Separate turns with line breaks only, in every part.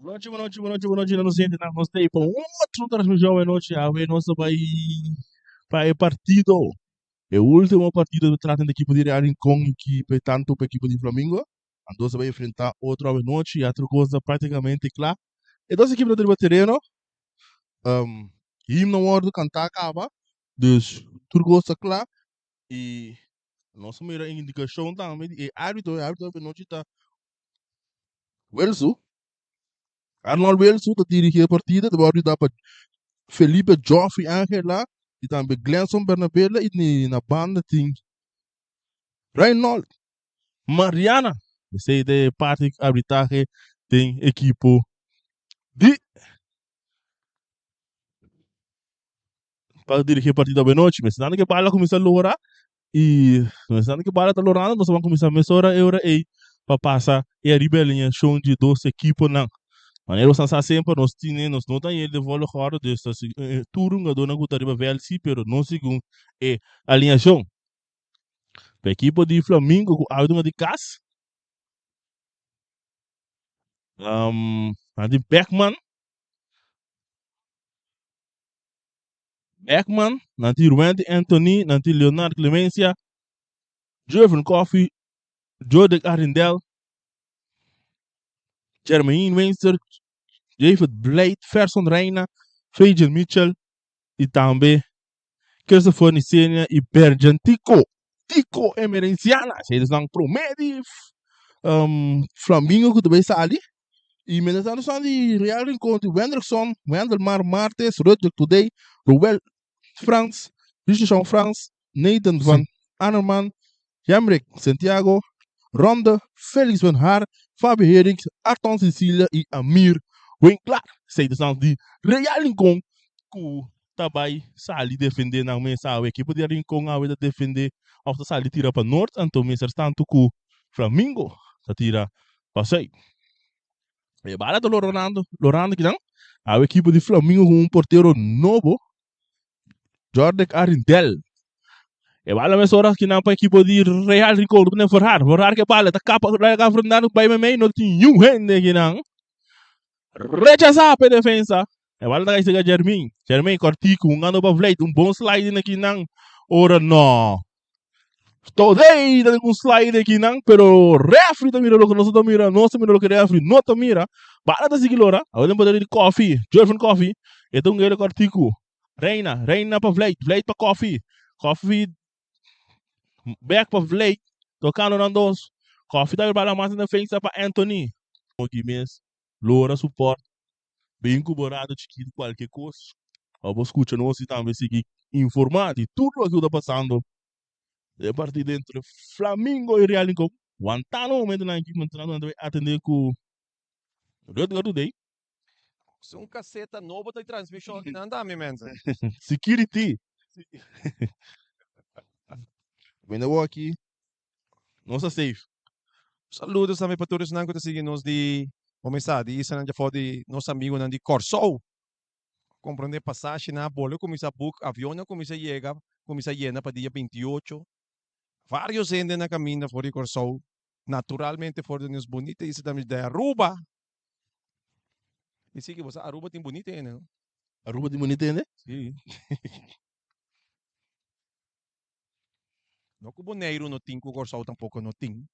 Bonochi, bonochi, bonochi, bonochi na nos hendenan. Nos ta ei pa un otro transmision anochi. Awe nos ta bai pa e partido, e ultimo partido ta trata di ekipo di Real Rincon y ekipo tanto pa ekipo di Flamingo. Nan dos ta bai enfrenta otro awe nochi y otro cos ta practicamente cla. E dos ekipo ta riba tereno. Um, himno wordo canta caba. Dus tur cos ta cla y nos a mira indicacion tambe di e arbitro. E arbitro awe nochi ta Wilsu, Arnold Wilsu ta dirigi e partida, ta wòrdu yudá pa Felipe Joffrey Angela i tambe Glenson Bernabela i na banda tin Reynold Mariana. Esei ta e parti arbitrahe den ekipo di pa dirigi e partida abenochi. Mester nan ke bala kuminsá lora i mester nan ke bala ta lorando nos a ban kuminsá mesora e ora ei pa pasa e ariba e alineashon di e dos ekiponan. Manera nos a sa semper nos tine nos no ta yel den volgorde dus ta tur hungadónan ku ta riba vèlt si pero no segun e alineashon. Pa ekipo di Flamingo ku awe dunga di kas nan tin Beckman. Beckman, nan tin Ruwendy Anthony, nan tin Leonard Clemencia, Jervin Coffey, Jodek Arrindell, Jermaine Weinster, David Blade, Ferson Reina, Fajan Mitchell y tambe Christopher Nicenia y Berjan Tico, Tico Emerenciana. Esei ta nan prome di Flamingo cu ta bay sali. Y mientras tanto esnan di Real Rincon tin Wendrickson, Wendelmar Martes, Rutger Today, Roel Frans, Richardson Frans, Nathan van Arnerman, Jemrick Santiago, Ronde, Felix van Haar, Fabio Herings, Arton Cecilia y Amir Winklaar. Esey ta esnan di Real Rincon cu ta bay sali defende nan mes awe. Ekipo di Rincon awe ta defende of ta sali tira pa Noord, anto mientras tanto cu Flamingo ta tira pa Zuid. E bala ta lorando, lorando kinan. Awe ekipo di Flamingo cu un portero nobo, Jordek Arindel. E bala mesora kinan pa ekipo di Real Rincon, ta pone Verhaar. Verhaar ke bala ta kapa, laga Fernando bay meimei, no tin niun hende kinan. Rechasá pa e defensa. E bala ta kai sega Jermin. Jermin kòrtiku, hungando pa Vleit. Un bon sliding akinan. Ora no. Todei ta den un slide akinan, pero refri ta mira loke nos no ta mira. Nos ta mira loke refri no ta mira. Bala ta sigui lora. Awor den poder di Koffie. Jervin Koffie. E ta un gele kòrtiku. Reina. Reina pa Vleit. Vleit pa Koffie. Koffie bek pa Vleit. Tokando nan dos. Koffie ta bala mas den defensa pa Anthony. Aki mes. Lora su port. Bin ku bo radio chikitu kualke kos pa bo skucha nos i tambe sigui informá di tur loke ku ta pasando den e partido entre Flamingo i Real Rincon. Wantá no momentonan aki mientras nan ta bai atendé ku Rutger Today.
Un kaseta nobo ta transmishon akinan tambe mensen.
Security. Bende bo aki Nos ta safe.
Saludos tambe pa tur esnan ku ta sigui nos di kuminsá di islanan djafó di nos amigunan di Kòrsou. Komprondé pasashinan a bolbe kuminsá book, avionnan a kuminsá yega, kuminsá yena pa dia 28. Vários hende na kaminda for di Kòrsou, naturalmente for di nos bunita isla tambe di Aruba. I sigui bo sa Aruba tin bunita hende no?
Aruba tin bunita hende?
Sí. No ku Boneiru no tin ku Kòrsou tampoko no tin.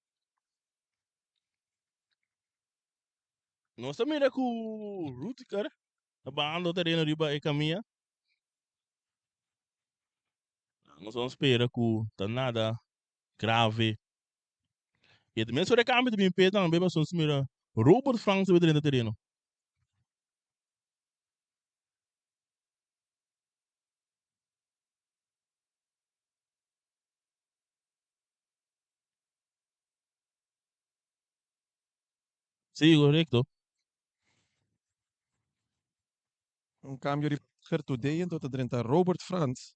Nos ta mira ku Rutger ta bahando tereno riba e kamia. Nos a spera ku ta nada grave. E ta mes ora e kambio ta bin p'e tambe pasobra nos mira Robert Frans ta bin drenta tereno. Sí, correcto.
Un cambio di Gertrude enton ta drenta Robert Frans.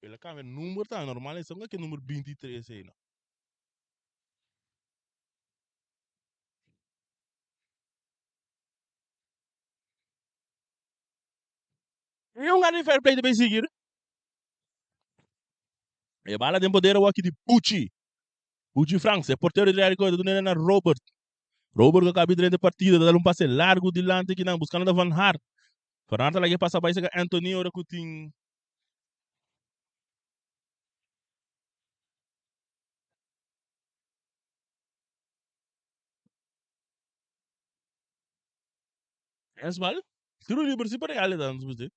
El a cambia number tambe, normal e sa ke number 23 ei no. E un di fair play ta bay sigui. E bala den poder awor aki di Buchi. Buchi Franks, e portero di Real Rincon, ta duna na Robert. Robert ku a kabi drenta e partido ta dal un pase largu dilanti kinan buskando ta Van Hart. Van Hart ta laga e pasa bai seka Anthony ora ku tin. Handsbal? Tiro liber si pa Real e ta antes bisé.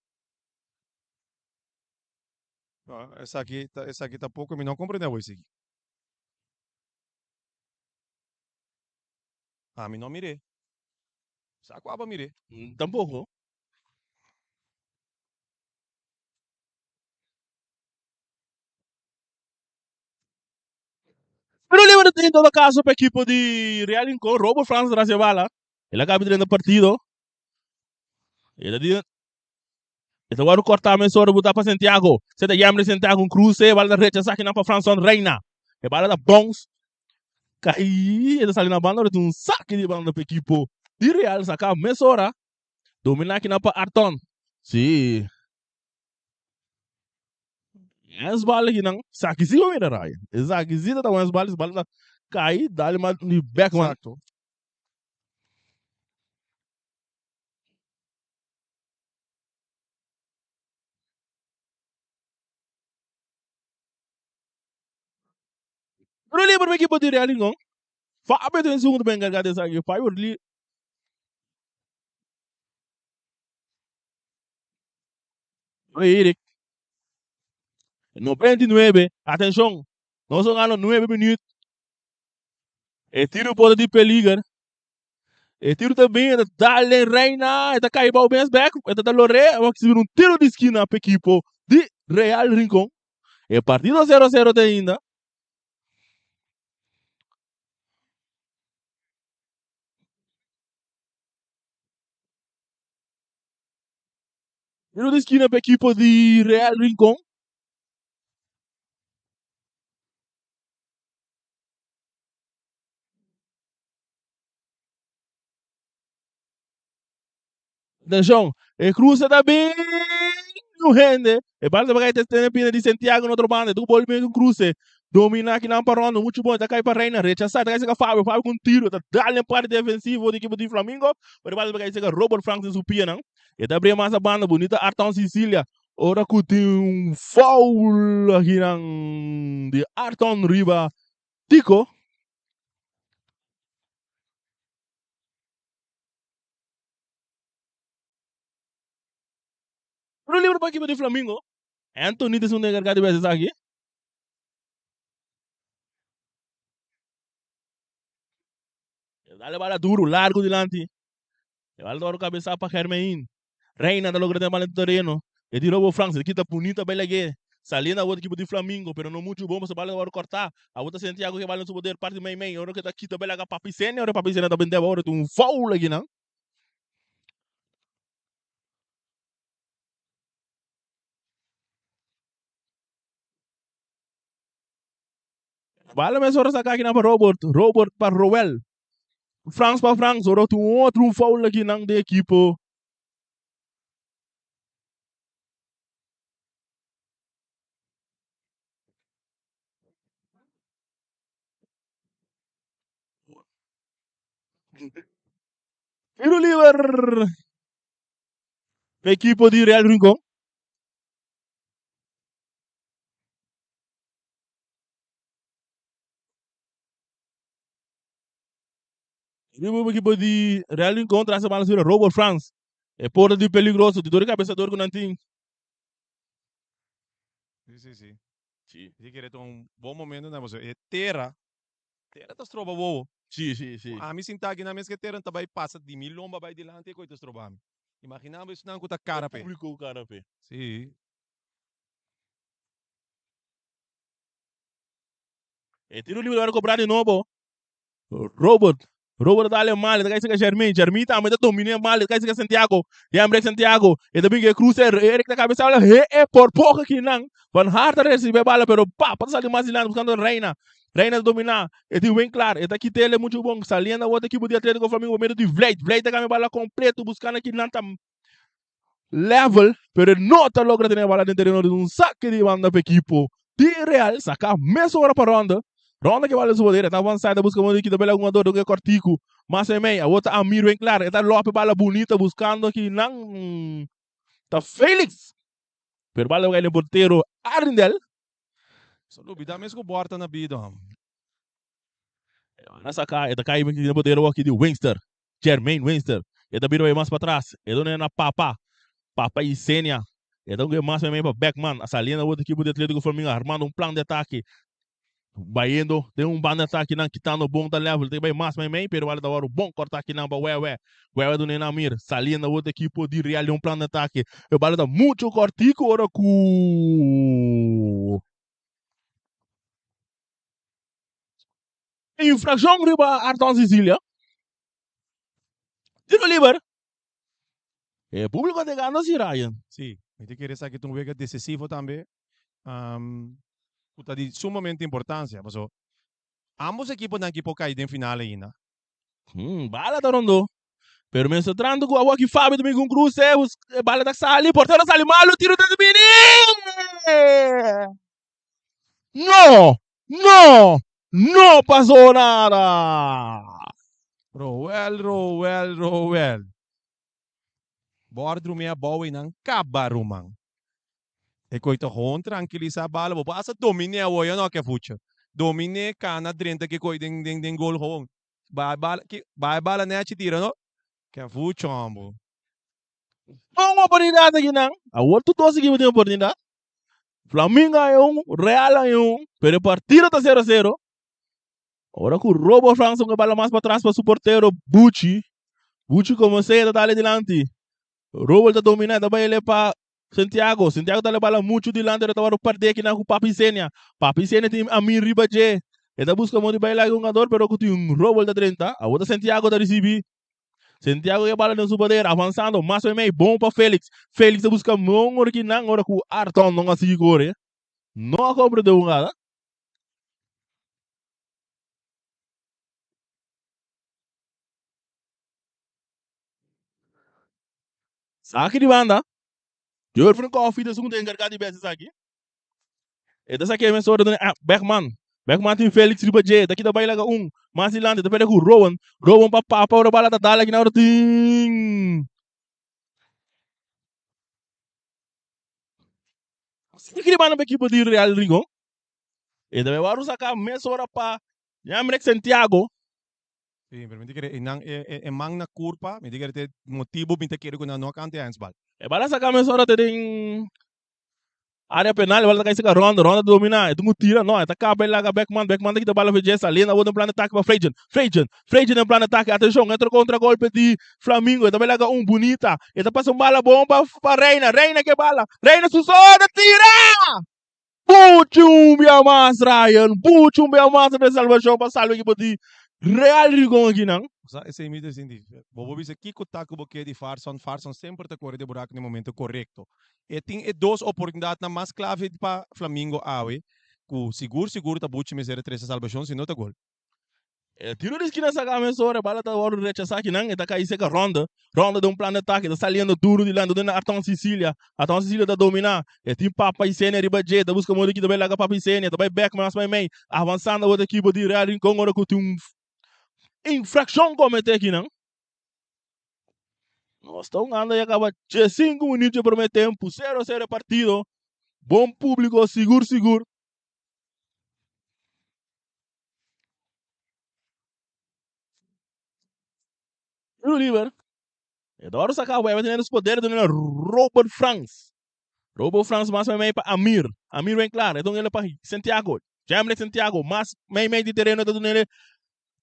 No, esaki ta esaki tampoko mi no comprende awor esaki. Ami no mir'é. Sa ku abo a mir'é.
Tampoko. Tiro liber en todo caso pa ekipo di Real Rincon. Robert Frans tras e bala. El a kabi drenta partido. El a di E ta wòrdu kòrtá mesora butá pa Santiago. Se ta yam'e Santiago un kruse, e bala ta rechasá kinan pa Franson Reina. E bala ta bounce kai e ta sali na banda ora tin un saki di banda pa ekipo di Real saka mesora. Dominá kinan pa Arton. Si. Es bala kinan saki si bo mira Ryan. E saki si ta ta un es bala, es bala ta kai dal mas di bek man.
Exacto.
Tiro liber pa ekipo di Real Rincon. Fabio ta esun ku ta por enkargá di esaki. Fabio li. Eric. 99. Atenshon. Nos a gana nuebe minüt. E tiro por ta di peliger. E tiro ta bin, e ta dal den Reina, e ta kai bou mes bek, e ta loré, a risibi un tiro di skina pa ekipo di Real Rincon. E partido sero sero te ainda. Tiro di skina pa ekipo di Real Rincon. Atenshon, e cruce ta bin un hende. E bala ta bai tene pina di Santiago na otro banda. Tu bol bin un cruce. Domina kinan pa Rondo. Mucho bon. Ta kai pa Reina. Rechasa. Ta kai seka Fabio. Fabio con tiro. Ta dal den parte defensivo di equipo di Flamingo. Pero e bala ta bai seka Robert Franks den su pianan. E ta bria mas a banda. Bonita Arton Sicilia. Ora cu tin un foul akinan di Arton riba Tico. Tiro libre pa ekipo di Flamingo. Anthony ta esun enkargá di wes esaki. E dal e bala duru, largu dilanti. E bala ta wòrdu kabesá pa Germain. Reina ta logra den bala den tereno. E tira bo Frans, e kita bunita bay lag'é. Saliendo awor ekipo di Flamingo, pero no muchu bon pasobra bala ta wòrdu kòrtá. Awor ta Santiago ke bala den su poder parti mei mei. Ora ke ta kita bay laga Papi Senia, ora Papi Senia ta bend'é awor tin un foul akinan. Bala mesora saka akinan pa Robert, Robert pa Roel. Frans pa Frans, ora tin un otro un foul akinan den ekipo. Tiro liber pa ekipo di Real Rincon. Riba ekipo di Real Rincon tras e bala sura Robert Frans. E porta di peligroso di dor cabesador cu nan tin.
Si, si, si. Si. Si kere ta un bon momento na boso. E tera, tera ta stroba wowo.
Si, si, si.
Ami sinta aki na mes ke tera ta bai pasa di mi lomba bai dilanti e koe ta stroba mi. Imagina bo esnan ku ta kara
pe. E publico ku kara pe.
Si.
E tiro libre wòrdu kobrá di nobo. Robert. Robert ta dal e mal, e ta kai seka Jermaine. Jermaine tambe ta domina e mal, e ta kai seka Santiago. Jembrek Santiago. E ta bin ku e kruse, Eric ta kabesa bala, he e por poko kinan. Van Hart ta resibi e bala, pero pap ta sali mas dilanti buskando Reina. Reina ta domina, e tin Winklar, e ta kit'el e muchu bon. Saliendo awor ta ekipo di Atletico Flamingo pa medio di Vleit. Vleit ta kambia e bala kompleto buskando kinan ta level, pero e no ta logra tene e bala den tereno di un sake di banda pa ekipo di Real. Saka mesora pa ronda. Ronda ke bala su poder, e ta avansa, e ta buska modo di kita bela hungador den e kòrtiku. Mas meimei, awor ta Amir Winklar, e ta lòp e bala bunita buskando aki nan ta Felix. Pero bala bai den portero Arindel.
So lubida mes ku bòrta na bida.
E bala saka, e ta kai den portero aki di Winster, Jermaine Winster. E ta bira bai mas patras, e duna na Papa, Papa Isenia. E ta un mas meimei pa Beckman, a saliendo awor di ekipo di Atletico Flamingo armando un plan di atake. Bayendo den un banda atake nan kitando bon ta level ta bay mas meimei pero bala ta wòrdu bon kòrta akinan pa Wewe. Wewe duna e na Amir saliendo awor di ekipo di Real den un plan di atake. E bala ta mucho kòrtiku ora ku infrakshon riba Arton Cecilia. Tiro liber. E publico ta gana si Ryan.
Si, mi ta kere esaki ta un wega decisivo tambe. Ku ta di sumamente importansia paso ambos ekiponan aki por kai den final ainda.
Bala ta rondó. Pero mester trando ku awor aki Fabio ta bin ku un kruse, e bala ta sali, portero sali malu, tiro ta bini! No! No! No pasó nada!
Roel, Roel, Roel. Bo a drumi abou einan kaba ruman. E koe ta gewoon trankilisá bala. Bo por hasta dominé awor, yo no ke fucha. Dominé, kana drenta ke koe den den den gol gewoon. Bai bala, ki bai bala nechi tira no. Ke fucha hombo.
Bon oportunidat aki nan. Awor tur dos ekipo tin oportunidat. Flamingo a un, Real a un, pero e partido ta sero sero. Ora ku Robo Franson ke bala mas patras pa su portero Buchi. Buchi komo sea ta dale dilanti. Robo ta domina, ta bai ele pa Santiago. Santiago ta bala muchu dilanti, pero ta wòrdu pèrdè akinan ku Papi Senia. Papi Senia tin Amir riba dje. E ta buska modo di bai laga hungador, pero ku tin un Robo ta drenta. Awor ta Santiago ta risibí. Santiago ke bala den su poder, avansando mas mei mei, bon pa Felix. Felix ta buska mon ora kinan, ora ku Arton no a sigui kore. No a komprendé hungada. Saki di banda. Jurgen Koffie ta esun ku ta enkargá di bes esaki. E ta saki e mes ora duna ah, Bergman. Bergman tin Felix riba dje. Ta kita bai laga un. Mas dilanti ta perde ku Rowan. Rowan pa Papa ora bala ta dal aki na ora tin. Saki di banda pa ekipo di Real Rincon. E ta bai wòrdu saka mes ora pa Yamrek Santiago.
Sí, pero mi ta kere e nan e e man na kurpa, mi ta kere te motibu mi ta kere ku nan no a kanta e handsbal.
E bala saka mesora te den area penal, e bala ta kai seka Ronda, Ronda ta domina, e tin ku tira, no, e ta kaba e laga Beckman, Beckman ta kita bala for Jessa, Lena awor den plan di atake pa Frejen, Frejen, Frejen den plan di atake, atenshon, entra kontra golpe di Flamingo, e ta bai laga un bunita, e ta pasa un bala bon pa pa Reina, Reina ke bala, Reina su solo tira! Buchi un bia mas Ryan, buchi un bia mas den salvacion pa salba ekipo di Real Rincon aki nan.
Sa esei mi ta sinti. Bo por bisa kiko ta ku bo ke di Farson, Farson semper ta kore den buraku den momento korekto. E tin e dos oportunidatnan mas klave pa Flamingo awe ku sigur sigur ta buchi mester a trese salbashon si no ta gol.
E tiro di skina saka mesora, e bala ta wòrdu rechasá akinan, e ta kai seka Ronda. Ronda den un plan di atake, ta saliendo duru dilanti, ta duna Arton Sicilia. Arton Sicilia ta dominá, e tin Papa Isenia riba dje, ta buska modo ki ta bai laga Papa Isenia, ta bai bèk mas meimei, avansando awor ta ekipo di Real Rincon ora ku tin un infrakshon kometé akinan. Nos ta hungando ya kaba diesinku minüt dje promé tempu, sero sero e partido, bon públiko sigur sigur. Tiro liber. Eduardo saca web tiene los poderes de Robert Franks. Robert Franks mas mei pa Amir. Amir ven klaar. Eton ele pa Santiago. Jamlek Santiago. Mas mei mei di terreno eton ele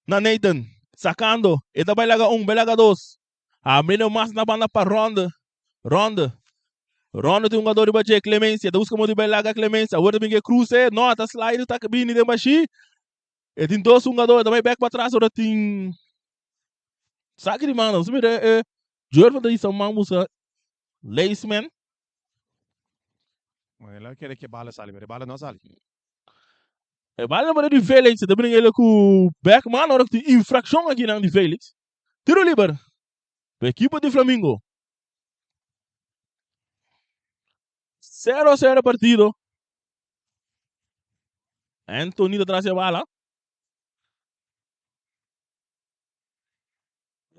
na Nathan. Sacando. Eta bai laga un, bai laga dos. Abriendo mas na banda pa Ronde. Ronde. Ronde tin un jugador riba dje, Clemencia. Ta busca modo di bai laga Clemencia. Awor ta bin ke cruce. No, ta slide, ta bini den bashi. E tin dos hungador, ta bai bek patras ora tin saki di mano. Nos mira e Jurgen ta hisa man busca Leisman.
Bueno, el a kere ke bala sali, pero e bala no a sali.
E bala no di Felix, ta bringa ele ku Beckman ora ku tin infrakshon akinan di Felix. Tiro liber pa ekipo di Flamingo. 0-0 partido. Anthony ta tras e bala.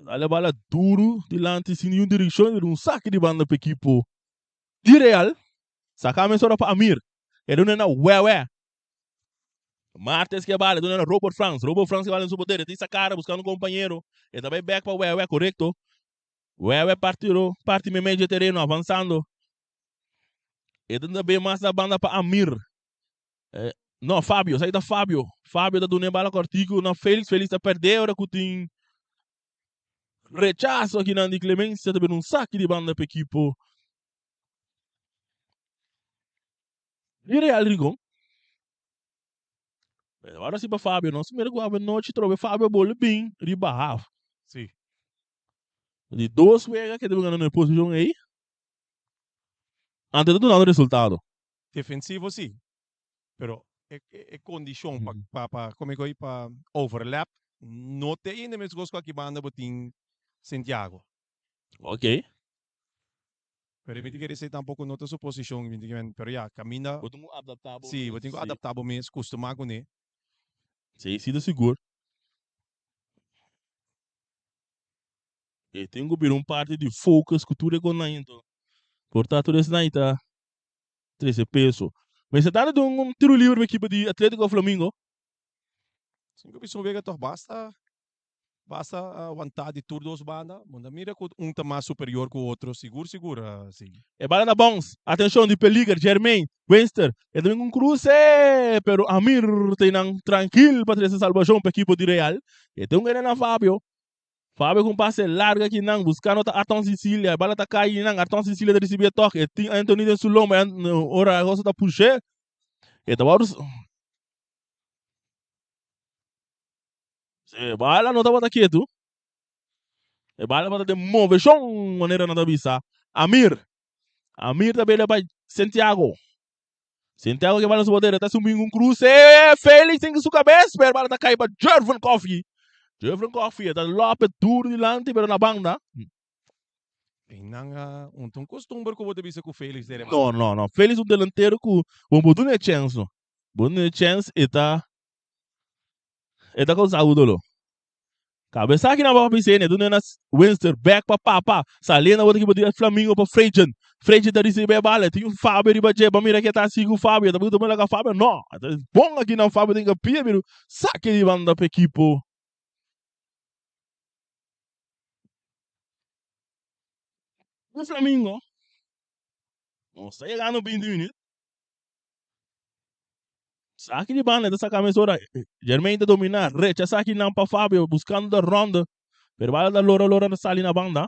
Dale bala duru dilanti sin ningun direkshon i un saki di banda pa ekipo di Real. Saka mesora pa Amir. E duna na Wewe. Martes ke bala, e duna na Robert Frans. Robert Frans ke bala den su poder. E ta sakara buskando un kompañero. E ta bai bek pa Wewe, korekto. Wewe partiro parti meimei dje tereno avansando. E ta bay mas na banda pa Amir. Eh, no, Fabio, esaki ta Fabio. Fabio ta duna e bala kortiku na Felix. Felix ta perde ora ku tin rechaso akinan di Clemencia. Ta bira un saki di banda pa ekipo di Real Rincon. Pero ahora si pa Fabio, nos mira ku anochi trobe Fabio bole bin riba half.
Si.
Di dos wega ke ta bin gana na e posishon ei. Anto ta dunando resultado.
Defensivo si, pero e e kondishon pa pa pa como e pa overlap no ta ainda meskos ku aki banda bo tin Santiago.
Ok.
Pero mi ta kere esei tampoco no ta su posishon mi ta kere pero ya kaminda
Bo tin ku adaptá bo
si bo
mes
tin ku
si.
adaptá bo mes kustumá kuné.
Si si ta sigur. E tin ku bira un parti di focus ku tur e konai anto. Por ta tur esnan ta trese peso. Mester ta dun un tiro libre pa ekipo di Atletico Flamingo.
Sin ku bisa un wega tog basta basta wantá di tur dos banda. Bo ta mira ku un ta mas superior ku otro sigur sigur si.
E bala ta bounce. Atencion di peliger Jermaine Weinster. E ta bin ku un kruse pero Amir ta einan trankil pa trese salbashon pa ekipo di Real. E tin un kende na Fabio. Fabio ku un pase largu aki nan buskando ta Arton Sicilia. E bala ta kai nan. Arton Sicilia ta risibí e tòk. E tin Anthony den su lomba. Ora e cosa ta push'é. E ta wòrdu. E bala no tabata ketu. E bala tabata den moveshon manera nan ta bisa. Amir. Amir ta bele pa Santiago. Santiago ke bala su botera ta subi un kruse. Felix tin su kabes pero bala ta kai pa Jervin Coffee. Jervin Coffee ta lope duro dilanti pero na banda.
Einan a un ta un costumber cu bo ta bisa cu Felix dere
banda. No, no, no. Felix un delantero cu bo bo duna e chance no. Bo duna e chance e ta e ta causa un dolo. Kabesa aki nan pa Vicente, duna na Winster, back pa Papa, saliendo awor ekipo di Flamingo pa Frejen. Frejen ta ricibi e bala, tin Fabio riba dje, bo mira ke ta hasi ku Fabio, ta buta mira ka Fabio, no, bon aki nan Fabio tin kapia pero saki di banda pa ekipo. Di Flamingo. Nos ta yegando 20 minuut. Saki di banda ta saka mesora. Jermaine ta domina. Recha saki nan pa Fabio buscando da ronde. Pero bala ta lora lora ta sali na banda.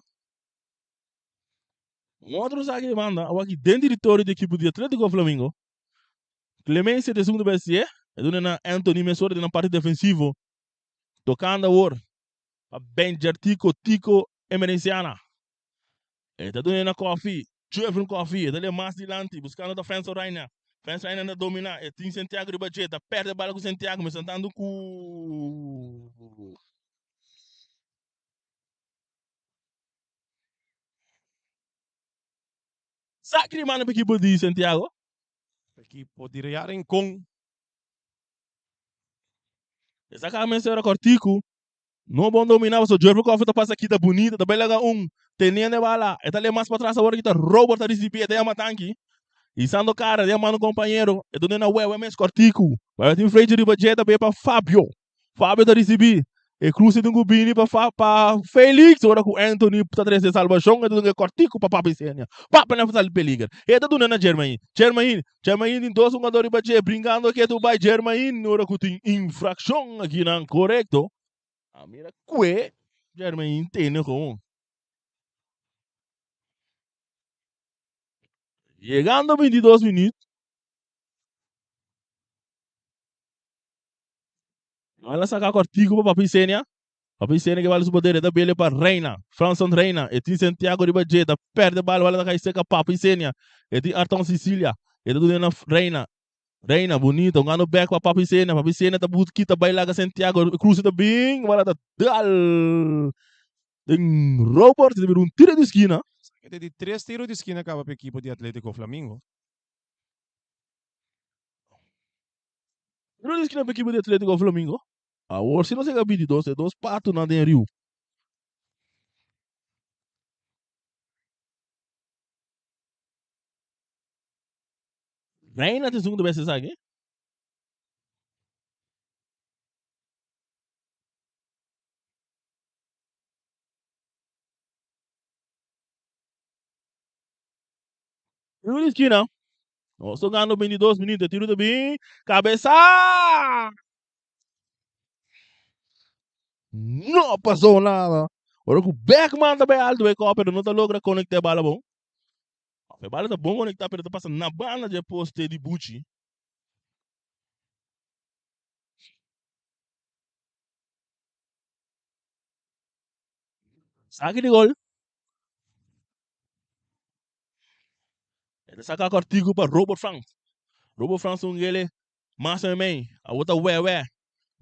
Un otro saki di banda. Awor aki den territorio di ekipo di Atletico Flamingo. Clemencia ta segundo BSC. E duna na Anthony mesora den parte defensivo. Tocando awor pa Benjar Tico Tico Emerenciana. E ta duna na Kofi, Jevin Kofi, e ta lei mas dilanti, buskando ta Fenso Reina. Fenso Reina ta domina, e tin Santiago riba dje, ta perde bala ku Santiago, mesantando ku Sa ki manda pa ekipo di Santiago?
Ekipo di Real Rincon.
Esaki a mester era kortiku. No bon dominá pasobra Jervin Coffee ta pasa kita bunita, ta bai laga un teniendo e bala, e ta lei mas patras awor kita Robert ta risibí, e ta yama tanki, hisando kara, ta yamando kompañero, e duna na Wewe mes kòrtiku, Wewe tin frechi riba dje, ta bai pa Fabio, Fabio ta risibí, e kruse tin ku bini pa pa Felix, ora ku Anthony ta trese salbashon, e ta duna e kòrtiku pa Papi Senia, Papi na sali peliger, e ta duna na Jermain, Jermain, Jermain tin dos hungador riba dje, brinkando ketu bai Jermain, ora ku tin infrakshon akinan, korekto. A mira kue Jermain tene gewoon. Yegando 22 minuut. Nan a saka kortiku pa Papi Senia. Papi Senia ke bala su poder, e ta bele pa Reina. Franson Reina, e tin Santiago riba dje, ta perde bala, bala ta kai seka Papi Senia. E tin Arton Sicilia, e ta duna na Reina. Reina, bunita, un gano bek pa Papi Senia. Papi Senia ta but kita bai laga Santiago, e cruce ta bin, bala ta dal den Robert, ta bira un tiro di skina.
Esaki ta di tres tiro di skina kaba pa ekipo di Atletico Flamingo.
Tiro di skina pa ekipo di Atletico Flamingo. Awor si nos yega 22, e dos patonan den riu. Reina ta esun ku ta bes esaki. Tiro di skina. Nos tocando 22 minutos. Tiro ta bin. Cabeza! No pasó nada. Ora ku Beckman ta bai alto e kop, pero no ta logra conecta e bala bon. E bala ta bon conecta, pero ta pasa na banda dje poste di Buchi. Saki di gol. E ta saka kòrtiku pa Robert Frans. Robert Frans un gele mas meimei. Awor ta Wèwè.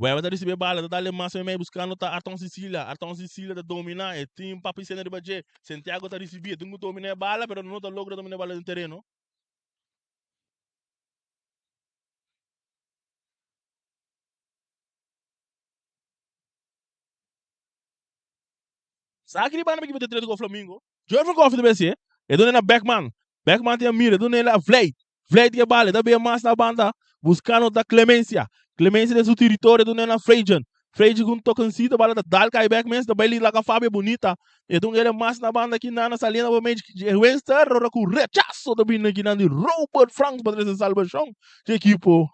Wèwè ta risibí e bala, ta dal mas meimei buskando ta Arton Sicilia. Arton Sicilia ta dominá e tin Papi Sena riba dje. Santiago ta risibí, e tin ku dominá e bala pero no ta logra dominá e bala den tereno. Sa ki di banda pa ekipo di Atletico Flamingo? Jurgen Koffie ta besi e duna na Beckman. Beckman tin a mira, e duna el a Vleit. Vleit ke bala, e ta bia mas na banda buscando ta Clemencia. Clemencia den su territorio, e duna na Frejen. Frejen cu un tokencito, bala ta dal cay bek mes, ta bay li laga Fabio Bonita. E duna el mas na banda ki nana saliendo pa medio di Wenster, ora cu rechazo ta bini aki nan di Robert Franks pa trece salbacion dje ekipo.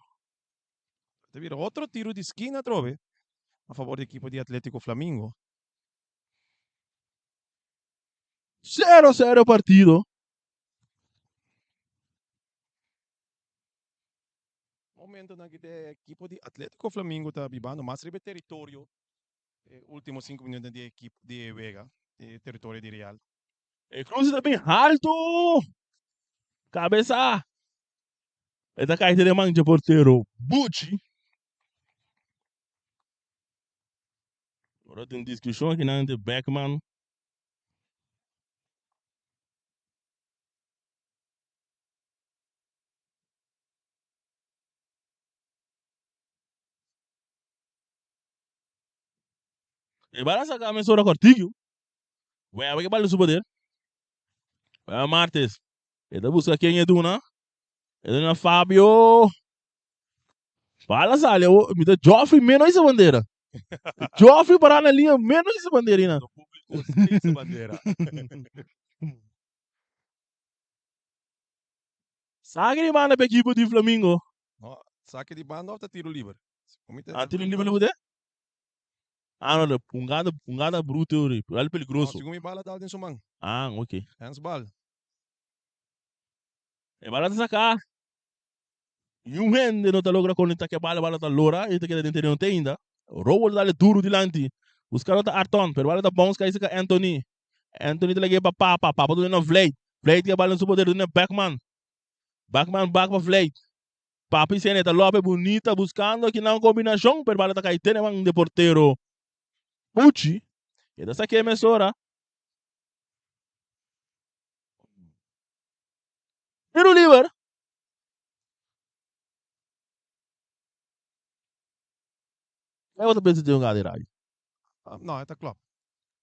Ta bira otro tiro di skina atrobe a favor di ekipo di Atletico Flamingo.
Sero sero partido.
Momentonan ki te ekipo di Atletico Flamingo ta bibando mas riba e teritorio e ultimo sinku minutonan di e ekipo di e wega di e teritorio di Real.
E cruce ta bin haltu. Cabeza. E ta kai den man dje portero Bucci. Ora tin discusion akinan entre Beckman. E bala saca mesora cortico. Wea ke bala su poder. Wea Martes. E ta busca ken e duna. E duna Fabio. Bala sali awo. Mi ta Joffrey menos esa bandera. Joffrey para na linha menos esa banderina.
No público esa bandera.
Saque di banda pa equipo di Flamingo.
No, saque di banda of ta tiro liber?
Ah, tiro liber liber de? Ah, no, pungada, pungada bruto, algo peligroso.
No, segun mi bala dal den su man.
Ah, ok.
Handsbal.
E bala ta saca. Niun hende no ta logra conecta ke bala, bala ta lora y ta keda den tereno te ainda. Rowell dale duro dilanti. Buscando ta Arton, pero bala ta bounce kai cerca Anthony. Anthony ta lag'e pa Papa, Papa duna na Vleit. Vleit ke bala den su poder duna na Beckman. Beckman bak pa Vleit. Papa y Sene ta lope bunita buscando kinan combinacion, pero bala ta kai te den man de portero Pucci. E ta sake mesora. Tiro liber. Kiko bo ta pensa di un di radio?
No, e ta klop.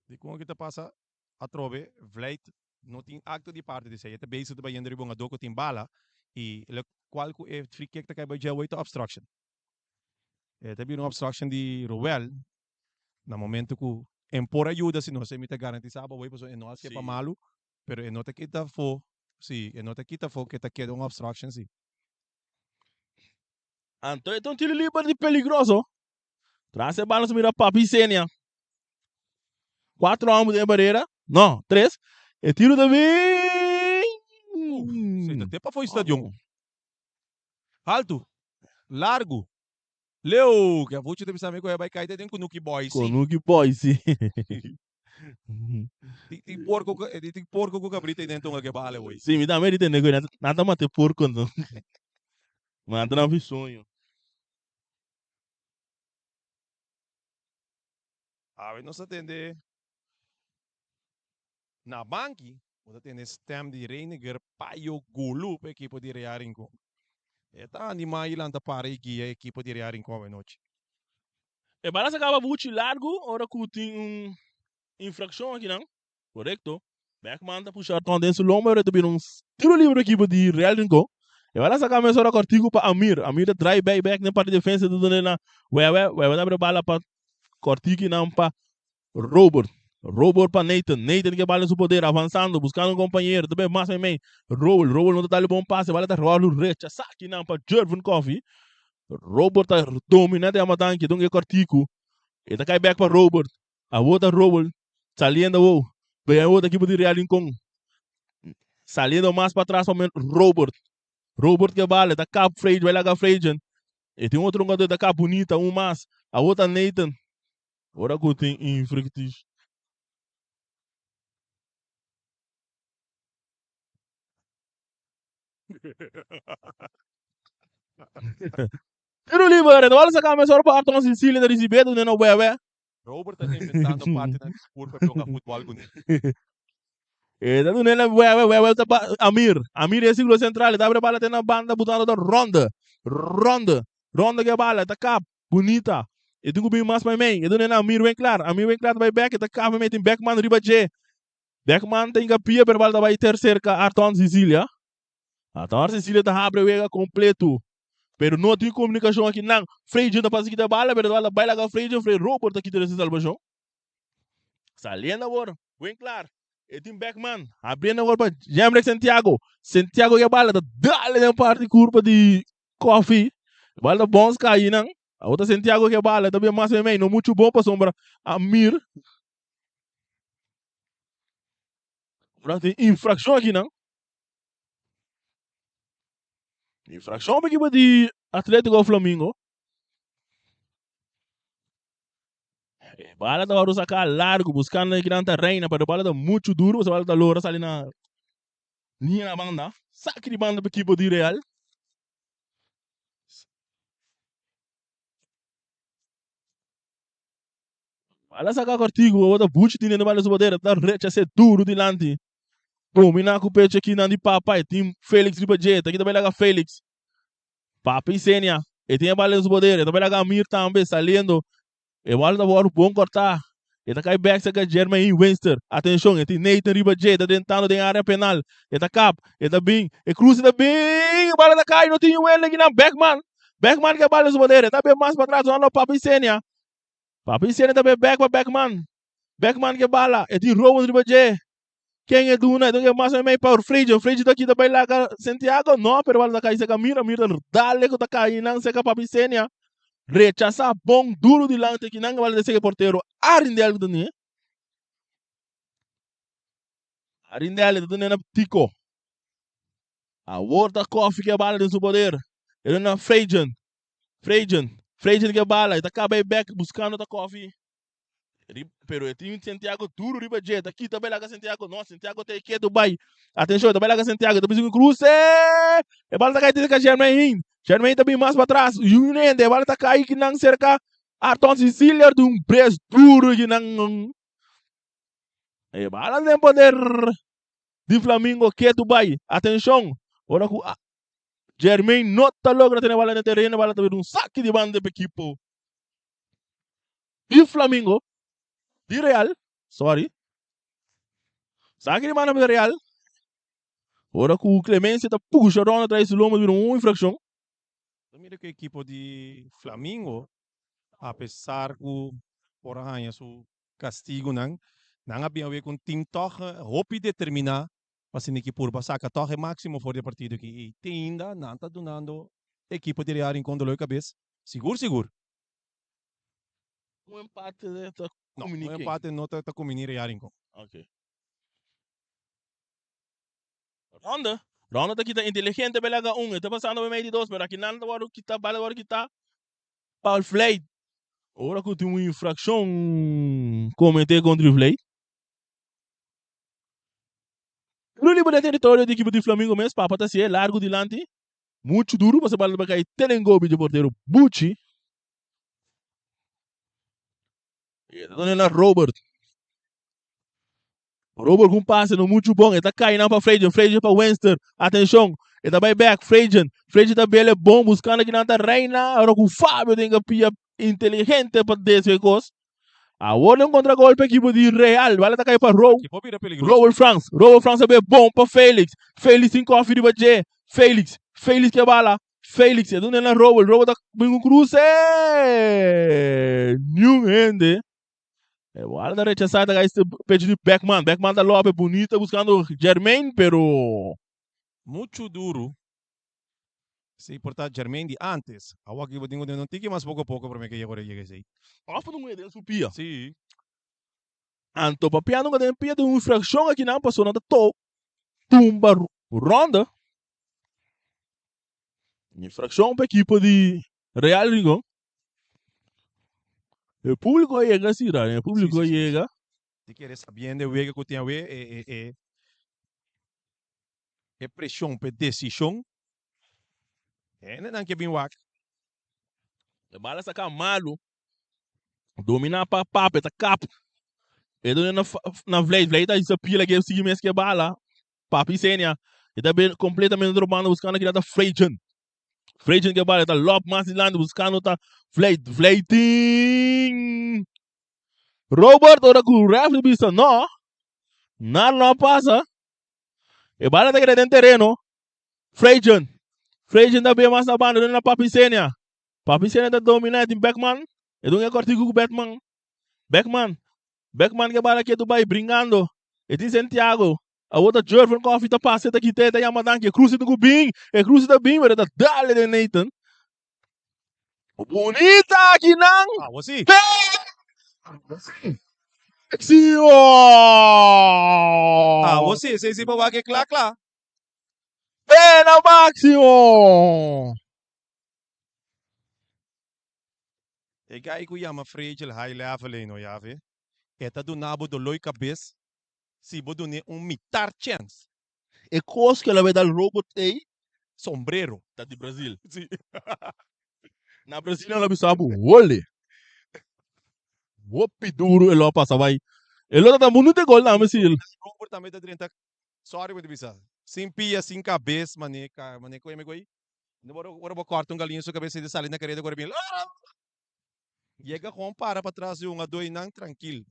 Di kon ki ta pasa atrobe, Vlijt no tin akto di parti di esei. E ta bezig ta bai yendo riba un adó ku tin bala i lokual ku e free kick ta kai bai dje away ta obstruction. E ta bira un obstruction di Roel na momento ku en por a yuda si no, esei mi ta garantisa bo away pasobra e no a skepa malu. Pero e no ta kita afó, sí, e no ta kita afó ke ta keda un obstruction, sí.
Anto e ta un tiro liber di peligroso. Tras e bala su mira Papi Senia. Cuatro homber den e barrera. No, tres. E tiro ta bin.
Sí, ta te pafó e stadion. Haltu, largu, leu, ke afuchi ta bisa mi ku e bai kai te den Kunuki Boys, sí.
Kunuki Boys, sí.
Tin porco cu tin porco cu cabrito ahí dentro que bale hoy.
Sí, mi tambe di tende cu nan ta mate porco enton. Ma nan ta na soño.
Awe nos ta tende na banki, bo ta tende stem di Reiniger Payo Gulu pa ekipo di Real Rincon. E ta anima y lanta para y guia ekipo di Real Rincon awe nochi.
E bala sa kaba buchi largu ora ku tin un infrakshon akinan. Korekto. Beckman ta pusha Arton den su lomba ora ta bira un tiro libre ekipo di Real Rincon. E bala saka mesora kòrtiku pa Amir. Amir ta drai bai bèk den parti defensa ta duna na Wewe. Wewe ta abri bala pa kòrtiku nan pa Robert. Robert pa Nathan. Nathan ke bala den su poder avansando buskando un kompañero. Ta bai mas meimei. Robert. Robert no ta dal bon pase. Bala ta ròlu rechasá kinan pa Jervin Coffie. Robert ta domina den Amatanki. Don e kòrtiku. E ta kai bèk pa Robert. Awor ta Robert saliendo awor. Bay awor ta ekipo di Real Rincon. Saliendo mas pa atras pa Robert. Robert ke bala, ta kap Freidgen, bay laga Freidgen. E tin otro hungador ta kap bunita, un mas. Awor ta Nathan. Ora ku tin infractie. Tiro liber, e ta wòrdu saká mesora pa Arton Cecilia ta risibé dun'é na wèwè.
Robert ta inventando partinan di sport pa toca futbol cu ne.
E ta dun'é na wèwè, wèwè ta pa Amir. Amir e sirkulo sentral, e ta abre bala te na banda butando ta Ronde. Ronde, Ronde ke bala, e ta kap, bunita. E tin ku bin mas pa mei, e dun'é na Amir Winklar. Amir Winklar ta bai bèk, e ta kap mei, tin Beckman riba dje. Beckman ta hinka pia pero bala ta bai ter serka Arton Cecilia. Ator Cecilia ta habre wega completo. Pero no tin comunicacion aki nan. Frey ta pasa kita bala, pero bala bai laga Frey, Frey Robert ta kita ese salvacion. Saliendo awor, buen klaar. E tin Beckman, abriendo awor pa Jemrick Santiago. Santiago ke bala ta dale den parti curpa di Coffee. Bala ta bons kai nan. Awor ta Santiago ke bala, ta bien mas mei, no mucho bon pasobra Amir. Ora tin infraccion aki nan. Infraccion pa ekipo di Atletico Flamingo. E bala ta wòrdu saká largu buskando e kinan ta Reina pero e bala ta muchu duru pasobra e bala ta lora sali na liña na banda. Saki di banda pa ekipo di Real. Bala saka kòrtiku bo ta buchi tene bala su poder ta rechas'é duru dilanti. Dominá ku pecho kinan di papa e tin Felix riba dje ta kita bai laga Felix. Papa i Senia e tin e bala den su poder e ta bai laga Amir tambe saliendo e bala ta wòrdu bon kòrtá e ta kai bèk serka Jermaine Winster atenshon e tin Nathan riba dje ta drentando den área penal e ta kap e ta bin e krus e ta bin e bala ta kai no tin yu wende kinan Beckman Beckman ke bala den su poder e ta bin mas patras dunando Papa i Senia Papi Senia ta bay bek pa Beckman. Beckman ke bala, e tin Rowan riba dje. Ken e duna? E duna ke mas mei pa Freidje. Freidje ta kita bay laga Santiago? No, pero bala ta kai seka Mira. Mira ta dale ku ta kai nan seka Papi Senia. Rechasa bon duro dilanti kinan bala ta seka e portero Arindel ku ta ni. Arindel ta duna na Tico. Awor ta Kofi ke bala den su poder. E duna na Freidjen. Freidjen, Freidjen ke bala, e ta kaba e bek buskando ta kofi. Pero e tin Santiago duro riba dje, ta kita bai laga Santiago, no, Santiago ta e ketu bai. Atenshon, e ta bai laga Santiago, e ta bisa ku kruse! E bala ta kai cerca Jermaine, Jermaine ta bin mas pa tras, yu hende, e bala ta kai kinan cerca Arton Cecilia di un bres duro kinan. E bala den poder di Flamingo ketu bai. Atenshon, ora ku Jermaine no ta logra tene bala den tereno, bala ta bira un saki di banda pa ekipo di Flamingo, di Real, sorry. Saki di banda pa Real. Ora ku Clemencia ta pusha Ronald trae su lombo ta bira un infraccion.
Ta mira ku ekipo di Flamingo apesar ku por a haña su kastigunan, nan a bin awe ku un tim tòg hopi determiná pa asina ki purba saka tòg e máksimo for di e partido aki. I te ainda nan ta dunando e ekipo di Real Rincon dolor di kabes, sigur sigur.
Un empate ta
No,
kumini
un
ken?
empate no ta kumini Real Rincon.
Ok. Ronde. Ronde ta kita inteligente pa e laga un. E ta pasando pa e mei di dos, pero akinan ta wòrdu kita, bala ta wòrdu kita pa Vleit. Ora ku tin un infrakshon kometé kontra Vleit. Tiro liber den teritorio di ekipo di Flamingo mes, Papa ta hasié largu dilanti, muchu duru pasobra bala ta bai kai te den gobi dje portero Buchi. E ta duna na Robert. Robert ku un pase no muchu bon, e ta kai nan pa Freidjen, Freidjen pa Wenster. Atenshon, e ta bai bek, Freidjen, Freidjen ta bele bon buskando kinan ta reina, ora ku Fabio tin ke pia inteligente pa deswe kos. Awor den kontragolpe ekipo di Real, bala ta kai pa Ro,
Ekipo bira peligroso.
Roel Frans, Roel Frans a be bon pa Felix, Felix tin kofi riba dje, Felix, Felix ke bala. Felix e duna na Robert. Robert ta bin un kruse. Niun hende. E bala ta rechasá ta kai este pecho di Beckman. Beckman ta lope bunita buscando Jermaine pero.
Muchu duru. Si por ta Jermaine di antes. Awor aki bo tin ku tene un tiki mas poko poko prome ke yega ora yega esei.
Of un den su pia.
Si.
Anto papiando ku den pia tin un infrakshon aki nan pasobra nan ta to tumba ronda. Infrakshon pa ekipo di Real Rincon. E publico a yega si Ryan, e publico a yega.
Si kere sabiendo e wega ku tin awe e e e e preshon pa e desishon. Hendenan ke bin wak.
E bala saka malu. Domina pa Pape ta kap. E done na na Vleit. Vleit ta hisa pila ke sigui mes ke bala. Papi Senia. E ta ben completamente otro banda buscando kila ta Frejen. Frejen ke bala ta lop mas dilanti buscando ta Vleit. Vleiting. Robert ora ku refri bisa no. Nada no a pasa. E bala ta keda den tereno. Frejen. Frejen ta bin mas na banda done na Papi Senia. Papi Senia ta domina e tin Beckman. E dun e kortiku ku Beckman. Beckman. Beckman ke bala ketu bai bringando. E tin Santiago. Awor ta Jervin Coffee ta pasa e ta kita e ta yama danki. E cruise tin ku bin. E cruise ta bin pero e ta dale den Nathan. Bunita akinan.
Awo si.
Maximo!
Awo si, esei si pa wak e kla kla.
Pena Maximo!
E guy ku yama Fragile High Level ei no yavi, e ta duna bo doloi kabes si bo dun'é un mitar chèns.
E kos ku el a bai dal robot ei.
Sombrero.
Ta di Brazil.
Si.
Na Brazil nan lo bisa bo hole. Hopi duru e lo a pasa bai. E lo ta ta mundu te gol tambe si.
Robot tambe ta drenta, sorry pa bisa, sin pia, sin kabes, mane, mane ku e mi Ora bo corta un galiña su cabeza y ta sali na careda cu ora bin Yega gewoon para patras di un adoinan trankil.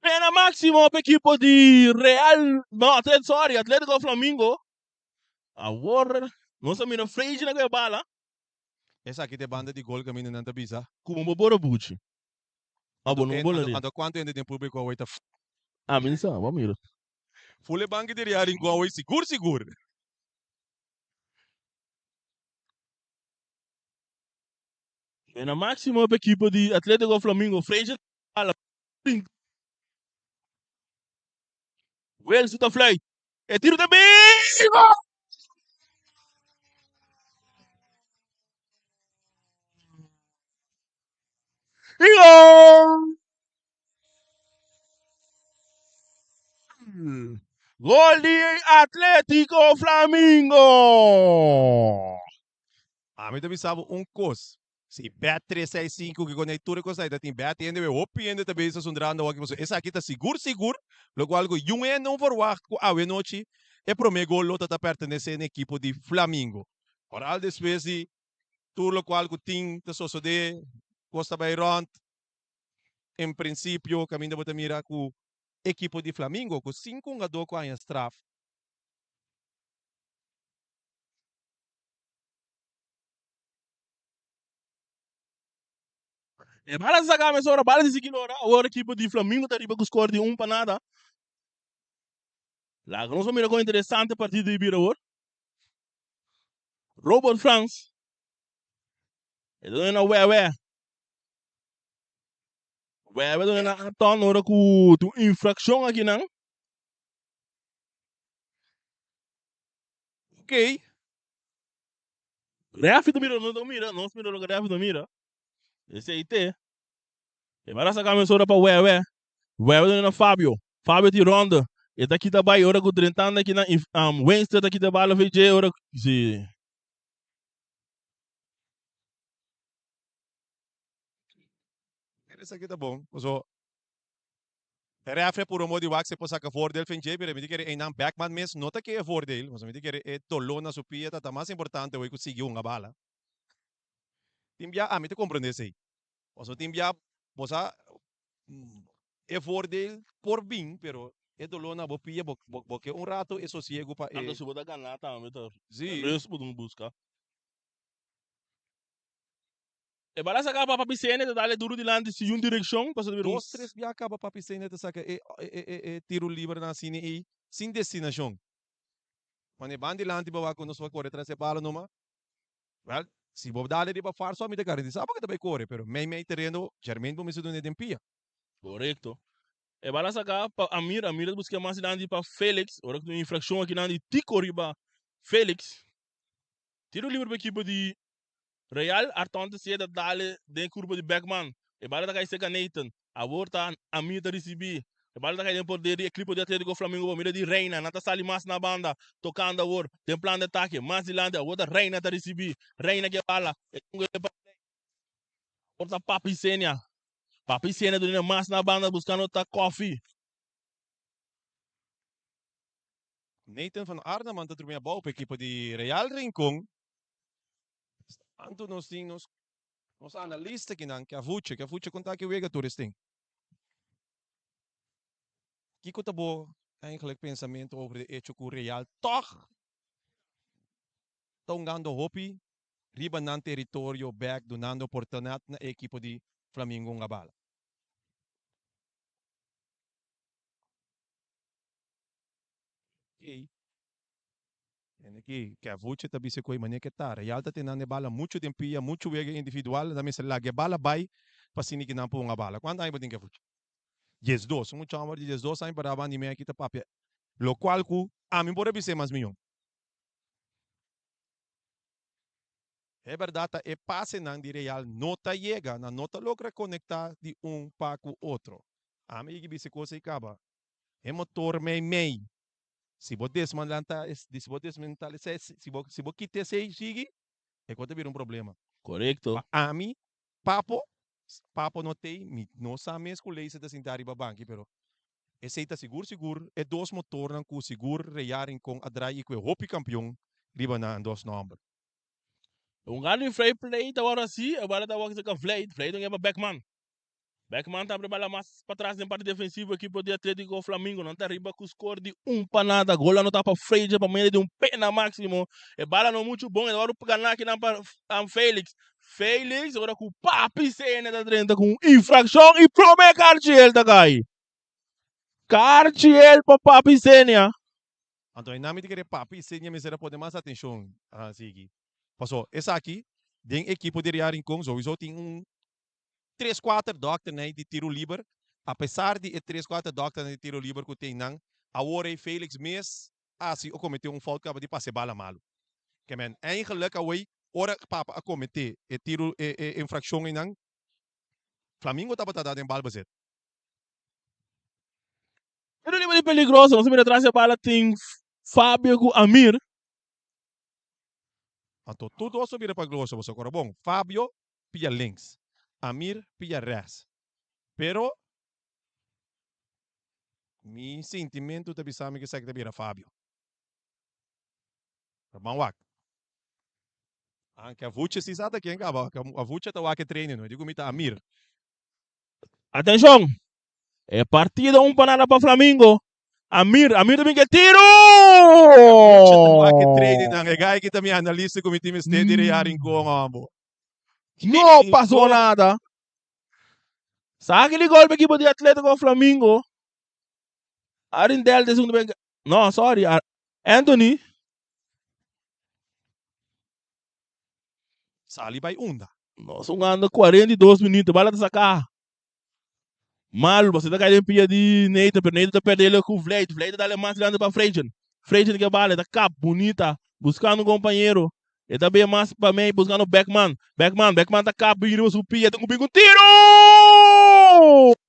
Pena maximo pa ekipo di Real, no, Atlet, sorry, Atletico Flamingo. Awor nos a mira Freiji na cu e bala.
Esaki ta e banda di gol caminda nan ta bisa.
Como bo bora buchi. Abo no bola ri.
Anto cuanto hende den publico awor ta.
Ami no sa, bo a mira.
Ful e banki di Real Rincon awor sigur sigur.
Pena maximo pa ekipo di Atletico Flamingo. Fraser bala. Wilson ta fluit. E tiro ta bin. Gol! Gol! Gol di Atletico Flamingo!
Ami ta bisa bo un kos, si bet tres seis sinku ki konei tur e kos ai ta tin bet hende we hopi hende ta bisa sundrando awor ki pasobra esaki ta sigur sigur lokual ku yun hende un verwacht ku awe nochi e prome gol lo ta ta pertenese na ekipo di Flamingo. Oral despues di tur lokual ku tin ta sosode kos ta bai rònt En prinsipio kaminda bo ta mira ku ekipo di Flamingo ku sinku hungadó ku haña straf.
E bala ta saka mesora, bala di sigui lora. Awor ekipo di Flamingo ta riba ku skor di un pa nada. Laga nos a mira kon interesante partido di bira awor. Robert Frans e ta duna na Wèwè. Wèwè duna na Anton ora ku tin un infrakshon akinan.
Ok.
Refi ta mira, nos ta mira, nos mira loke refi ta mira. Esei te. E mara saka mesora pa Wèwè. Wèwè duna na Fabio. Fabio tin ronde. E ta kita bai ora ku drentando akinan Winston ta kita bala VJ ora si.
Esaki ta bon, paso e refri a puro modo di wak si e por saka voordeel fen dje, pero mi ta kere einan Beckman mes no ta ke e voordeel, pasobra mi ta kere e doló na su pia ta ta mas importante hoy ku sigui hunga bala. Tin bia ami ta komprende esei, pasobra tin bia bo sa e voordeel por bin, pero. E doló na bo pia, bo bo ke un rato e sosiego pa e.
Anto si bo ta gana tambe ta
Sí.
rust bo dun buska. E bala saka pa Papi Sene ta dale duru dilanti si un direkshon pasobra ta bira un.
Dos tres bia kaba Papi Sene ta saka e e e tiro liber nan asina ei sin destinashon. Wanneer ban dilanti bo wak ku nos por kore tras e bala numa, wèl si bo dale riba farso ami ta garantisa bo ke ta bai kore pero mei mei tereno Jermaine bo mester dun'e den pia.
Korekto. E bala saka pa Amir, Amir ta buska mas dilanti pa Felix, ora ku tin un infrakshon akinan di Tico riba Felix. Tiro liber pa ekipo di Real, Arton ta siye ta dale den kurpa di Beckman. E bala ta kai serka Nathan. Awor ta Amir ta risibí. E bala ta kai den poder di ekipo di Atletico Flamingo pa mira di Reina. Nan ta sali mas na banda, tokando awor den plan di atake. Mas dilanti awor ta Reina ta risibí. Reina ke bala. E tunga pa Awor ta Papi Senia. Papi Senia dun'e mas na banda buskando ta Koffie.
Nathan van Arneman ta drumi abou pa ekipo di Real Rincon. Tanto nos tin nos nos analista kinan ke avuche, ke avuche kon ta ke wega tur esten. Kiko ta bo eigenlijk pensamento over de echo ku Real tog ta hungando hopi riba nan teritorio bek dunando oportunidad na e ekipo di Flamingo hunga bala? Ey. Hende ki ke avuche ta bisa ku e manera ke ta. Real ta tene nan e bala muchu den pia, muchu wega individual, nan mester laga e bala bai pa asina ki nan por hunga bala. Kuantu aña bo tin ke avuche? 12. Un mucha homber di 12 aña pará banda di mi aki ta papia lokual ku ami por a bis'é mas mihó. E bèrdat ta e pasenan di Real no ta yega, nan no ta logra konektá di un pa ku otro. Ami yegi bisa e kos ei kaba. E motor mei mei. Si bo desmalanta si bo desmentalisá si bo si bo kita esei sigui e kos ta bira un problema.
Korekto.
Pa ami papo papo no tei mi no sa mes ku Leisa ta sinta riba banki pero esei ta sigur sigur e dos motornan ku sigur Real Rincon a drai i ku e hopi kampion riba nan dos nòmber.
Un gana di free play ta wòrdu hasi, e bala ta wòrdu saka Vleet, Vleet ta pa Beckman. Beckman ta abri bala mas patras den parti defensivo ekipo di Atletico Flamingo. Nan ta riba ku skor di un pa nada. Gol anota pa Frazier pa medio di un pena maximo. E bala no muchu bon, e ta wòrdu gana akinan pa Felix. Felix ora ku Papi Sene ta drenta ku un infrakshon i prome karchi el ta kai. Karchi el pa Papi Senia.
Anto einan mi ta kere Papi Senia mester a pone mas atenshon sigui. Paso esaki den ekipo di Real Rincon souiso tin un tres kuater dòkternan di tiro liber, apesar di e tres kuater dòkternan di tiro liber ku tin nan, awor ei Felix mes a hasi o kometé un fout kaba di pasa e bala malu. Ke men, eigenlik awei ora Papa a kometé e tiro e e infrakshon einan, Flamingo tabata da den bal bezit.
Tiro liber di peligroso, nos a mira tras e bala tin Fabio ku Amir.
Anto tur dos a bira peligroso, boso kora bon, Fabio pia links, Amir pia rechts. Pero mi sintimentu ta bisa mi ku esaki ta bira Fabio. Pero ban wak. Anke Avuche si sa ta ken kaba, Avuche ta wak e training no, e di ku mi ta Amir.
Atenshon! E partido un pa nada pa Flamingo. Amir, Amir ta bin ke tiro!
Avuche ta wak e training nan, e guy ki ta mi analista ku mi tin mester di Real Rincon hombo.
No pasó nada. Saki di golpe equipo di Atletico Flamingo. Arindel de segundo ben. No, sorry. Anthony.
Sali bai unda.
Nos jugando 42 minutos. Bala ta saca. Malo, você ta cai den pia di Nathan, pero Nathan ta perde cu Vleet. Vleet ta dale mas grande pa Frejen. Frejen ke bala, ta kap, bonita, buscando un compañero. E ta bin mas pa mei, buscando Beckman. Beckman, Beckman ta kap, bin riba su pia, ta bin cu tiro!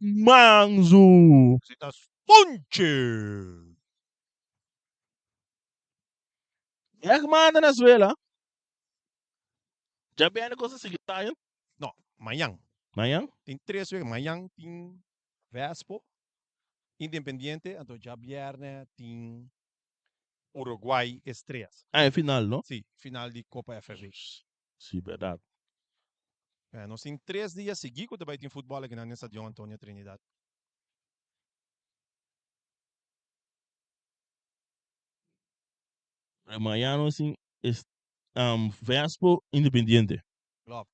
Manzu!
Esei ta Sponche!
Beckman ta na suela. Djabièrnè kos a sigui tayo?
No, mañan.
Mañan?
Tin tres wega. Mañan tin Vespo, Independiente, anto djabièrnè tin Uruguay Estrellas.
Ah, e final, no?
Sí, final di Copa FFA.
Sí, bèrdat.
Nos tin tres dia sigui ku ta bai tin futbòl akinan den Stadion Antonio Trinidad.
Mañana nos tin es Vespo Independiente.
Klopt.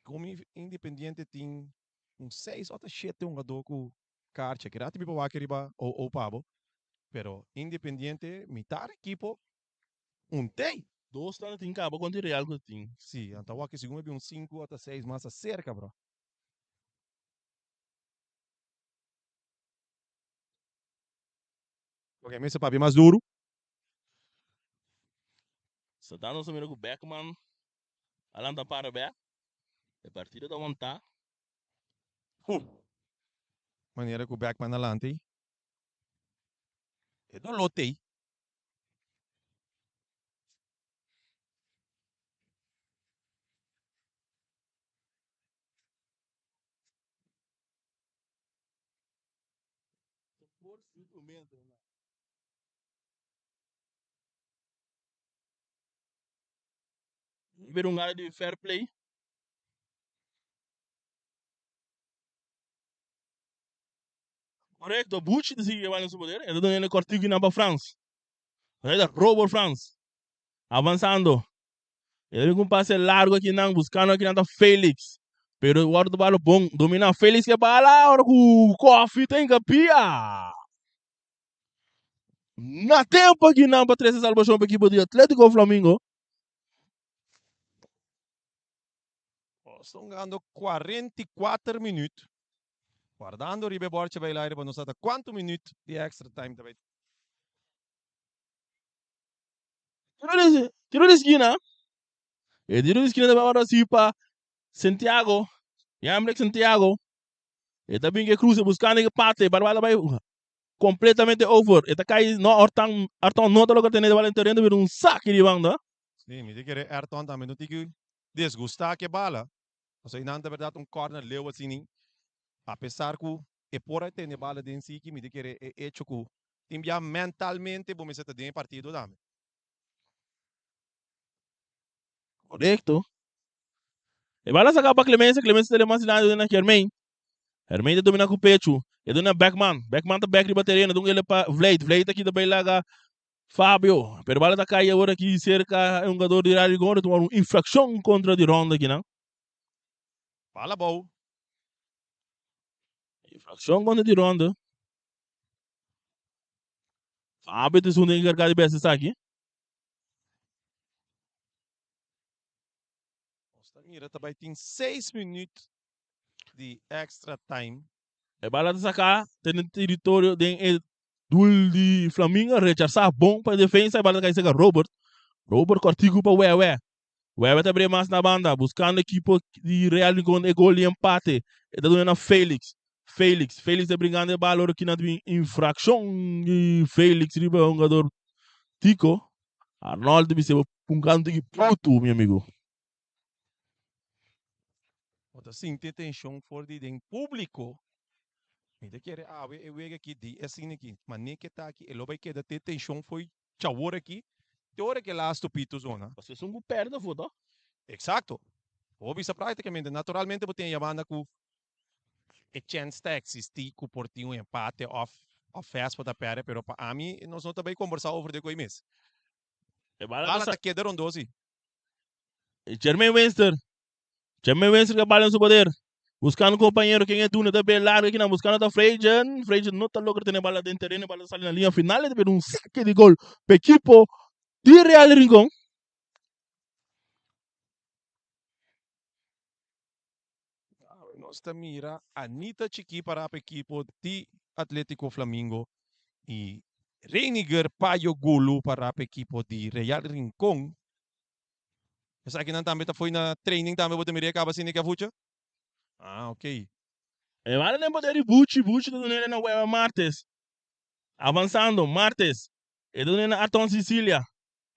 Komo Independiente tin un seis ota shete hungadó ku karchi. Keda ti mi por wak riba OO pa bo. Pero Independiente mitar ekipo un tei.
Dos tanda tin kaba kontra Real ku tin.
Si, anta wak segun mi bin un sinku ota seis mas aserka bro. Ok, mester papia mas duru.
Satan nos a mira ku Beckman a lanta para bek. E partido ta wantá.
Huh! Manera ku Beckman a lanta ei. E doló t'ei.
Riba un área di fair play. Korekto, Buchi ta sigui lleva den su poder. E ta duna e kòrtiku kinan pa Frans. Ahí ta Robert Frans. Avansando. E ta bin ku un pase largo akinan, buskando akinan ta Felix. Pero wòrdu ta bala bon dominá. Felix ke bala ora ku Kofi ta hinka pia. Na tempo akinan pa trese salbashon pa ekipo di Atletico Flamingo.
Nos ta hungando 44 minuut. Wardando riba e bòrchi bai laire pa nos sa ta kuantu minuut di extra time ta bai.
Tiro di eskina. E tiro di eskina ta bai wòrdu hasi pa Santiago. Yamrek Santiago. E ta bin ke cruce buscando e pate. Barbala bai completamente over. E ta kai no Artan Arton no ta logra tene de bala den tereno bira un saki di banda.
Sí, mi ta kere Ayrton tambe no tin ku desgustá ku e bala. Pasobra einan ta bèrdat un kòrner leu asina. Apesar ku e por a tene bala den siki, mi ta kere e echo ku tin bia mentalmente bo mester ta den e partido tambe.
Korekto. E bala saka pa Clemencia, Clemencia ta lema asina na Germain. Germain ta domina ku pechu. E duna Beckman. Beckman ta bek riba tereno. Dun ele pa Vleit. Vleit aki ta bai laga Fabio. Pero bala ta kai awor aki serka e hungador di Real Rincon. Ta un infrakshon kontra di Ronda aki nan.
Bala bou.
Infrakshon kontra di Ronda. Fabio ta esun den enkargá di bes esaki.
Nos ta mira ta bai tin seis minuut di extra time.
E bala ta saká den e teritorio den e doel di Flamingo, rechasá bon pa e defensa, e bala ta kai serka Robert. Robert kòrtiku pa Wewe. Wewe ta bria mas na banda, buskando ekipo di Real Rincon e gol di empate. E ta duna na Felix. Felix, Felix ta bringando e bala ora kina ta bin infrakshon di Felix riba e hungador Tico. Arnold ta bisa bo punka un tiki brutu, mi amigo.
Bo ta sinti e tenshon for di den públiko. Mi ta kere awe e wega aki di asina aki. Manera ke ta aki e lo bai keda te tenshon fo'i chawor aki te ora ke lastu pito zona.
Pasobra esun ku pèrdè afó to.
Eksakto. Bo bisa práktikamente, naturalmente bo tin e yamanda ku e chèns ta eksistí ku por tin un empate òf òf Vespa ta pèrdè, pero pa ami nos no ta bai kombersá over di e koi mes.
E bala ta
Bala
sa.
ta keda rondó si.
Jermaine Winster. Jermaine Winster ke bala en su poder. Buscando compañero ken e duna ta be largo kinan buscando ta Frejen. Frejen no ta logra tene bala den tereno. Bala ta sali na linea final e ta bira un saque di gol pa ekipo di Real Rincon.
Nos ta mira Anita Chiki para pa ekipo di Atletico Flamingo y Reiniger Payo Gulu para pa ekipo di Real Rincon. Esakinan tambe ta foi na training tambe bo ta mira e kaba asina ke afucha? Ah, ok.
E bala den poder di Buchi, Buchi ta dun'e na Weber Martes. Avansando, Martes. E ta dun'e na Arton Sicilia.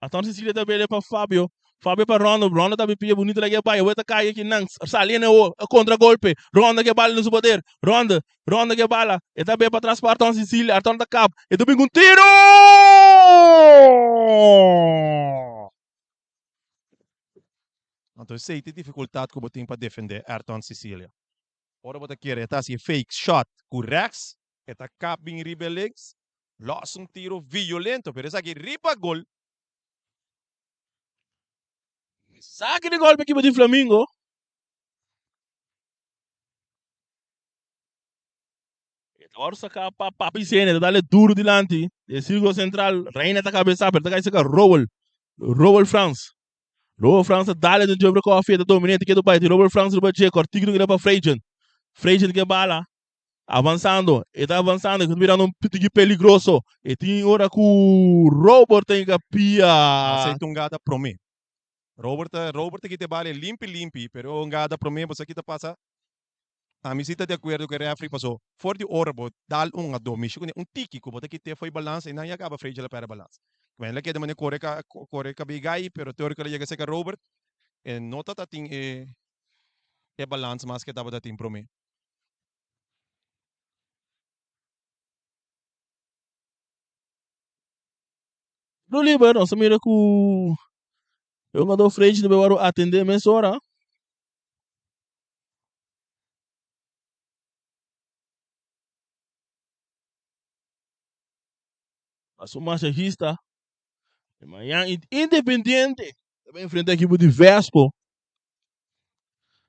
Arton Sicilia ta bele pa Fabio. Fabio pa Rondo. Rondo ta pia bunito lege bai. Awor ta kai aki nan. Sali en e kontra golpe. Rondo ke bala den su poder. Rondo. Rondo ke bala. E ta be pa tras pa Arton Sicilia. Arton ta kap. E ta bin ku un tiro!
Anto esei ta e dificultad cu bo tin pa defende Ayrton Cecilia. Ora bo ta kere e ta haci e fake shot cu rechts, e ta kap bin riba e links, los un tiro violento, pero esaki riba gol.
Saki di golpe ekipo di Flamingo. E ta wòrdu saká pa Papi Sene, ta dale duru dilanti den sirkulo sentral. Reina ta kabesá, pero ta kai serka Rowel. Rowel Frans. Rowel Frans ta dale den Jeffrey Coffie, ta dominé, ta keda bai. Rowel Frans riba dje, kòrtiku ta keda pa Freidjen. Freidjen ke bala, avansando, e ta avansando, e ta birando un tiki peligroso. E tin ora ku Robert ta hinka pia.
Aceita un gada promé. Robert ta Robert ta kita e bala e limpi limpi, pero un gada promé bo sa kita pasa? Ami si ta di akuerdo ku e refri paso for di ora bo dal un ado mishi kuné un tiki ku bo ta kit'é fo'i balans einan ya kaba Freidje la pèrdè balans. Kumen la keda manera kore ka kore kabei gai pero te ora ku el a yega serka Robert e no ta ta tin e e balans mas ku e tabata tin promé.
Tiro liber nos a mira ku e hungadó Freidje ta bai wòrdu atendé mesora. Pa su masajista di mañan Independiente ta bai enfrenta ekipo di Vespo.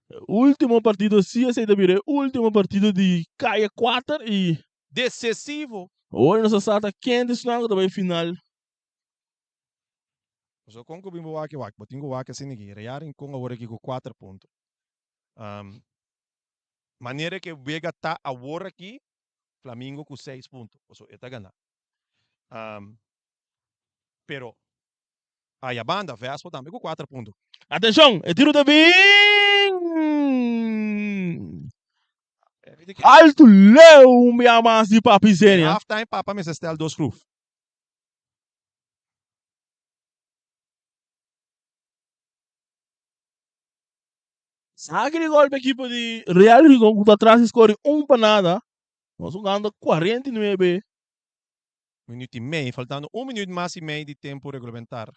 E ultimo partido si esei ta bira e ultimo partido di Kaya 4 y
Decesivo.
Ora nos a sa ta ken di esnan ku ta bai final.
Pasobra kon ku bin bo wak e wak? Bo tin ku wak asina aki. Real Rincon awor aki ku kuater punto. Manera ku e wega ta awor aki, Flamingo ku seis punto. Pasobra e ta gana. Pero aya banda, Vespo tambe ku kuater punto.
Atenshon! E tiru ta bin altu leu un bia mas di Papi Zenia.
Half time Papa mester stel dos groef.
Saki di gol pa ekipo di Real Rincon ku ta tras di skor di un pa nada. Nos hugando 49.
Minuut i mei, faltando un minuut mas i mei di tempu regulamentar.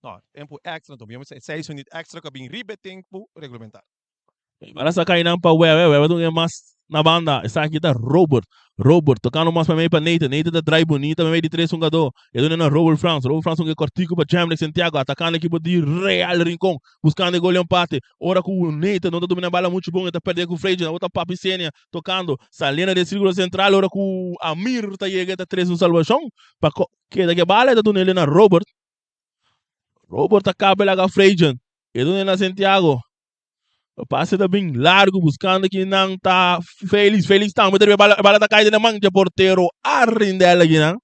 No, tempu extra, anto mi seis minuut extra ku a bin riba e tempu regulamentar.
Para saca einan pa Wewe, Wewe ta un mas na banda. Esaki ta Robert. Robert tocando mas pa mei pa Nathan. Nathan ta draai bonita pa mei di tres hungador. E duna na Robert Frans. Robert Frans un cortico pa Jamrick Santiago. Atacando equipo di Real Rincon. Buscando e gol di empate. Ora cu Nathan no ta domina bala mucho bon. E ta perde cu Freidje. Awor ta Papi Senia tocando. Saliendo den circulo central. Ora cu Amir ta yega e ta tres un salvacion. Pa keda ke bala e ta duna ele na Robert. Robert ta caba e laga Freidje. E duna na Santiago. E pase ta bin largo buscando ki nan ta Felix. Felix tambe ta riba e bala. E bala ta cay den e man dje portero Arindel aki nan.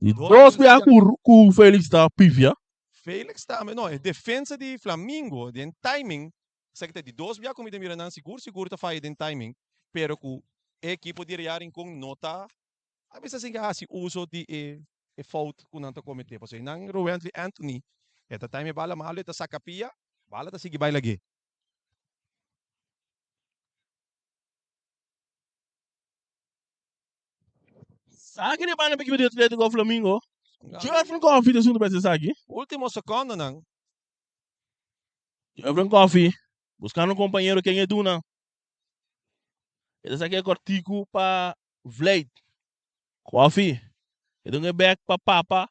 Y dos bia cu cu Felix ta pifia.
Felix tambe no, e defensa di Flamingo den timing esaki ta di dos bia cu mi ta mira nan sigur sigur ta faya den timing pero cu e ekipo di Real Rincon no ta a bisa sin ke hasi uso di e e fout ku nan ta kometé. Pasobra nan Rowently Anthony e ta time e bala malu e ta saka pia, bala ta sigui bai lag'é.
Saki di banda pa ekipo di Atletico Flamingo. Jeffrey Coffee ta esun ta bes esaki.
Ultimo secondonan.
Jeffrey Coffee buscando un compañero ken e duna. E ta saki e cortico pa Vleet. Koffie. E dun e bek pa Papa.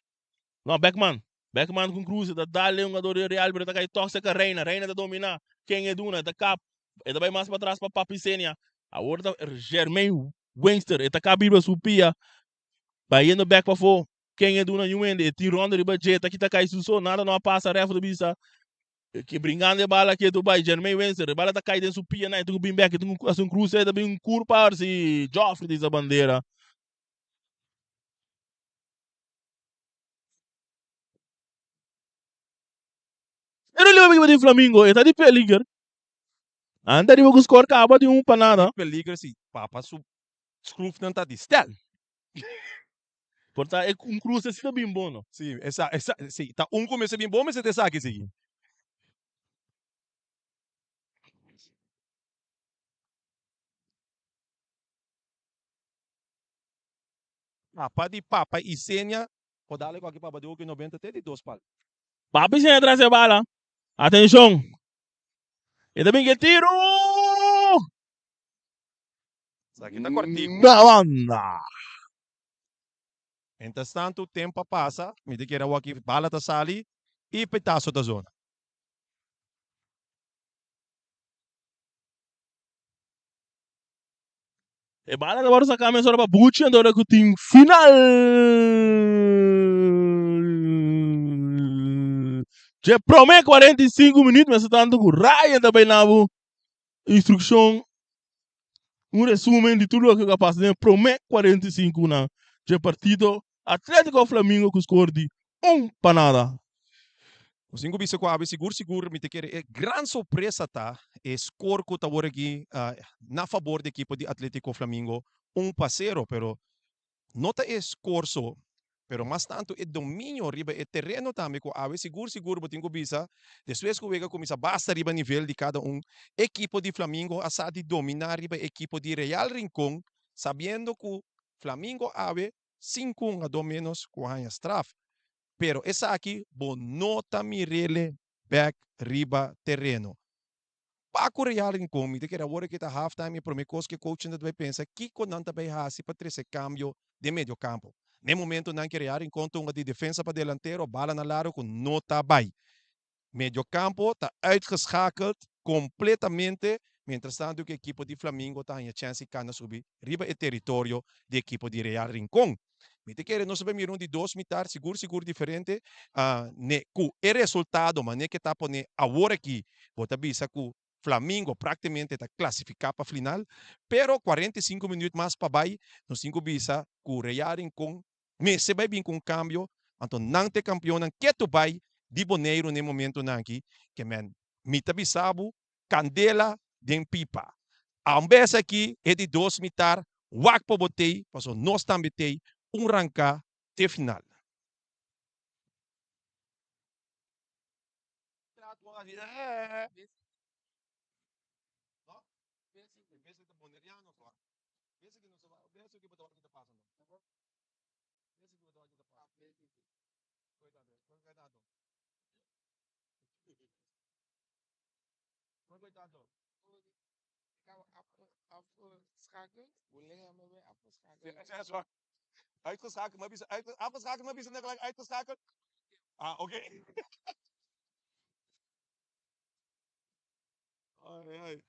No, Beckman. Beckman ku Cruz ta dal e hungador di Real pero ta kai tok serka Reina. Reina ta domina. Ken e duna? E ta kap. E ta bai mas patras pa Papi Senia. Awor ta Jermaine Wingster. E ta kap riba su pia. Bayendo bek pafó. Ken e duna niun hende. E tin ronda riba dje. Ta kita kai su so. Nada no a pasa. Ref ta bisa. Ke bringando e bala ke tu bai Jermaine Winster e bala ta kai den su pia nan e tin ku bin bek e tin ku hasi un cruce e ta bin curpa si Joffrey ta hisa bandera. Pero liba biba di Flamingo e ta di peliger. Nan ta riba ku score kaba di un pa nada.
Peliger si papa su schroefnan ta di stel.
Por ta e un cruce si ta bin bon no.
Si, esa, esa, si, ta un cu mester bin bon mester ta esaki sigui. Papa di papa Isenia por dale cu aki papa di hoki 90 te di dos pal.
Papa Isenia tras e bala. Atencion. E ta bin cu e tiro.
Esaki ta cortico.
Na banda.
Mientras tanto tempo a pasa, mi ta kere awor aki bala ta sali y petazo ta zona.
E bala ta wòrdu saká mesora pa Buchi anto ora ku tin final dje promé 45 minüt. Mester tantu ku Ryan ta bai na bo instrukshon un resumen di tur loke ku a pasa den e promé 45 nan dje partido Atletico Flamingo ku skor di un pa nada.
Nos tin ku bisa ku awe sigur sigur mi ta kere e gran sorpresa ta e skor ku ta wor aki na fabor di ekipo di Atletico Flamingo un pa sero pero no ta e skor so pero mas tantu e dominio riba e tereno tambe ku awe sigur sigur bo tin ku bisa despues ku wega kuminsa basta riba nivel di kada un ekipo di Flamingo a sa di domina riba e ekipo di Real Rincon sabiendo ku Flamingo awe sinku hungadó ménos ku haña straf. Pero esaki bo no ta mir'ele bèk riba tereno. Paco Real Rincon, mi ta kere awor ke ta half time e prome kos ke coachnan ta bai pensa kiko nan ta bai hasi pa trese kambio den medio kampo. Na e momentonan ke Real Rincon ta hunga di defensa pa delantero, bala na lado ku no ta bai. Mediocampo ta uitgeschakeld completamente, mientras tanto cu ekipo di Flamingo ta haña chance di cana subi riba e territorio di ekipo di Real Rincon. Mi ta kere nos a bay mira un di dos mitar sigur sigur diferente ne cu e resultado mane ke ta pone awor aki bo ta bisa cu Flamingo practicamente ta clasifica pa final, pero 45 minuut mas pa bay nos tin cu bisa cu Real Rincon Mester bai bin ku un kambio, anto nan ta e kampionnan ketu bai di Boneiru na e momentunan aki, ke men mi ta bisa bo kandela den pipa. Ambes aki e di dos mitar wak pa bo tei, pasobra nos tambe tei un ranka te final. Uitgeschakeld, maar bisa afgeschakeld, maar bisa net gelijk uitgeschakeld. Ah, oké. Ai, ai.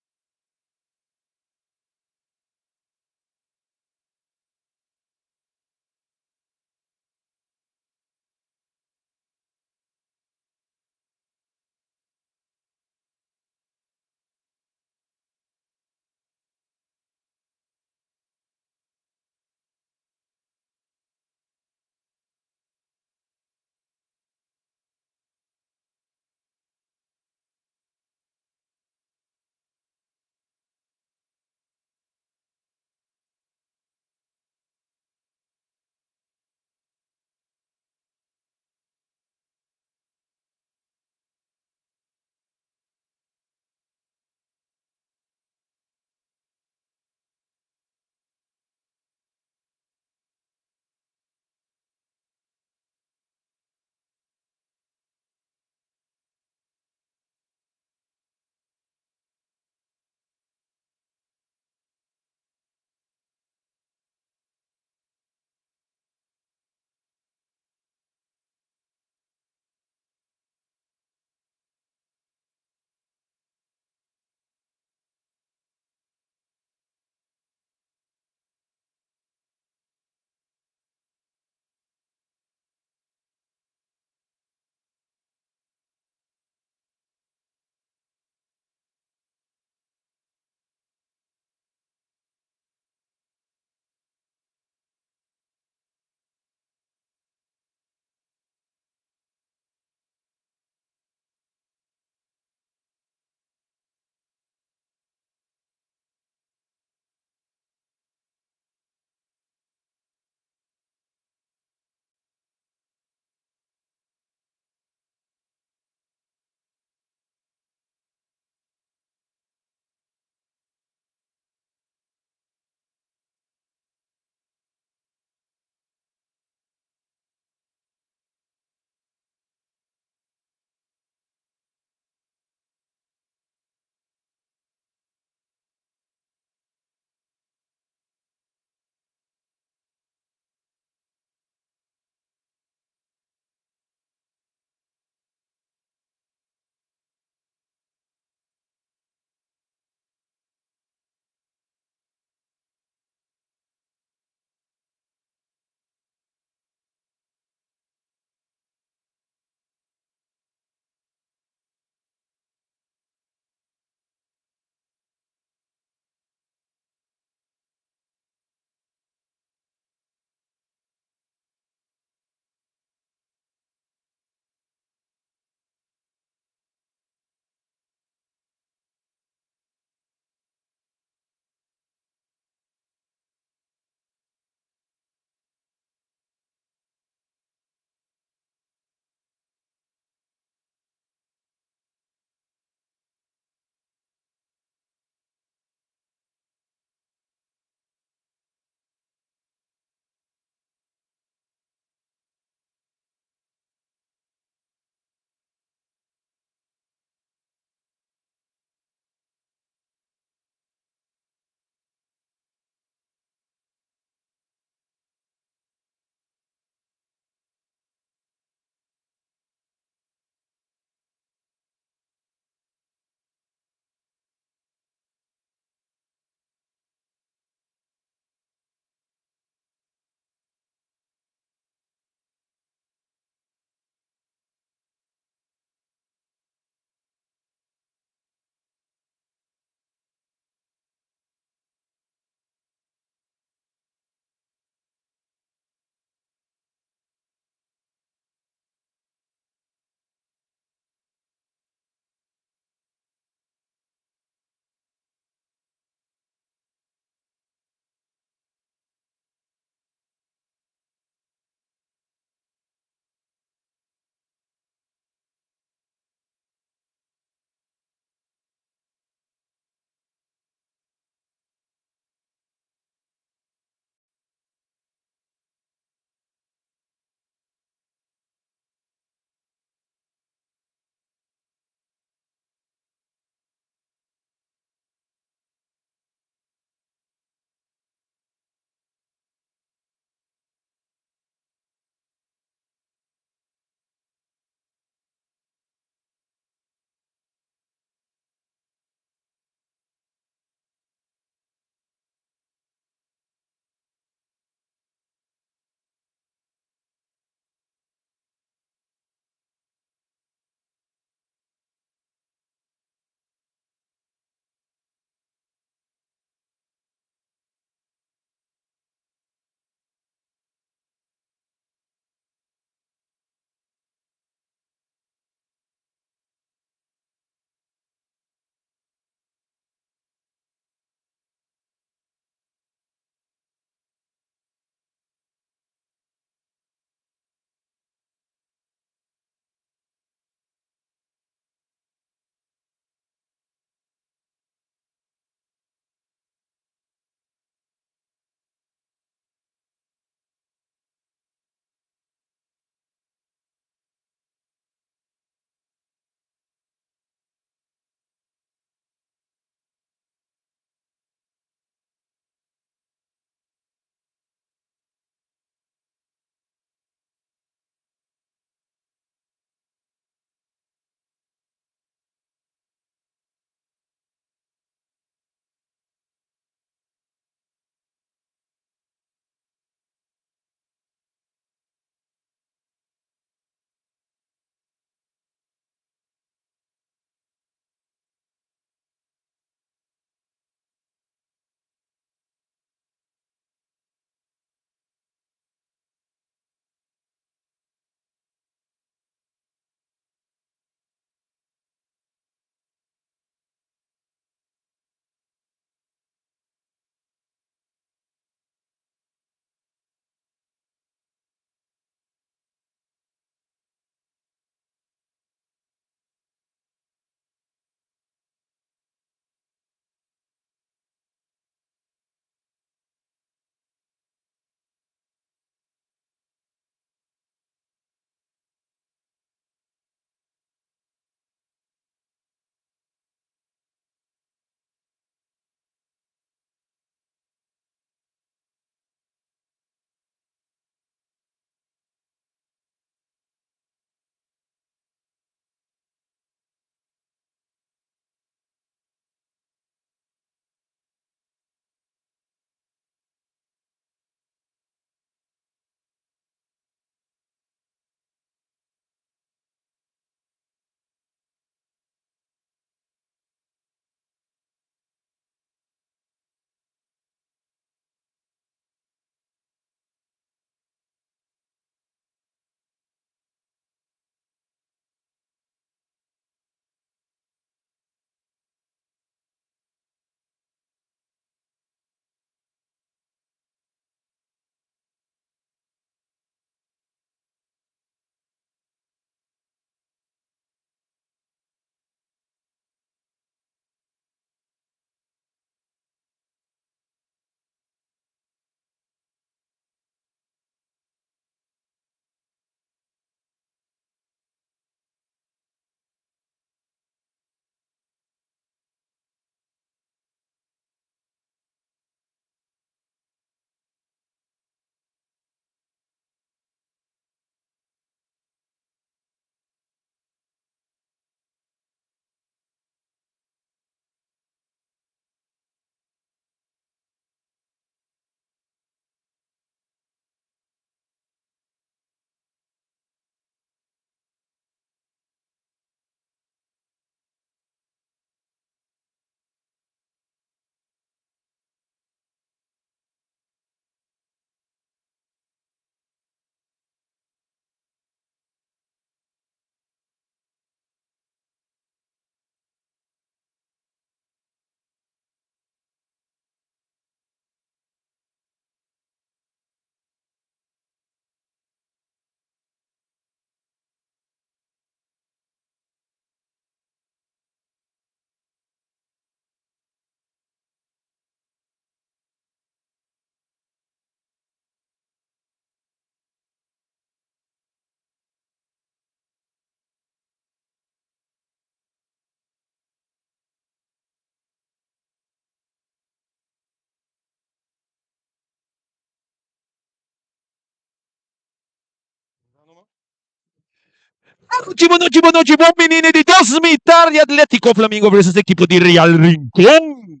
Nochi bo nochi bo nochi bon bini di dos mitar di Atletico Flamingo versus ekipo di Real Rincon.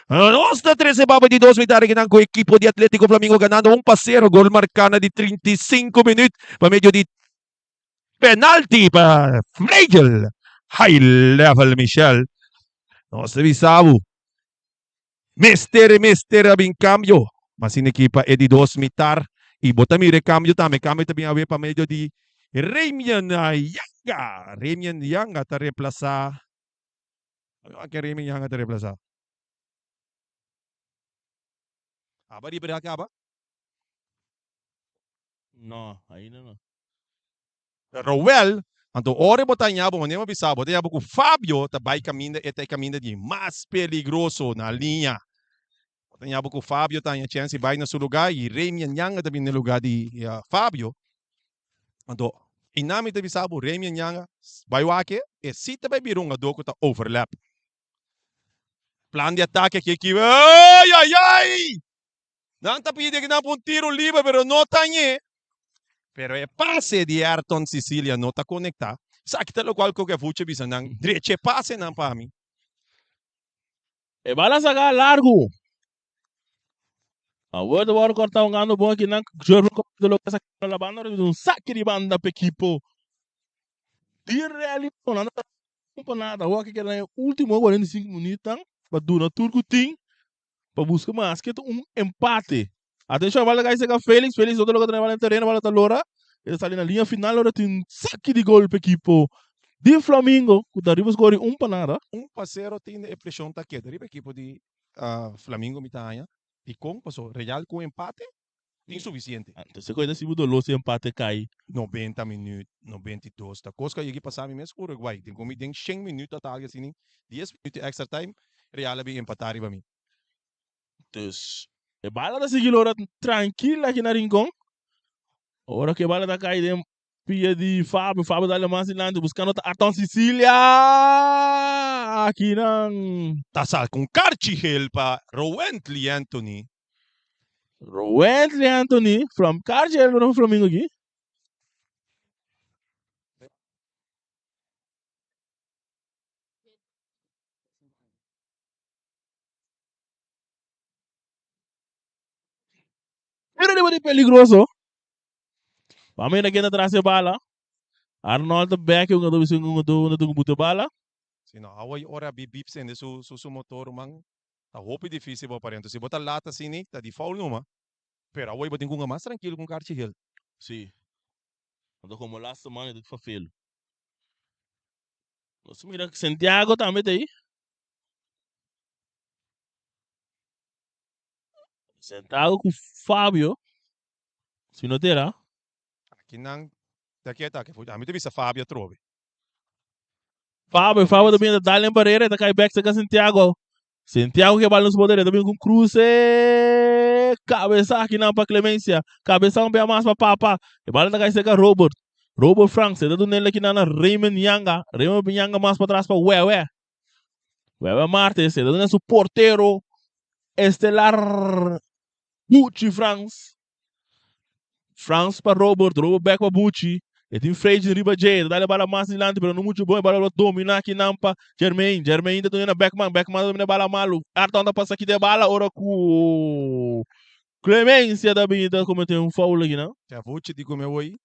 Nos ta trece baba di dos mitar akinan cu ekipo di Atletico Flamingo ganando un pa cero gol marca na di 35 minuut pa medio di penalti pa Fregel. High level Michel. Nos ta bisa bo Mester e mester a bin cambio. Ma asina aki pa e di dos mitar y bo ta mira e cambio tambe. E cambio ta bin awe pa medio di Remian Yanga. Remian Yanga ta reemplaza. A ken Remian Yanga ta reemplaza? Aba riba de caba?
No, ainda no.
Rowell, anto ora bo ta haña bo, manera bo bisa bo ta haña bo ku Fabio ta bai kaminda e ta e kaminda di mas peligroso na liña. Bo ta haña bo ku Fabio ta haña chèns di bai na su lugá i Remian Yanga ta bini na e lugá di Fabio. Anto einan mi ta bisa bo Remian Yanga bai wak e si ta bai bira un hungadó ku ta overlap. Plan di atake aki aki, ay ay ay! Nan ta pidi akinan pa un tiro liber pero no ta hañ'é. Pero e pase di Ayrton Cicilia no ta konektá. Esaki ta lokual ku Gavucho a bisa nan, Drecha e pasenan pa mi.
E bala saka largu. Awor ta wòrdu kòrtá un gando bon akinan. Jervin Correa logra saka la banda un saki di banda pa ekipo di Real Limon. Nan ta pa nada. Awor aki keda e ultimo 45 minütnan pa duna tur ku tin. Pa busca mas ke ta un empate. Atencion, bala ta cay cerca Felix. Felix no ta logra tene bala den tereno, bala ta lora. E ta sali na linea final ora tin un saki di gol pa ekipo di Flamingo cu ta riba score un pa nada.
Un pa sero tin e presion ta keda riba ekipo di Flamingo mi ta haña. Dikon? Paso Real cu empate tin suficiente.
Anto koe ta sibu doló si empate kai.
90 minuut, 92, ta kos ku a yegi pasa mi mes ku Uruguay. Den komi den shen minuut ta algu asina, dies minuut di extra time, Real a bin empatá riba mi.
Dus e bala ta sigui lora trankil aki na Rincon. Ora ku e bala ta kai den pia di Fabio, Fabio ta dal mas dilanti buscando ta Arton Cecilia akinan.
Ta sal ku un karchi gel pa Rowently Anthony.
Rowently Anthony, from karchi gel pa Flamingo aki. Pero riba di peligroso. Ba mira ken ta tras e bala. Arnold ta bek e hungador bisa un hungador unda ta buta e bala.
Si no, awo ora bip bip sende su su su motor ruman ta hopi dificil bo aparento. Si bo ta lat asini ta di foul numa. Pero awo bo tin cu hunga mas trankilo cu un karchi gel.
Si. Anto como laatste man e ta fafelu. Nos mira Santiago tambe ta ei. Santiago cu Fabio. Si no tera.
Aki nan ta ke ta ke ami ta bisa Fabio atrobe.
Fabio, Fabio ta bini ta dal den barera e ta kai bek cerca Santiago. Santiago ke bal na su poder e ta bini ku un cruce cabeza aki nan pa Clemencia. Cabeza un bia mas pa Papa. E bal ta kai cerca Robert. Robert Franks e ta dunel aki nan na Raymond Yanga. Raymond Yanga mas patras pa Wewe. Wewe Martes e ta duna su portero estelar Buchi Frans. Frans pa Robert, Robert back pa Buchi. E tin Freijin riba dje, ta dale bala mas dilanti, pero no mucho bon. E bala lo domina aki nan pa Jermaine. Jermaine ta domina Beckman, Beckman ta domina bala malo. Arton ta pasa kita e bala ora ku Clemencia ta bini ta comete un foul aki nan.
Ja, Buchi di come hoy.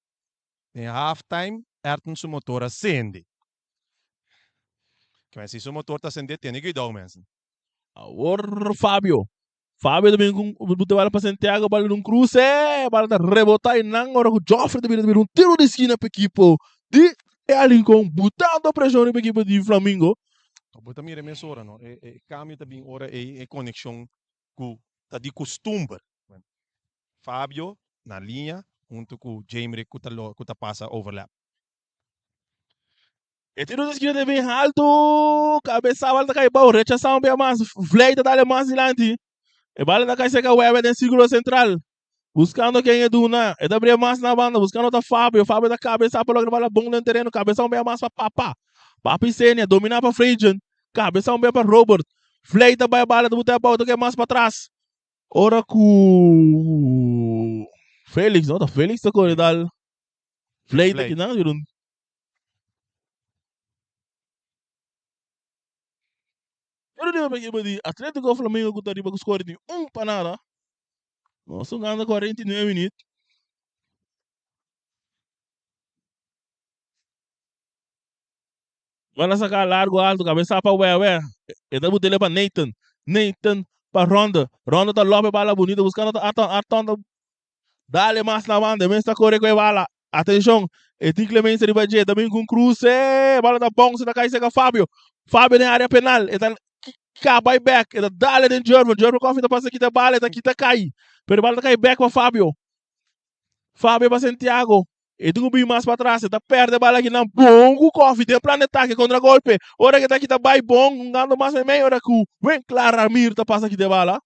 Den half time, Ayrton su motor a sende. Kmen si su motor ta sende, tene cuidao mensen.
Awor Fabio. Fabio ta bin ku buta bala pa Santiago, bala dun kruse, bala ta rebotá i nan ora ku Joffrey ta bira ta bira un tiro di skina pa ekipo di Real Rincon, butando preshon riba ekipo di Flamingo.
Bo ta mira mesora no, e e kambio ta bin ora ei e konekshon ku ta di kustumber. Fabio na liña huntu ku Jaimrick ku ta ku ta pasa overlap.
E tiro di skina ta bin haltu, kabesa bala ta kai bou, rechasá un bia mas, Vlei ta dale mas dilanti. E bala ta kai serka Wewe den sirkulo sentral, buskando ken e duna. E ta bria mas na banda, buskando ta Fabio. Fabio ta kabesá pa logra bala bon den tereno, kabesá un bia mas pa Papa. Papi Senia, dominá pa Freidjen, kabesá un bia pa Robert. Vlei ta bai bala, ta buta abou, ta kai mas patras. Ora ku Felix, no, ta Felix ta kore dal Vlei ta kinan, un. Tiro liber pa ekipo di Atletico Flamengo ku ta riba ku skore di un pa nada. Nos ta gana 49 minüt. Bala saka largo alto, kabesa pa Wewe. E ta butele pa Nathan. Nathan pa Ronde. Ronde ta lope bala bunito buskando ta Arton. Arton ta dale mas na banda. E mes ta kore ku e bala. Atenshon, e tin Clemencia riba dje. Ta bin ku un kruse. Bala ta bounce ta kai seka Fabio. Fabio den area penal. E ta ka bai bek. E ta dale den Jervin. Jervin Coffee ta pasa kita e bala. E ta kita kai. Pero e bala ta kai bek pa Fabio. Fabio pa Santiago. E tin ku bin mas patras. E ta perde bala akinan. Bon ku Coffee den plan di atake kontra golpe. Ora ku e ta kita bai bon hungando mas meimei. Ora ku Winklar Ramir ta pasa kita e bala.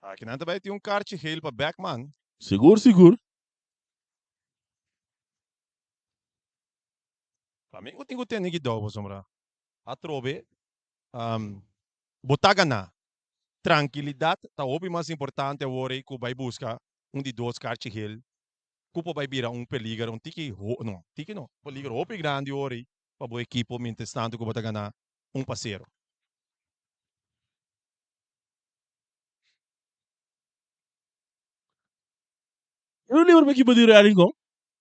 Akinan ta bai tin un karchi geel pa Beckman.
Sigur sigur.
Flamengo tin ku tene kidou pasobra atrobe bo ta gana. Trankilidat ta hopi mas importante awor ei ku bai buska un di dos karchi geel ku por bai bira un peliger un tiki no tiki no peliger hopi grandi awor ei pa bo ekipo mientras tanto ku bo ta gana un pa sero.
Tiro liber pa ekipo di Real Rincon.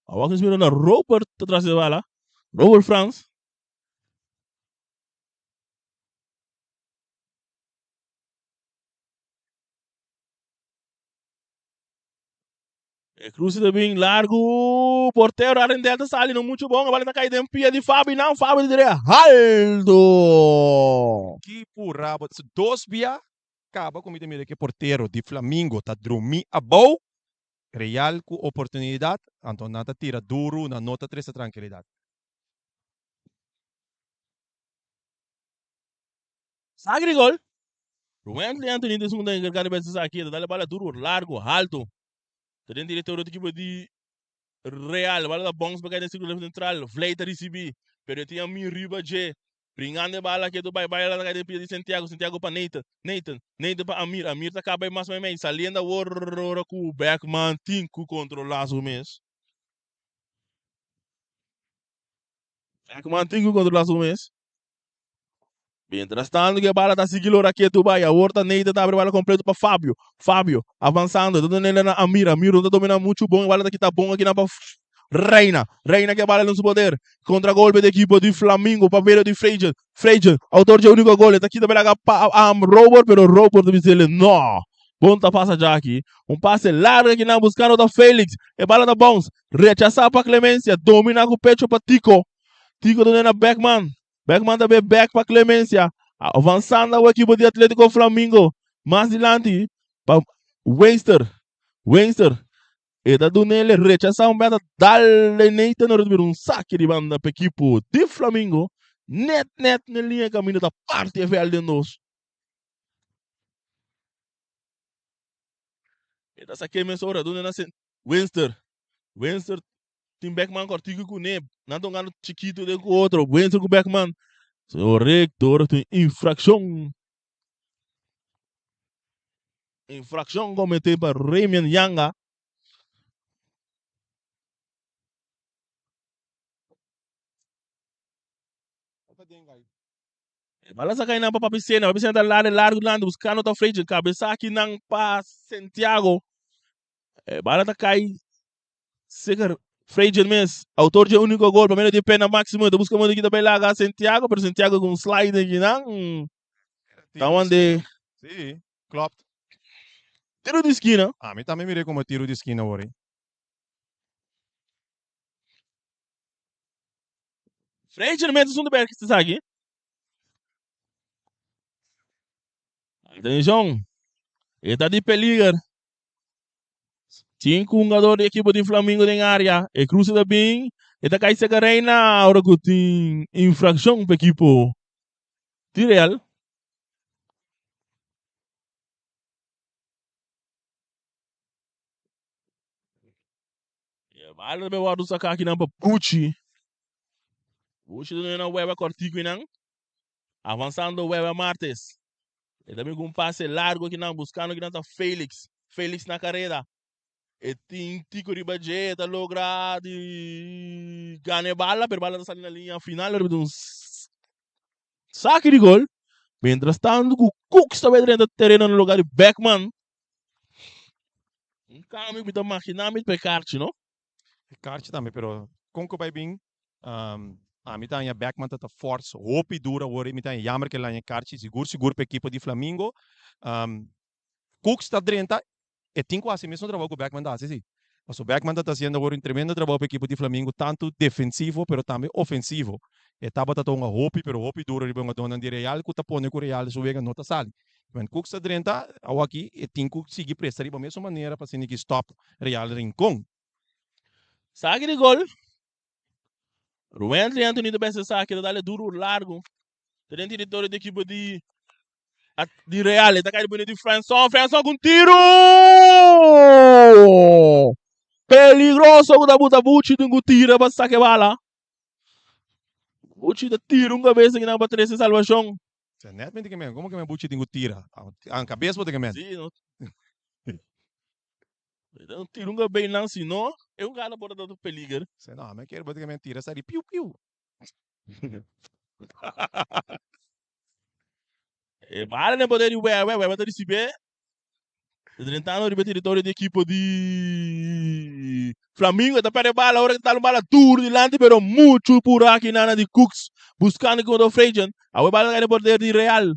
Awor nos mira na Robert ta tras di bala. Robert Frans. E cruce ta bin largo. Portero Arendel ta sali no mucho bon. E bala ta kai den pia di Fabi. Nan Fabi ta diria alto.
Ki pura bo dos bia kaba ku mi ta mira ke portero di Flamingo ta drumi abou. Real ku oportunidat anto nan ta tira duru nan no ta trese trankilidat.
Sagri gol. Wensley Anthony ta esun ku ta enkargá di bes esaki. E ta dal e bala duru, largo, halto. Ta den direktorio di ekipo di Real. Bala ta bòns pa kai den sirkulo sentral. Vlei ta risibí, pero e tin a mi riba dje. Bringando e bala ketu bai. Bala ta kai den pia di Santiago. Santiago pa Nathan. Nathan. Nathan pa Amir. Amir ta kaba e mas meimei. Saliendo awor ora ku Beckman tin ku kontrolá su mes. Beckman tin ku kontrolá su mes. Mientras tanto que bala ta sigui lora ketu bai. Awor ta Nathan ta abri bala completo pa Fabio. Fabio avanzando. Ta duna na Amir. Amir no ta domina mucho bon. E bala ta kita bon aki na pa Reina. Reina ke bala den su poder. Contra golpe di equipo di Flamingo pa medio di Fregen. Fregen, autor dje unico gol. E ta kita bela pa Robert, pero Robert ta bisa ele no. Bon ta pasa dja aki. Un pase largo aki na buscando ta Felix. E bala ta bounce. Rechasa pa Clemencia. Domina cu pecho pa Tico. Tico ta duna na Beckman. Beckman ta bay back pa Clemencia. Avanzando awo ekipo di Atletico Flamingo. Mas dilanti pa Weinster. Weinster. E ta dunele rechasa un beta dale Nathan ora ta bira un saki di banda pa ekipo di Flamingo. Net net na liña kaminda ta parti e veld den dos. E ta sake mesora duna na Weinster. Weinster Tin Beckman kòrtiku ku ne. Nan ta hungando chikitu den ku otro. Wenzel ku Beckman. Korekto, ora tin infrakshon. Infrakshon kometé pa Remian Yanga. E bala sa kai nan pa Papi Sena. Papi Sena ta lade largu dilanti buskando ta Freidje. Kabesa aki nan pa Santiago. E bala ta kai Zeker Freidjen mes, autor dje úniko gol pa medio di pena máksimo. E ta buska modo di kita bai laga Santiago, pero Santiago ku un slide aki nan. Ta wande.
Sí, klopt.
Tiro di skina.
Ami tambe mir'é komo tiro di skina awor ei.
Freidjen mes esun ta bai esaki. Atenshon, e ta di peliger. Sinku hungador di ekipo di Flamingo den área. E kruse ta bin, e ta kai seka Reina ora ku tin infrakshon pa ekipo di Real. E bala ta wòrdu saká akinan pa Buchi. Buchi ta duna weba kòrtiku einan. Avansando Weber Martes. E ta bin ku un pase largo akinan buskando kinan ta Felix. Felix na kareda. E tin Tico riba dje, e ta logra di gana e bala, pero e bala ta sali na liña final riba di un saki di gol. Mientras tanto ku Cooks ta bai drenta tereno na lugar di Beckman. Un cambio ku mi ta magina mi pa e karchi, no?
E karchi tambe, pero kon ku bai bin ami ta haña Beckman ta ta force hopi duro awor i mi ta haña jammer ku el haña e karchi sigur sigur pa ekipo di Flamingo. Cooks ta drenta, e tin ku hasi mesun trabou ku Beckman ta hasi si. Pasobra Beckman ta ta hasiendo awor un tremendo trabou pa ekipo di Flamingo, tantu defensivo pero tambe ofensivo. E tabata ta hunga hopi pero hopi duro riba e hungadónan di Real ku ta pone ku Real su wega no ta sali. Wen Cooks ta drenta awaki e tin ku sigui presta riba mesun manera pa asina ki stòp Real Rincon.
Saki di gol. Ruwensley Anthony ta besta esaki, ta dale duro largo. Ta den territorio di ekipo di di Real. Ta kai di Franson. Franson ku un tiro! Peligroso ku ta buta Buchi tin ku tira pa saka e bala. Buchi ta tira un kabesa kinan pa trese salvashon.
Sa net mi tin ke men, komo ke men Buchi tin ku tira? An kabes bo tin ke men?
Si, no. Un tira un kabei nan si no, e un gana por ta peliger.
Sa no, mi kere bo tin ke men tira sa di piu piu.
E bala den poder di Wewe, Wewe ta risibe. Ta drentando riba e teritorio di ekipo di Flamingo. Ta perde bala ora ta dal un bala duro dilanti pero muchu pura aki nana di Cooks buscando ki otro Frejen. Awe bala ta kai den poder di Real.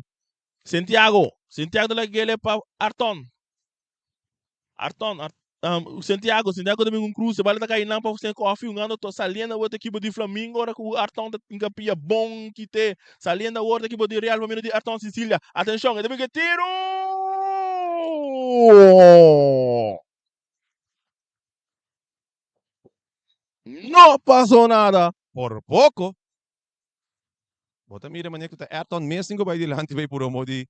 Santiago. Santiago ta laga gele pa Arton. Arton, Art, um, Santiago, Santiago ta bin un cruce, bala ta kai nan pa José Koffie, un ando to saliendo awor ta equipo di Flamingo, ora ku Arton ta tinka pia bon kite, saliendo awor ta equipo di Real pa medio di Arton Sicilia. Atenshon, e ta bin ke tiro! No pasó nada.
Por poco. Bo ta mira manera ku ta Ayrton mes tin ku bai dilanti bai puro mo di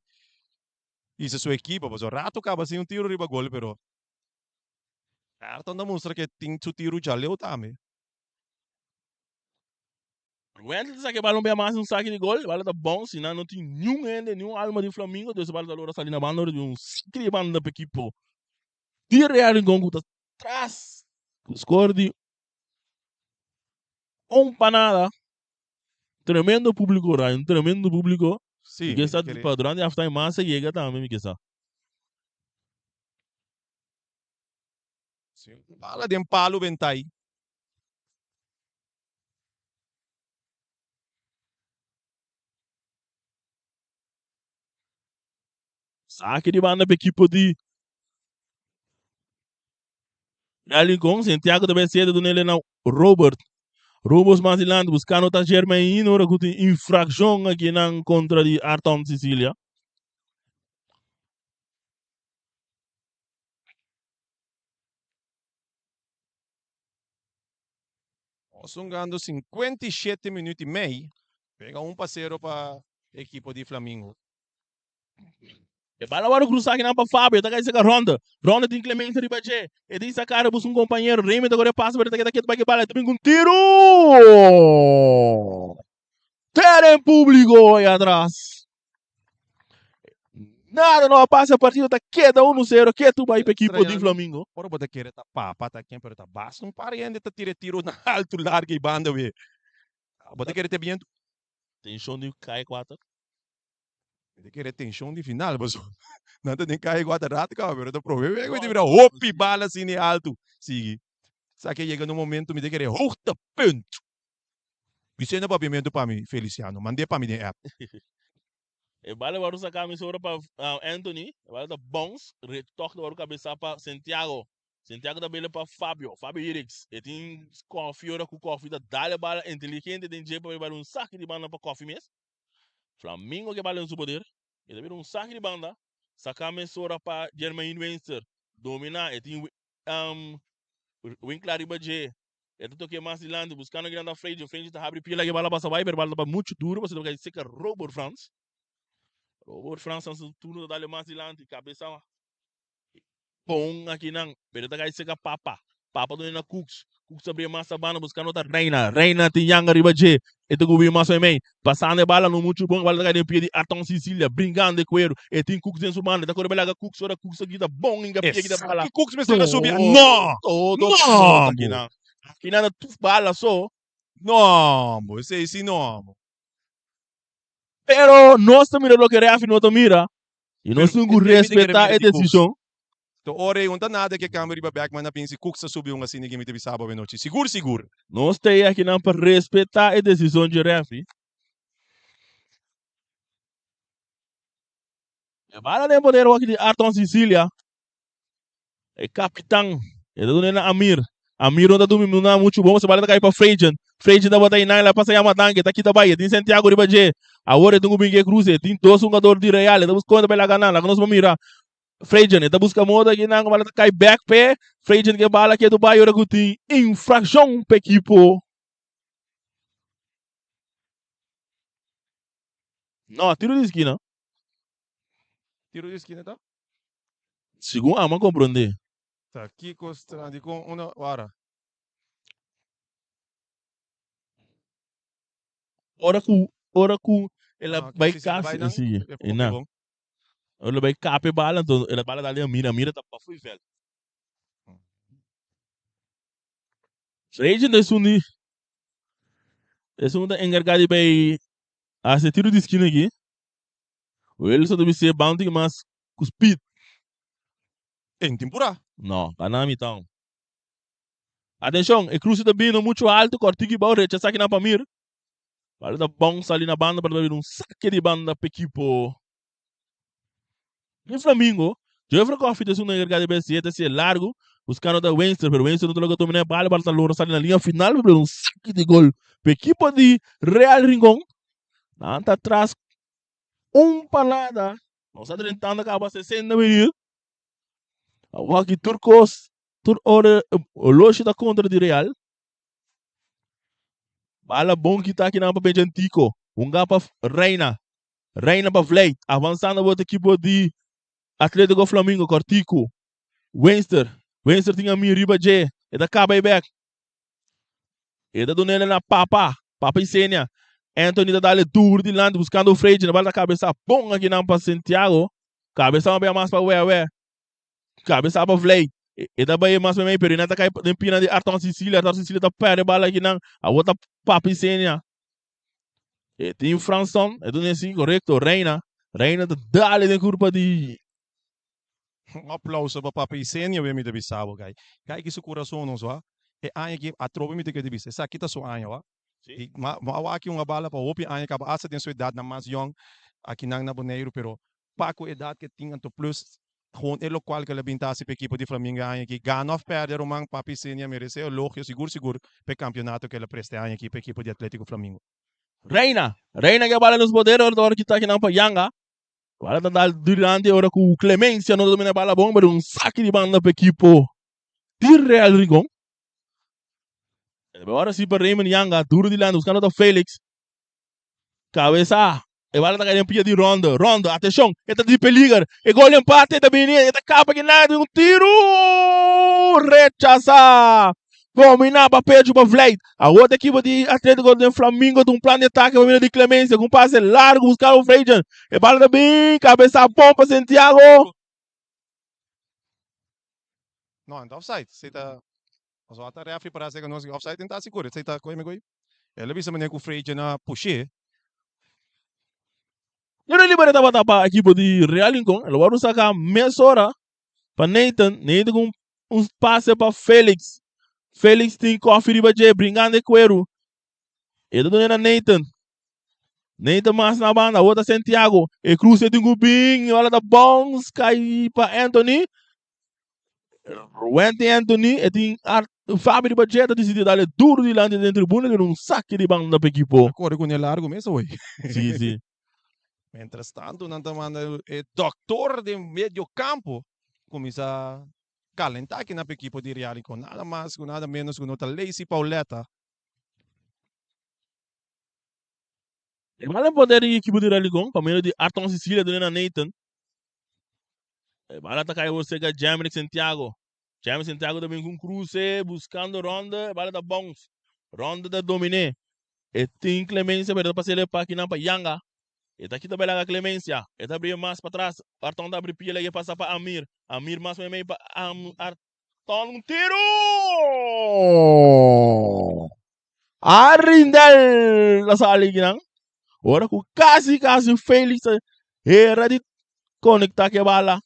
Hisa su ekipo pasobra rato kaba sin un tiro riba gol pero Ayrton ta mustra ke tin su tiro djaleu tambe.
Wendel ta saka e balon bia mas un saki di gol, e bala ta bounce y nan no tin niun hende, niun alma di Flamingo, dus e bala ta logra sali na banda ora di un saki di banda pa ekipo di Real Rincon ku ta tras ku score di un pa nada. Tremendo publico Ryan, tremendo publico.
Sí,
Mi ke
mi
sa
ta kere.
pa durante halftime mas a yega tambe mi ke sa.
Sí, bala den palo bentai.
Saki di banda pa ekipo di Real Rincon. Santiago ta bay sede dunele na Robert. Robos mas dilanti buscando ta Germain ora cu tin infraccion aki nan contra di Arton Sicilia.
Nos hungando 57 minuut y mei. Pega un pa cero pa ekipo di Flamingo.
E bala wòrdu krusá akinan pa Fabio, e ta kai seka Ronde. Ronde tin Clemente riba dje. E tin sa kara buska un kompañero. Remy ta kore pasa pero e ta keda ketu bai ku e bala. E ta bin ku un tiru! Teren públiko ei atras. Nada no a pasa, e partido ta keda unu sero ketu bai pa ekipo di Flamingo.
Ora bo ta kere ta papa ta ken pero ta basta un par hende ta tira e tiro na altu larga i banda wee. Bo ta kere ta bientu?
Tenshon di kai kuater.
Mi ta kere tenshon di final pasobra nan ta den kai guarda rato kaba pero ta prome wega mi ta mira hopi bala asina altu. Sigui. Sa ke yega na un momento mi ta kere hoogtepunt. Bis'é na papiamentu pa mi Feliciano. Mand'é pa mi den app.
E bala wòrdu saká mesora pa Anthony. E bala ta bounce, retòk ta wòrdu kabesá pa Santiago. Santiago ta bele pa Fabio, Fabio Irix. E tin kòfi ora ku kòfi ta dal e bala inteligente den dje pa e bala un saki di banda pa kòfi mes. Flamingo ke bala den su poder. E ta bira un saki di banda. Saka mesora pa Jermaine Weinster. Dominá. E tin Winkler riba dje. E ta toke mas dilanti buskando kinan ta Freidje. Freidje ta habri pia laki e bala pasa bai pero e bala ta bai muchu duru pasobra ta bai seka Robert Frans. Robert Frans na su turno ta dale mas dilanti. Kabesa bon akinan pero e ta kai seka Papa. Papa duna na Cooks. Cooks ta bria mas ta banda buscando ta Reina. Reina tin Yanga riba dje. E ta gubi mas meimei. Pasando e bala no mucho bon. E bala ta cay den pia di Arton Cicilia. Bringando e cuero. E tin Cooks den su banda. E ta core bai laga Cooks. Ora Cooks ta kita bon inga pia kita bala.
Esaki Cooks mester a subi. No!
Todo
No!
Akinan. Akinan ta tuf bala so.
No, bo. Esei si no, bo.
Pero nos ta mira loke refi no ta mira y nos tin cu respeta e decision.
To ora ei un ta nada ke cambio riba Beckman a binsi Cooks ta subi un asina ke mi ta bisa bo avenochi. Sigur sigur.
Nos ta ei akinan pa respeta e decision dje refi. E bala den poder waki di Arton Sicilia. E kapitan, e ta duna na Amir. Amir no ta dumi nuna muchu bon, pasobra bala ta kai pa Frejen. Frejen tabata einan, el a pasa yama tanke, ta kita bai, e tin Santiago riba dje. Awor e tin ku bin ku e kruse, e tin dos hungador di Real, e ta buska kon e ta bai laga nan, laga nos por mira. Frejen, e ta buska modo aki nan ku bala ta kai bek p'e. Frejen ke bala ketu bai ora ku tin infrakshon p'e ekipo. No, tiro di skina.
Tiro di skina ta?
Segun amo a komprondé.
Ta kiko stra dikon una wara?
Ora ku ora ku el a
Ah, ok.
bai
Si, si, el
kas
bai
e
nan,
sigui
e
e
ok
na.
bon.
Ora el a bai kap e bala anto el a bala dal den Amira, Amira ta pafui vèlt. Freidje ta esun di esun ta enkargá di bai hasi tiro di skina aki. Wilson ta bis'é bounty mas ku speed.
En tempura.
No, pa nan mitan. Atenshon, e kruse ta bini muchu altu, kòrtiki bou rechasá kinan pa mir. Bala ta bon sali na banda pa ta bira un sake di banda pa ekipo di Flamingo. Jeffrey Coffie ta esun na enkargá di bes si e ta si'e largu, buskando ta Weinster, pero Weinster no ta logra dominá e bala, bala ta logra sali na liña final pa bira un sake di gol pa ekipo di Real Rincon. Nan ta tras un pa nada. Nos ta drentando caba 60 minuut. Awor aki tur cos, tur ora oloshi ta contra di Real. Bala bon kita aki nan pa Benja Antico. Hunga pa Reina. Reina pa Vleit. Avanzando bo equipo di Atletico Flamingo. Cortico. Winster. Winster tin a mi riba dje. E ta caba e bek. E ta dunele na Papa. Papa Isenia. Anthony ta dale duro dilanti buscando Freidje. Na bala ta cabeza bon aki nan pa Santiago. Cabeza mabia mas pa Wewe. Cabeza pa Vlei. E ta bay mas mei pero e na ta kai den pina di Arton Sicilia. Arton Sicilia ta perde bala aki nan. Awor ta Papa Isenia. E tin Franson. E dune si correcto. Reina. Reina ta dale den curpa di
Un aplauso pa Papa Isenia we mi ta bisa bo gai. Gai ki su kurason nos wa. E aña aki atrobe mi ta kere bisa esaki ta su aña wa. I ma ma a wak un a bala pa hopi aña kaba asta den su edatnan mas yong akinan na Boneiru pero pa ku edat ke tin anto plus gewoon e lokual ke el a bin ta hasi pa ekipo di Flamingo e aña aki gana of pèrdè ruman Papa Isenia merese elogio sigur sigur pa e kampionato ke el a presta e aña aki pa ekipo di Atletico Flamingo.
Reina! Reina ke bala nos poder ora kita akinan pa yanga. Bala ta dal durante ora ku Clemencia no ta domina bala bon, pero un saki di banda pa ekipo di Real Rincon. Ora si pa Raymond Yanga, duro dilanti buscando ta Felix. Cabeza, e bala ta kai den pia di Rondo. Rondo, atención, e ta di peliger. E gol empate ta bini, e ta kapa ki nada, un tiro! Rechasa! Domina pa pecho pa Vleit. Awor ta ekipo di Atletico den Flamingo ta un plan di atake pa mira di Clemencia ku un pase largo buscando Freidjan. E bala ta bin, cabeza bon pa Santiago.
No, enta offside. Si ta Paso ata refri para sega nos offside enta sigur. Si ta koe mi koe. El a bisa mane ku Freidjan a push'é.
Tiro libre tabata pa ekipo di Real Rincon. El a wòrdu saka mesora pa Nathan. Nathan ku un pase pa Felix. Felix tin koffie riba dje, bringando e kueru. E ta duna na Nathan. Nathan mas na banda, awor ta Santiago. E cruce tin ku bin, ora ta bounce kai pa Anthony. Wendy Anthony, e tin Art, Fabi riba dje, ta disidi dale duro dilanti den tribuna, duna un saki di banda pa ekipo.
A kore kuné largu mes awor.
Si, si.
Mientras tanto nan ta manda e doktor den medio campo kuminsá kalentá aki na ekipo di Real Rincon. Nada mas ku nada menos ku no ta Lacey Pauletta.
E bala en poder di ekipo di Real Rincon pa medio di Arton Cecilia duna na Nathan. E bala ta kai awor serka Jamrick Santiago. Jaime Santiago ta bin ku un kruse buskando Ronde, e bala ta bounce. Ronde ta dominé. E tin Clemencia pero ta pasa el pa kinan pa Yanga. E ta kita belaga Clemencia. E ta bria mas patras. Arton ta abri pia lege pasa pa Amir. Amir mas meimei pa Arton. Un tiru! Arindel ta sali kinan. Ora ku kasi kasi Felix ta hera di konekta ke bala.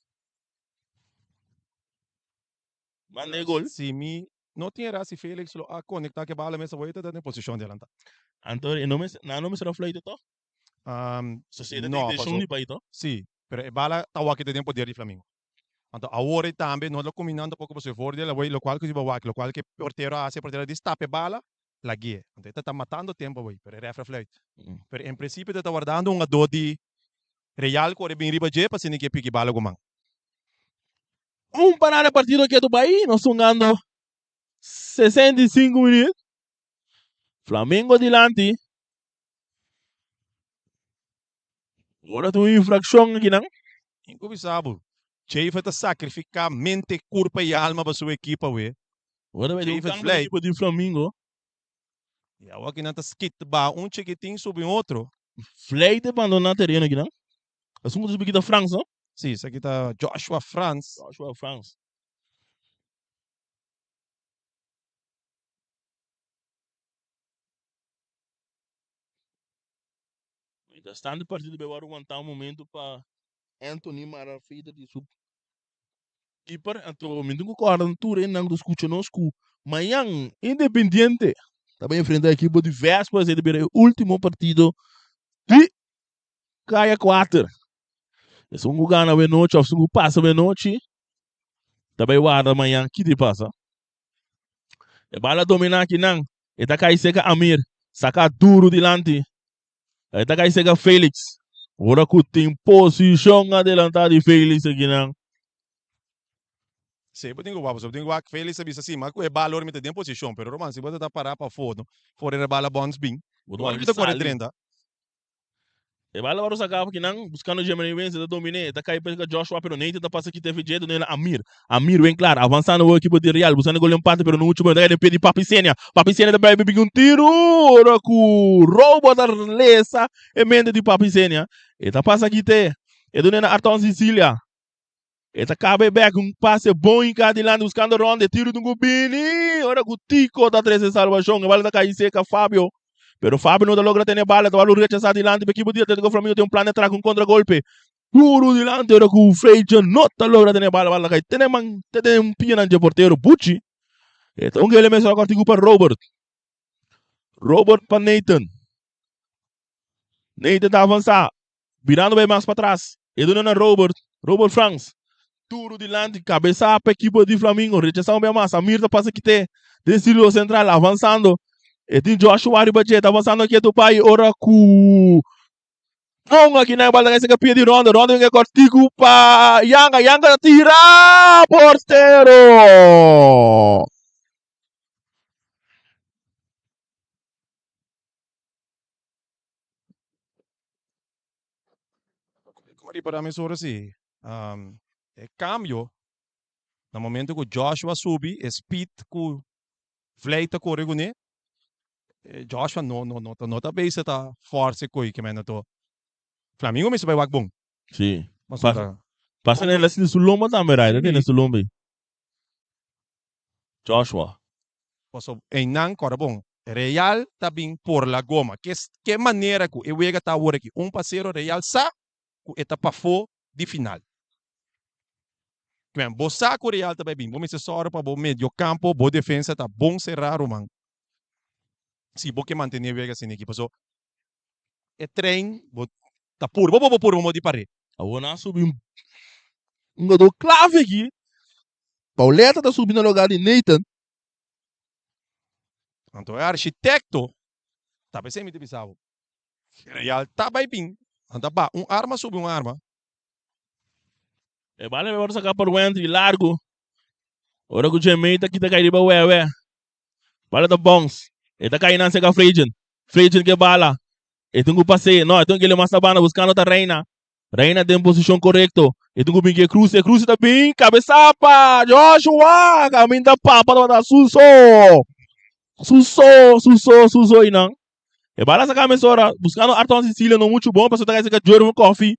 Manda e gol.
Si mi no tin era si Felix lo a conecta ke bala mes awor ta den posicion di adelanta.
Anto e no mester nan no mester a fluit toch? So si e ta
No,
den intencion
paso
di bai toch?
si, pero e bala ta wak ta den poder di Flamingo. Anto awor e tambe no lo combinando poco pasobra e voordeel awor locual cu si bo wak locual ke portero a haci e portero a distapa e bala lagu'e. Anto e ta ta matando tempo awor pero e ref a fluit. Pero en principio ta ta wardando un hungador di Real core bin riba dje pa asina ke piki bala ku man.
Un pa nada partido ketu bai, nos hungando 65 minuut. Flamengo dilanti. Ora tin un infraccion aki nan.
Tin ku bisa bo, Chafer ta sacrifica mente, curpa y alma pa su ekipo awe.
Ora bai tin un cambio di ekipo di Flamingo.
Y awo aki nan ta skit ba un chikitin subi un otro.
Vlei ta bandona tereno aki nan. Esun ku ta subi kita Frans no?
Si, esaki ta Joshua Frans.
Joshua Frans. Mientras tanto e partido bai wòrdu wantá un momento pa Anthony Marafita di su keeper. Anto mi tin ku kòrda tur esnan ku ta skucha nos ku mañan Independiente ta bai enfrenta ekipo di Vespa, esei ta bira e último partido di Kaya kuater. Esun ku gana awenochi òf esun ku pasa awenochi ta bai warda mañan ki di pasa. E bala dominá akinan, e ta kai seka Amir, saka duru dilanti. E ta kai seka Felix. Ora ku tin posishon adelantá di Felix akinan.
Sí, bo tin ku wak, pasobra bo tin ku wak, Felix a bisa si, ma ku e bala ora mi ta den posishon, pero Roman, si bo ta ta pará pafó, no, for e bala bòns bin,
Bo ta
ora
wak
mi ta kore
sali.
30.
E bala wòrdu saká pa kinan, buskando Jeremy Wens, e ta dominé, e ta kai pa Joshua, pero Nathan ta pasa kita efe dje, duna Amir. Amir wen klar, avansando wou ekipo di Real, buskando gol di empate, pero no muchu bueno, ta kai den pie di Papi Senia. Papi Senia ta bai bibí un tiru, ora ku Robo ta lesa e mente di Papi Senia. E ta pasa kit'é, e duna na Arton Sicilia. E ta kaba e bek, un pase bon hinká dilanti buskando Ronde, e tiru dun ku bini, ora ku Tico ta trese salvashon, e bala ta kai seka Fabio. Pero Fabio no ta logra tene bala, ta wòrdu rechasá dilanti pa ekipo di Atletico Flamengo tin un plan di atraka un kontragolpe. Duru dilanti ora ku Freja no ta logra tene bala, bala ta kai tene man te den un pianan dje portero Buchi. E ta un kele mesora kòrtiku pa Robert. Robert pa Nathan. Nathan ta avansá, birando bai mas patras. E duna na Robert, Robert Frans. Duru dilanti, kabesá pa ekipo di Flamingo. Rechasá un bia mas. Amir ta pasa kit'é den sirkulo sentral, avansando. E tin Joshua riba dje, ta avansando ketu bai ora ku Bon aki nan e bal ta kai seka pia di Rondo. Rondo bin ke kòrtiku pa Yanga. Yanga ta tira! Portero!
Como ripará mesora si, e cambio na momento cu Joshua subi e speed cu Vlei ta core cune, Joshua no no no no ta bezig ta force coy ke men to Flamingo mester bai wak bon.
Si. Pasa pasa el a sinti su lomba tambe Rai, ta tene su lomba ei. Joshua.
Paso einan kòrda bon, Real ta bin por la goma. Ke ke manera ku e wega ta awor aki un pa sero Real sa ku e ta pafó di final. Kmen, bo sa ku Real ta bai bin, bo mester sòru pa bo mediokampo, bo defensa ta bon será ruman si bo ke mantené wega asina aki. Paso e trein bo ta purba bo bo purba mo di paré.
Awor nan a subi un hungadó klave aki. Pauleta ta subi na lugar di Nathan.
Anto e architekto ta pesei mi ta bisa bo. Real ta bai bin, nan ta ba un arma subi un arma.
E bala mebor saka por Wendry largu. Ora ku Jermaine ta kita kai riba Wewe. Bala ta bounce. E ta kai nan seka Frejen. Frejen ke bala. E tin ku pas'é. No, e tin ku kele mas na banda buskando ta Reina. Reina den posishon korekto. E tin ku bin ku e krus, e krus ta bin kabesa pa Joshua, kaminda papa tabata suso. Suso, suso, suso einan. E bala saka mesora, buskando Arton Cecilia no muchu bon, pasobra ta kai saka Jervin Koffie.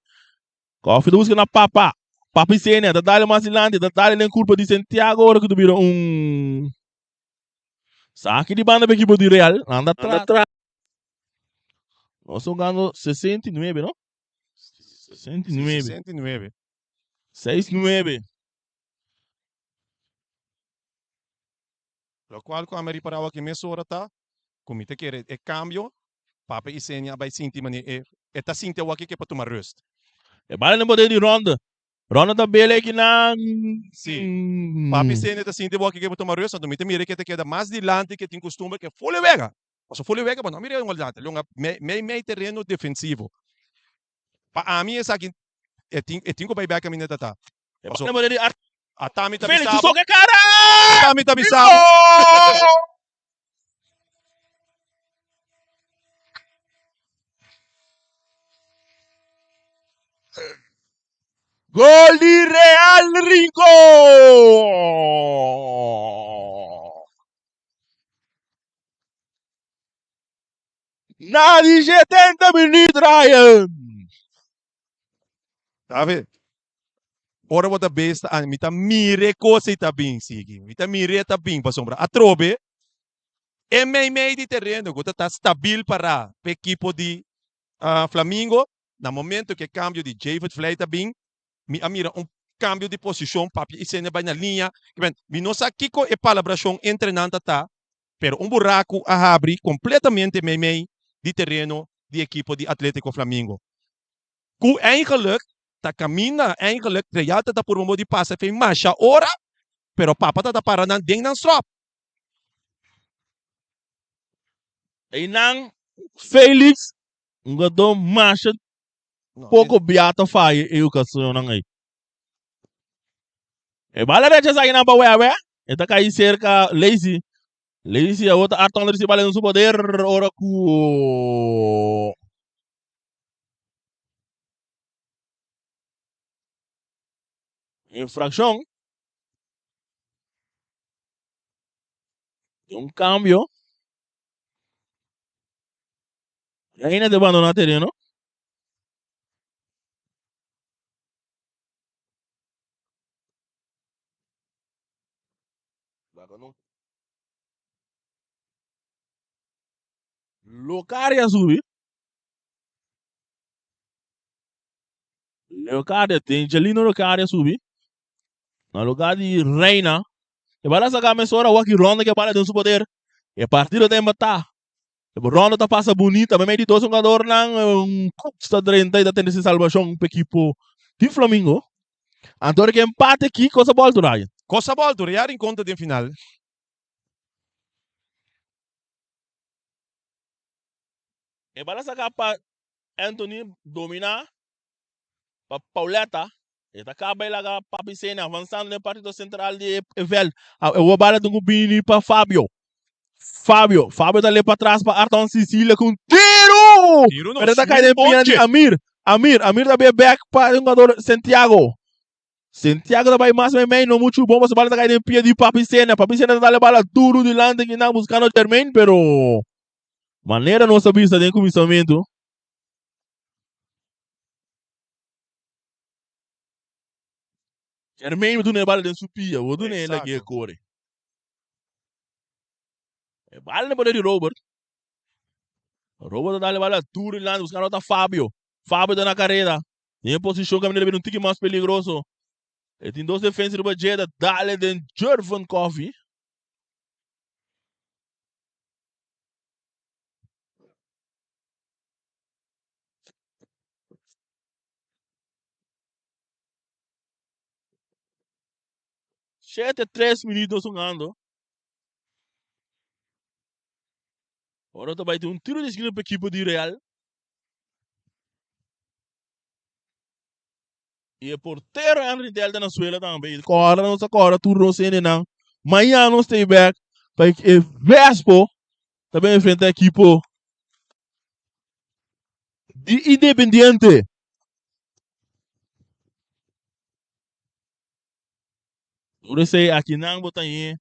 Koffie ta buska na papa. Papi Senia ta dale mas dilanti, ta dale den kurpa di Santiago ora ku ta bira un saki di banda pa ekipo di Real. Nan ta tras. Nos ta hugando 69, no? 69.
69.
6-9.
Locual cu ami a ripara awor aki mesora ta cu mi ta kere e cambio, Papa Isenia a bay sinti mane e e ta sinti awor aki ke pa tuma rust.
E bala den poder di Ronde. Ronde ta bela aki nan.
Si. Papa Isenia ta sinti awor aki ke pa tuma rust, anto mi ta mira ke ta keda mas dilanti ke tin custumber ke ful e wega. Pasobra ful e wega bo no mira un dilanti, lo mei mei tereno defensivo. Pa ami esaki e tin e tin cu bay bek caminda ta ta.
E bala den poder di Art.
Ata mi ta
Felix
bisa bo.
Soke cara!
Ata mi ta bisa bo.
Gol di Real Rincon! Na di 70 minuut, Ryan!
Sabe? Ora bo ta besta, ah, mi ta mire kos ei ta bin sigui. Mi ta mire ta bin pasobra atrobe e meimei di tereno ku ta ta stabil pará pa ekipo di ah, Flamingo. Na momento ku e kambio di David Vlei ta bin, mi a mira un kambio di posishon, papia Isenia bai na liña. Mi no sa kiko e palabrashon entre nan ta ta, pero un buraku a habri kompletamente meimei di tereno di ekipo di Atletico Flamingo. Ku eigenlijk ta kaminda, eigenlijk Real ta ta purba bo di pasa fe masha ora, pero papa ta ta para nan den nan strop.
Einan Felix un gadó masha poko bia ta faya e ocasionnan ei. E bala recha esaki nan pa Wewe, e ta kai serka Lazy. Lazy awor ta Arton ricibi bala den su poder ora ku Infraccion. Un cambio. Reina te abandona tereno. Locaria subi. Leocadia, Angelino Leocadia subi. Na lugar di Reina. E bala saca mesora waki ronda que bala den su poder. E partido ta embatá. E ronda ta pasa bonita. Meimei di dos jugadornan un Cooks ta drenta y ta tene sin salvacion pa equipo di Flamingo. Anto ke empate aki cosa bolto Ryan.
Cosa bolto, Real Rincon ta den final.
E bala saca pa Anthony domina pa Pauleta. E ta caba e laga Papi Sene avanzando den partido central di e veld. E wou bala tin cu bini pa Fabio. Fabio, Fabio ta le pa tras pa Arton Sicilia cu un tiro!
Tiro no,
Pero ta cay den pia di
ponche.
Amir. Amir, Amir ta bay back pa e jugador Santiago. Santiago ta bay mas mei mei, no mucho bon, pasobra bala ta cay den pia di Papi Sene. Papi Sene ta dale bala duro dilanti kinan buscando Jermaine, pero manera nos a bisa den cuminsamentu. Jermaine duna e bala den su pia, bo duna el aki e kore. E bala den poder di Robert. Robert ta dale bala duro dilanti buscando ta Fabio. Fabio ta na careda. Den e posicion caminda ta bira un tiki mas peligroso. E tin dos defensa riba dje ta dale den Jervin Coffee. 7-3 minuut nos jugando. Ora ta bai tin un tiro di esquina pa equipo di Real. Y e portero Henry Delta na suela tambe. Cora nos a cora tur nos hendenan. Mañana nos ta back pa e Vespo ta ben enfrenta equipo di Independiente. Tur esei akinan bo ta hé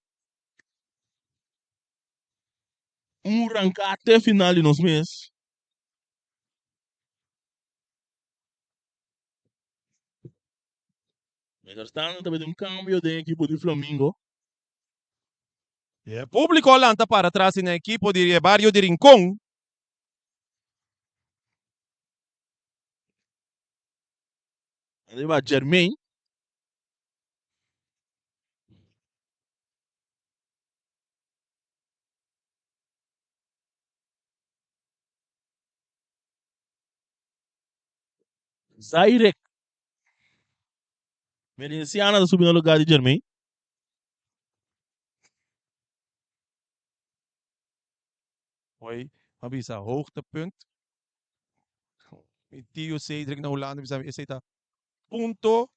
un ranká te final di nos mes. Mientras tanto ta bini un cambio den ekipo di Flamingo.
E publico a lanta para tras di nan ekipo di e bario di Rincon.
Ariba Jermaine. Zairek Merenciana ta subi na lugar di Jermaine.
Hoi, m'a bisa hoogtepunt. Mi tio Cedric na Hulanda bisa mi esei ta punto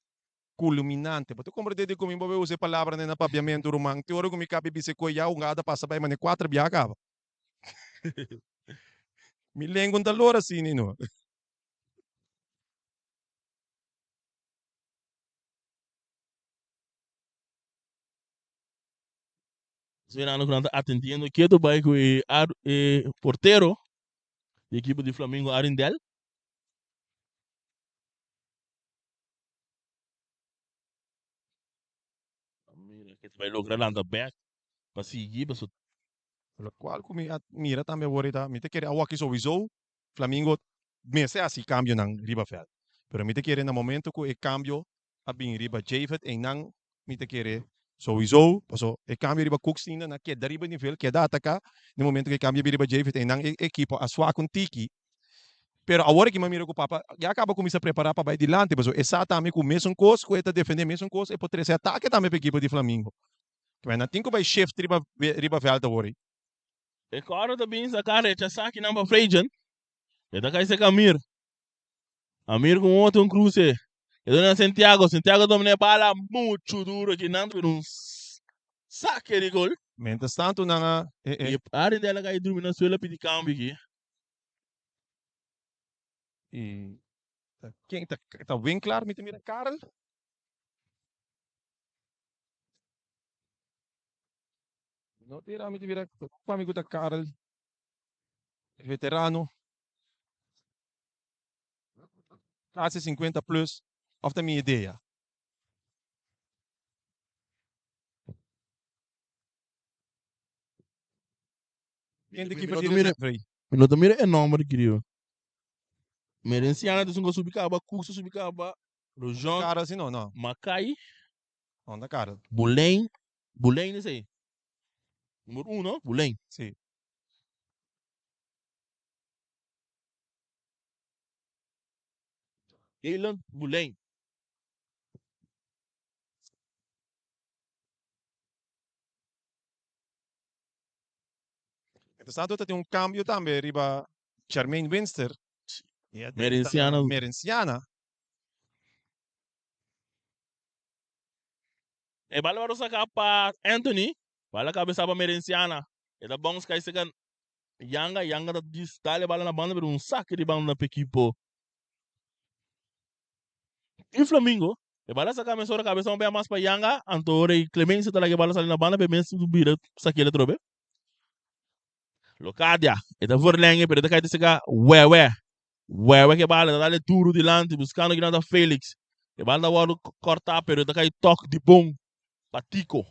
culminante. Bo ta comprende di cu mi bo bay usa e palabranan na papiamento ruman. Te ora cu mi cabe bisa e coy ya un gata pasa bay mane cuatro bia caba. Mi lengua no ta lora asina no.
Mirando cu nan ta atendiendo ketu bay cu e e portero di ekipo di Flamingo Arindel. Mira ke ta bay logra lanta bek pa sigui paso.
Locual cu mi a mira tambe awor ta mi ta kere awaki sowiso Flamingo mester haci cambionan riba veld pero mi ta kere na momento cu e cambio a bin riba Japhet eynan mi ta kere sowiso paso e cambio riba Cookstein nan a keda riba nivel keda ataca na momento cu e cambio a bin riba Japhet eynan e ekipo a swak un tiki pero awor aki mi a mira cu papa ya caba cuminsa prepara pa bay dilanti paso e sa tambe cu mesun cos cu e ta defende mesun cos e por trece atake tambe pa ekipo di Flamingo nan tin cu bay shift riba riba veld awor.
E kòrda ta bin saká rechasá kinan pa Freidjen. E ta kai serka Amir. Amir ku un otro un kruse. E duna na Santiago. Santiago domina e bala muchu duro kinan ta bira un sake di gol.
Mientras tanto nan a
e e. E Arendel a kai drumi na suelo a pidi kambio aki.
I ta ken ta ta Winklaar mi ta mira Karel. No tira mi ta bira pa mi ku ta Karel veterano casi 50 plus of ta mi idea. Ken ta keeper di referee?
Mi no ta mira e nomber griego. Merenciana ta esun ku a subi kaba, Cooks a subi kaba, Rojon,
Karel si no, no.
Makai.
No ta Karel.
Bulein, Bulein esei. Number uno, Bulein.
Si.
Galen Bulein.
Mientras tanto ta tin un cambio tambe riba Jermaine Winster.
Merenciana.
Merenciana.
E bala wòrdu saká pa Anthony. Bala kabesá pa Merenciana. E ta bounce kai serka Yanga. Yanga ta dal e bala na banda pero un sake di banda pa ekipo di Flamingo. E bala saka mesora kabesá un bia mas pa Yanga. Anto ora e Clemencia ta laga e bala sali na banda pa e mes bira sakel atrobe. Locadia, e ta verlenge pero e ta kai ta seka Wewe. Wewe ke bala ta dale duro dilanti buscando kinan ta Felix. E bala ta wordo corta pero e ta kai tok di bon pa Tico.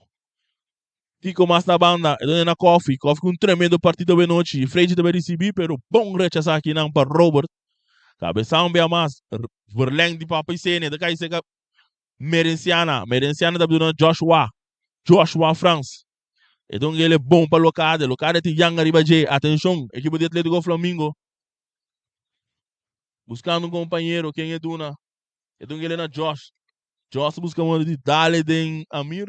Tico mas na banda, e done na Koffie. Koffie cu un tremendo partido awe nochi. Frechi ta bay ricibi pero bon rechasa kinan pa Robert. Cabeza un bia mas. Verleng di Papa Isenia ta kai seka Merenciana. Merenciana ta duna Joshua. Joshua Frans. E don el e bon pa Locade. Locade tin Yang ariba dje. Atencion, ekipo di Atletico Flamingo. Buscando un compañero, ken e duna? E don el na Josh. Josh busca modo di dale den Amir.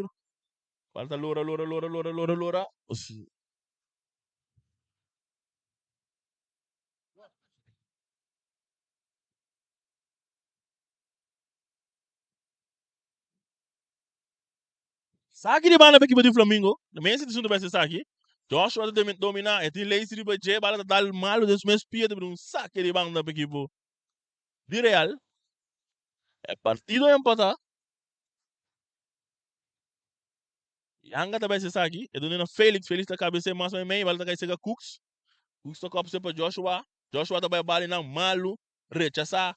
Falta lora, lora, lora, lora, lora, lora. Saki di banda pa ekipo di Flamingo. Na mes edicion ta bay ser saki. Joshua ta domina, e tin Lacy riba dje, bala ta dal malo den su mes pia, ta bira un sake di banda pa ekipo di Real. E partido a empata. Yanga ta bai esaki, e duna na Felix, Felix ta kabes'é mas meimei, bala ta kai serka Cooks, Cooks ta kòps'é pa Joshua, Joshua ta bai bali nan malu, rechasá,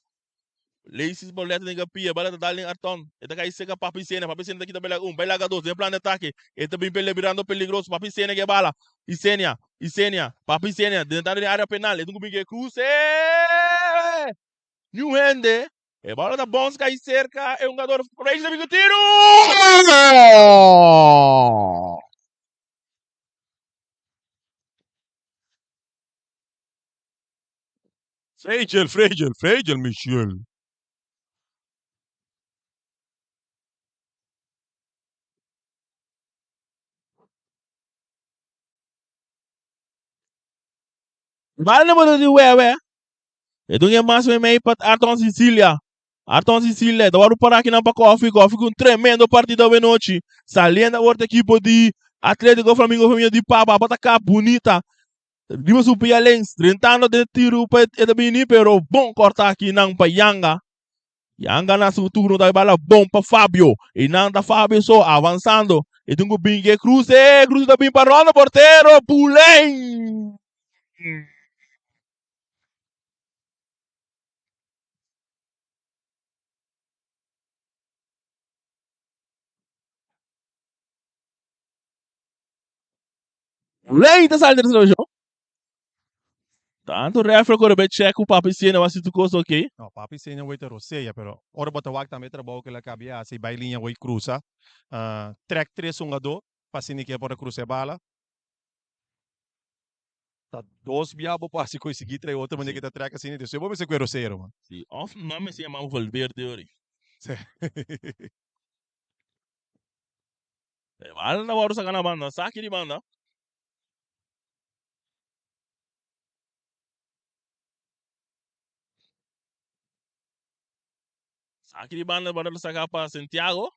Lacy Paulette den kapia, bala ta dal den Arton, e ta kai serka Papi Sena, Papi Sena ta kita bai laga un, bai laga dos, den plan di atake, e ta bin pelea birando peligroso, Papi Sena ke bala, Isenia, Isenia, Papi Sena, den entrada den area penal, e tin ku bin ke kruse, niun hende. E bola ta bons kai serka e hungador Reyes ta bin ku tiru!
Fragel, Fragel, Fragel Michel.
Bala na bola di Wewe. E dun e mas meimei pa Arton Sicilia. Arton Sicilia ta wòrdu pará akinan pa Koffie. Koffie ku un tremendo partido awenochi. Saliendo awor ta ekipo di Atletico Flamingo Femenino di Papa. Papa ta kap bunita riba su pia lens. Drentando den tiru pa e ta bini pero bon kòrtá akinan pa Yanga. Yanga na su turno ta bala bon pa Fabio. Einan ta Fabio so avansando. E tin ku bin ke kruse. Kruse ta bin pa Rondo portero Pulen. Lei ta sali den situacion. Tanto refre kore bai check ku papi Sena wak si tur kos ok.
No, papi Sena wei ta rosea, pero ora bo ta wak tambe e trabou ku el a kabia hasi, bai liña wei krusa, trek tres hungadó pa asina ke por a krusa e bala. Ta dos bia bo por hasi koi sigui trae otro manera ke ta trek asina, despues bo mester kue rosea ruman.
Si, of nan mester yama bo Valverde ori.
Si.
E bala ta wòrdu saka na banda, saki di banda. Saki di banda bala ta saka pa Santiago.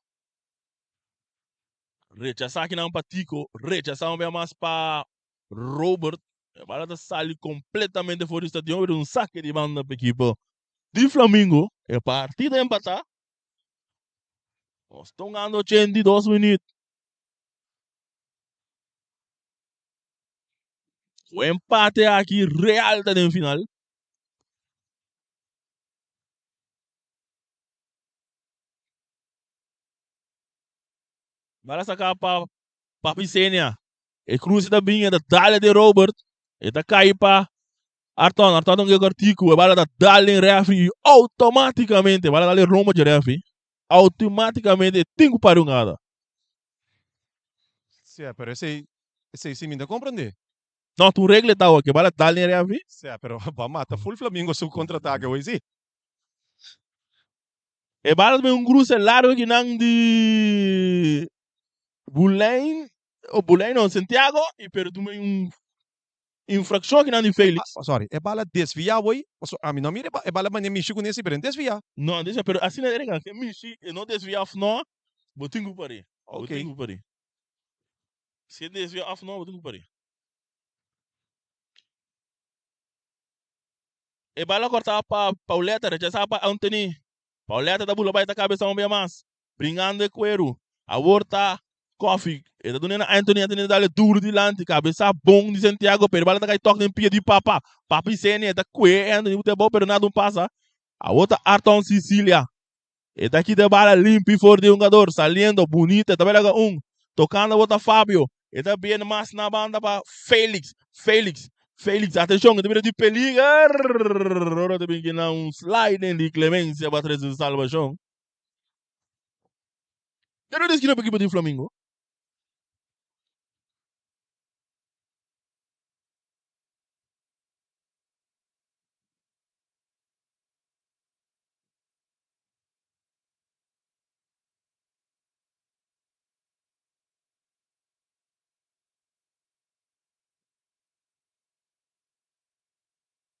Rechasá akinan pa Tico, rechasá un bia mas pa Robert. E bala ta sali completamente for di stadion, pero un sake di banda pa ekipo di Flamingo. E partido empatá. Nos ta hungando 82 minuut. Ku empate aki Real ta den final. Bala saka pa Papi Senia. E cruce ta bin, e ta dale den Robert. E ta kai pa Arton. Arton ta un kortiku. E bala ta dal den referee y automaticamente, bala dal den rombo dje referee. Automaticamente e tin ku pari un gada.
Sea, pero esei, esei si mi ta comprende.
No, tu regla ta awor, ke bala dal den referee.
Sea, pero ba mata full Flamingo su contraataque hoy si.
E bala ta un cruce largo kinan di Bulijn, o Bulijn no, Santiago, y pero tuma un infraccion kinan di Felix.
Ah, sorry, e bala desvia hoy, paso ami no mira e bala mane mishi cune si, pero en desvia.
No, desvia, pero asina era que mishi, e no desvia of no, bo tin cu pari. Bo tin cu pari. Si e desvia of no, bo tin cu pari. E bala corta pa Pauleta, rechasa pa Anthony. Pauleta ta bula bai ta cabeza un bia mas. Bringando e cuero. Awor ta Koffie. E ta duna na Anthony, Anthony ta dale duro dilanti. Cabeza bon di Santiago, pero e bala ta cay tok den pia di Papa. Papi Senia ta cue Anthony bute abao, pero nada un pasa. Awor ta Arton Sicilia. E ta kita e bala limpi for di hungador, saliendo bunita, e ta bai laga un. Tocando awor ta Fabio. E ta bien mas na banda pa Felix. Felix, Felix, atencion, e ta bira di peliger. Ora ta bin kina un sliding di Clemencia pa trece salvacion. Pero di esquina pa equipo di Flamingo.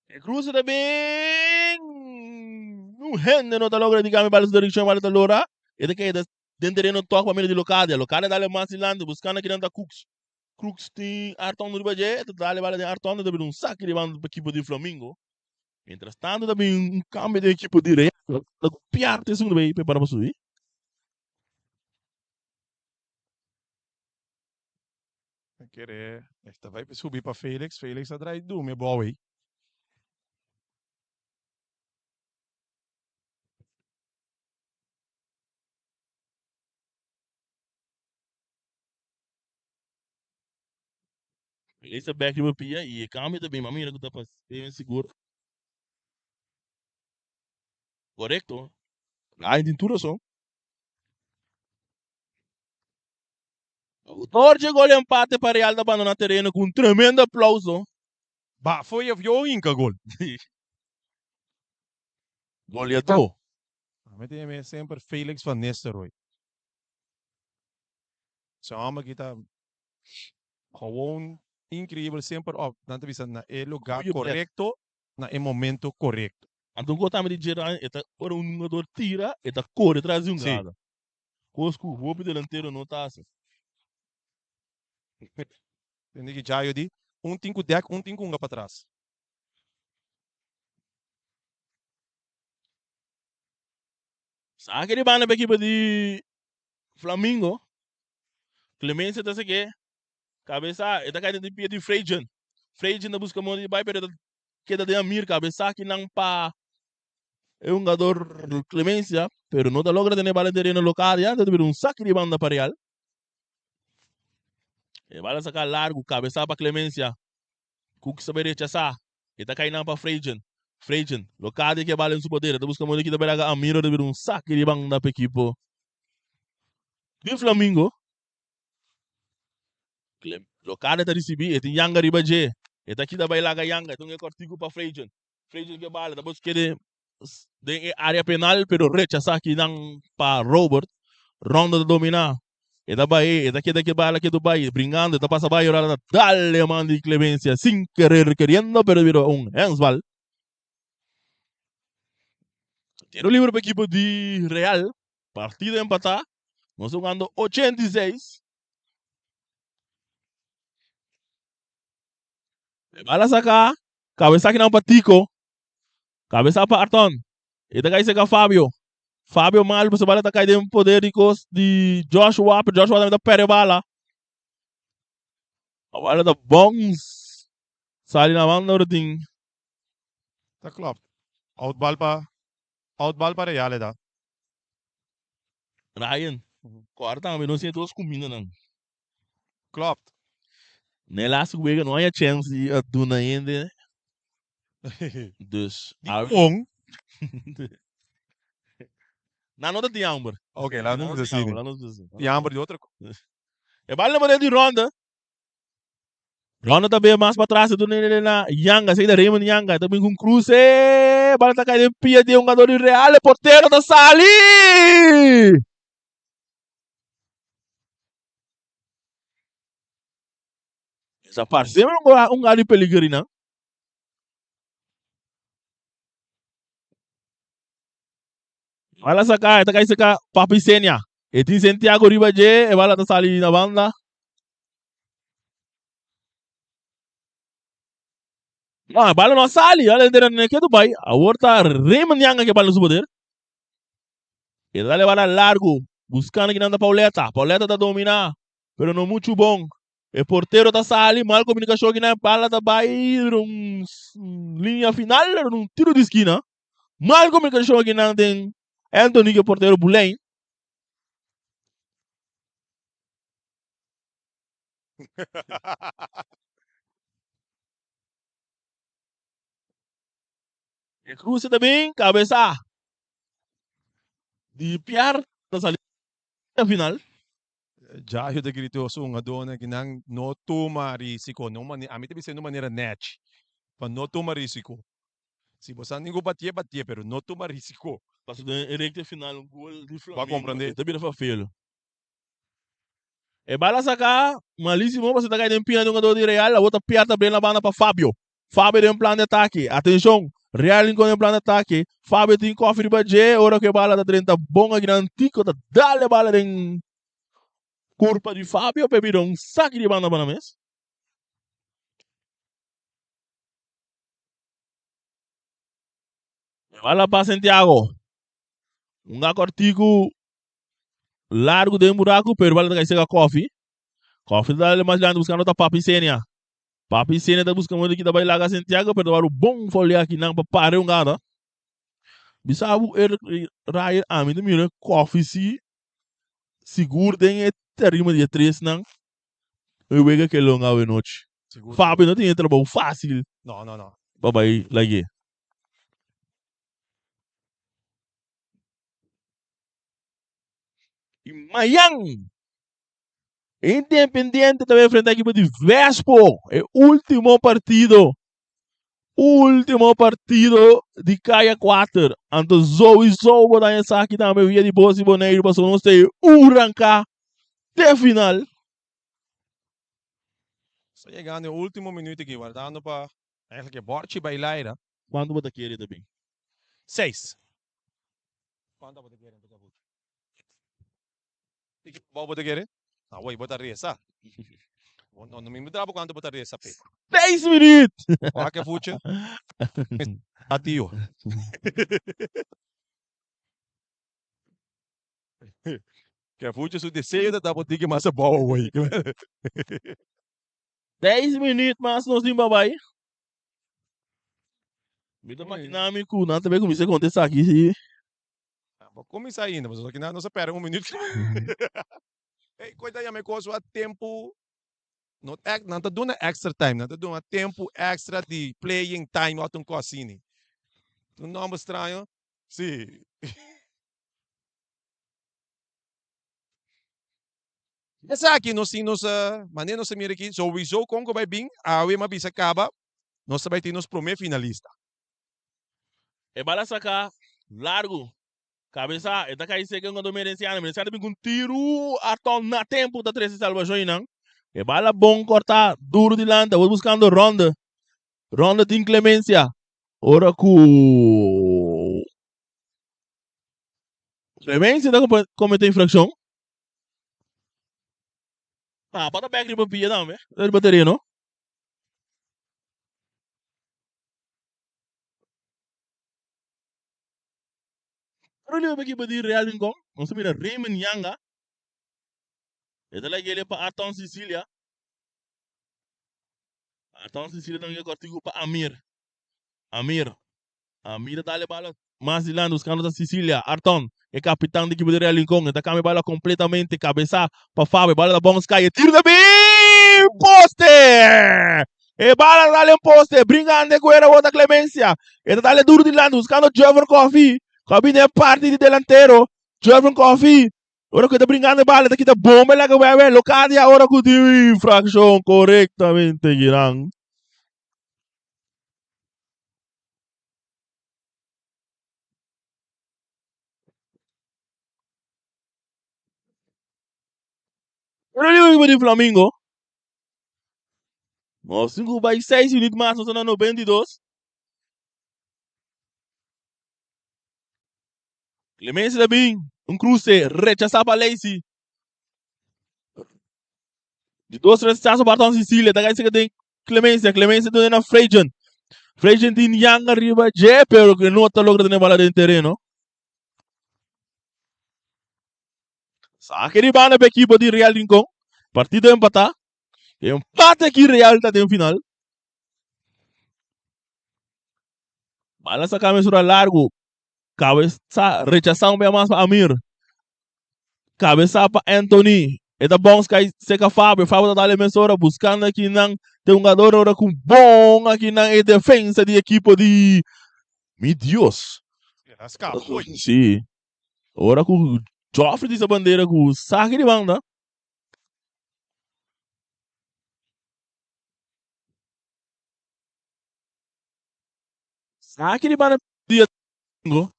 E cruce ta bin. Un hende no ta logra di cambia bala su direccion, bala ta lora. E ta keda den tereno tok pa medio di Locadia. Locadia dale mas dilanti buscando kinan ta Cooks. Crooks tin Arton riba dje, e ta dale bala den Arton, e ta bira un saki riba ekipo di Flamingo. Mientras tanto ta bin un cambio den ekipo di Real. Ta cu piarte esun ta bay prepara pa subi.
Kere esta bai subi pa Felix. Felix a draai dumi bou ei.
Felix ta bek riba pia y e cambio ta bin. Ma mira cu ta pa Steven sigur. Corecto. Ryan tin tur razon. Autor dje gol empate pa Real ta bandona tereno cu un tremendo aplauso.
Ba foi avion hinca gol.
Goleador.
Mi tin e semper Felix van Nistelrooy. Ese homber aki ta gewoon increíbel semper op nan ta bisa na e lugar corecto na e momento corecto.
Anto un cos tambe di Gerard e ta ora un hungador tira e ta core tras di un gada. Cos cu hopi delantero no ta haci.
Tende ki Jayo di, un tin cu dek, un tin cu hunga patras.
Sa ke di banda pa ekipo di Flamingo. Clemencia ta seke cabeza, e ta cay den di pia di Freidjen. Freidjen ta busca modo di bay pero e ta keda den Amir cabeza kinan pa e hungador Clemencia pero no ta logra tene bala den tereno local ya, ta bira un saki di banda pa Real. E bala saca largo, cabeza pa Clemencia. Cook sa bay rechasa, e ta cay nan pa Freidjen. Freidjen, local di ke bala den su poder, e ta busca modo di kita bay laga Amir, ta bira un saki di banda pa ekipo di Flamingo. Locada ta ricibi, e tin Yanga riba dje. E ta kita bay laga Yanga, e ta un e cortico pa Freidjen. Freidjen ke bala, ta busca den den e area penal, pero rechasa kinan pa Robert. Rondo ta domina. E ta bay, e ta keda ke bala ketu bay, bringando, e ta pasa bay, ora ta dale man di Clemencia, sin querer queriendo, pero bira un handsbal. Tiro libre pa equipo di Real. Partido empatá. Nos ta jugando 86. E bala saca. Cabeza aki nan pa Tico. Cabeza pa Arton. E ta cai seca Fabio. Fabio mal, pues e bala ta cai den poder di cos di Joshua, pero Joshua tambe ta perde bala. A bala ta bounce. Sali na banda ora tin.
Ta klopt. Out bal pa out bal pa Real e da.
Ryan, kòrda tambe nos tin e dos kumindanan.
Klopt.
Na e laatste wega no haya chèns di a duna hende. Dus.
Dikon?
Nan no ta tin hamber.
Ok, laat nos bisa asina.
Laat nos bisa asina.
Tin hamber di otro kos.
E bal na manera di ronda. Ronda ta bin mas patras e duna na Yanga, esei ta Raymond Yanga, ta bin ku un kruse, bala ta kai den pia di e hungador di Real, e portero ta sali! Esa parse un gol di peligrina. Bala saka, e ta kai saka Papi Senia. E tin Santiago riba dje, e bala ta sali na banda. No, e bala no a sali, bala entera ne ketu bai. Awor ta Raymond Yanga ke bala na su poder. E ta dale bala largo, buscando kinan ta Pauleta. Pauleta ta domina, pero no mucho bon. E portero ta sali, mal comunicacion kinan, bala ta bai un linea final, un tiro di esquina. Mal komunikashon akinan den Anthony ke portero Boulin. E cruce ta bin cabeza di Pierre ta sali na final.
Jayo ta grita su hungadónan ki nan no tuma risiko, no mane ami ta bisa di un manera nèchi, pa no tuma risiko. Si bo sa ningun batié, batié, pero no tuma risiko.
Paso den e recta final un gol di
Bo a
Flamengo
comprende?
e ta bira fafelo. E bala saca malisimo pasobra ta cay den pina di un hungador di Real, awor ta Pierre ta bren la banda pa Fabio. Fabio den plan di atake, atencion, Real rincon den plan di atake, Fabio tin koffie riba dje, ora cu e bala ta drenta bon akinan Tico ta dal e bala den curpa di Fabio pa e bira un saki di banda pa nan mes. E bala pa Santiago. Un ga cortico largo den buraco, pero bala ta cay seca koffie. Koffie ta dale mas grandi buscando ta Papi Senia. Papi Senia ta busca modo ki ta bai laga Santiago pero ta wòrdu bon folea akinan pa pare un gata. Bisa bo Eric Ryan ami ta mira Koffie si sigur den e tarima di e tresnan e wega ke longa awe nochi.
Sigur.
Fabio no tin e trabou fácil
No, no, no.
pa bai lag'é. I mayan Independiente ta enfrenta ekipo di Vespo, e ultimo partido. Ultimo partido di Kaya 4. Anto sowieso bo ta esaki tambe via di Bos di Boneiru pasobra nos ta e uranka te final.
Sta yegando e ultimo minuut aki, wardando pa eigenlijk e borchi bai laira.
Cuanto bo ta kere ta bin?
Seis. Cuanto bo ta kere anto Cabucho? Tiki bo bo ta kere? Awor bo ta resa. No, no mi mudra bo cuanto bo ta resa pe.
Seis minuut!
Wak e fuchi. A tio. Ke fuchi su deseo ta ta bo tiki mas abou awor.
Seis minuut mas nos tin pa bai. Mi ta makina mi ku nan ta bay kuminsa konta esaki si.
Bo kuminsá ainda, pasobra kinan nos a pèrdè un minüt. Ey, koe ta yama e kos wak tempu, no ta, nan ta duna extra time, nan ta duna tempu extra di playing time òf un kos asina. Un nòmber straño, si. Esaki nos tin nos, manera nos ta mira aki, souiso kon ku bai bin, awe mi a bisa kaba, nos ta bai tin nos promé finalista.
E bala saka largu. Kabesa, e ta kai seka kontra Merenciano. Merenciano bin ku un tiru Arton na tempu ta trese salbashon einan. E bala bon kortá duru dilanti. Awor buskando Ronde. Ronde tin Clemencia. Ora ku Clemencia ta komete infrakshon. Papa ta bek riba pia tambe, riba tereno. Pero liba ekipo di Real Rincon, nos ta mira Raymond Yanga. E ta lag'e pa Arton Cecilia. Arton Cecilia ta kortiku pa Amir. Amir. Amir ta dale bala mas dilanti buscando ta Cecilia. Arton, e kapitan di ekipo di Real Rincon. E ta kambia bala kompletamente. Kabesa pa Fabio. Bala ta bon sky. E tiro ta bin! Poste! E bala ta dale en poste. Bringando e guera bota Clemencia. E ta dale duro dilanti buscando Jover Coffee. Ku a bini e parti di delantero. Jover Coffee. Ora ku e ta bringando e bala e ta kita bomba e laga wewe. Locadia ora ku tin infraccion korektamente Giran. Pero e equipo di Flamingo. Nos tin ku bai seis minüt mas, nos ta na 92. Clemencia ta bin, un cruce, rechasá pa Lacey. Di dos rechazo pa Arton Sicilia, ta kai seka den Clemencia, Clemencia duna na Frejen. Frejen tin Yang arriba dje, pero que no ta logra tene bala den tereno. Saque di banda pa equipo di Real Rincon. Partido empatá. Empate aquí Real ta den final. Bala saca mesura largo. Cabeza rechazá un bia mas pa Amir. Cabeza pa Anthony. E ta bounce kai seca Fabio. Fabio ta dale mesora buscando aquí nan te jugador ora cu bon aquí nan e defensa di equipo di Mi Dios.
El a scapa, oy.
Sí. Ora cu Joffrey di sa bandera cu saque di banda. Saque di banda di Atletico.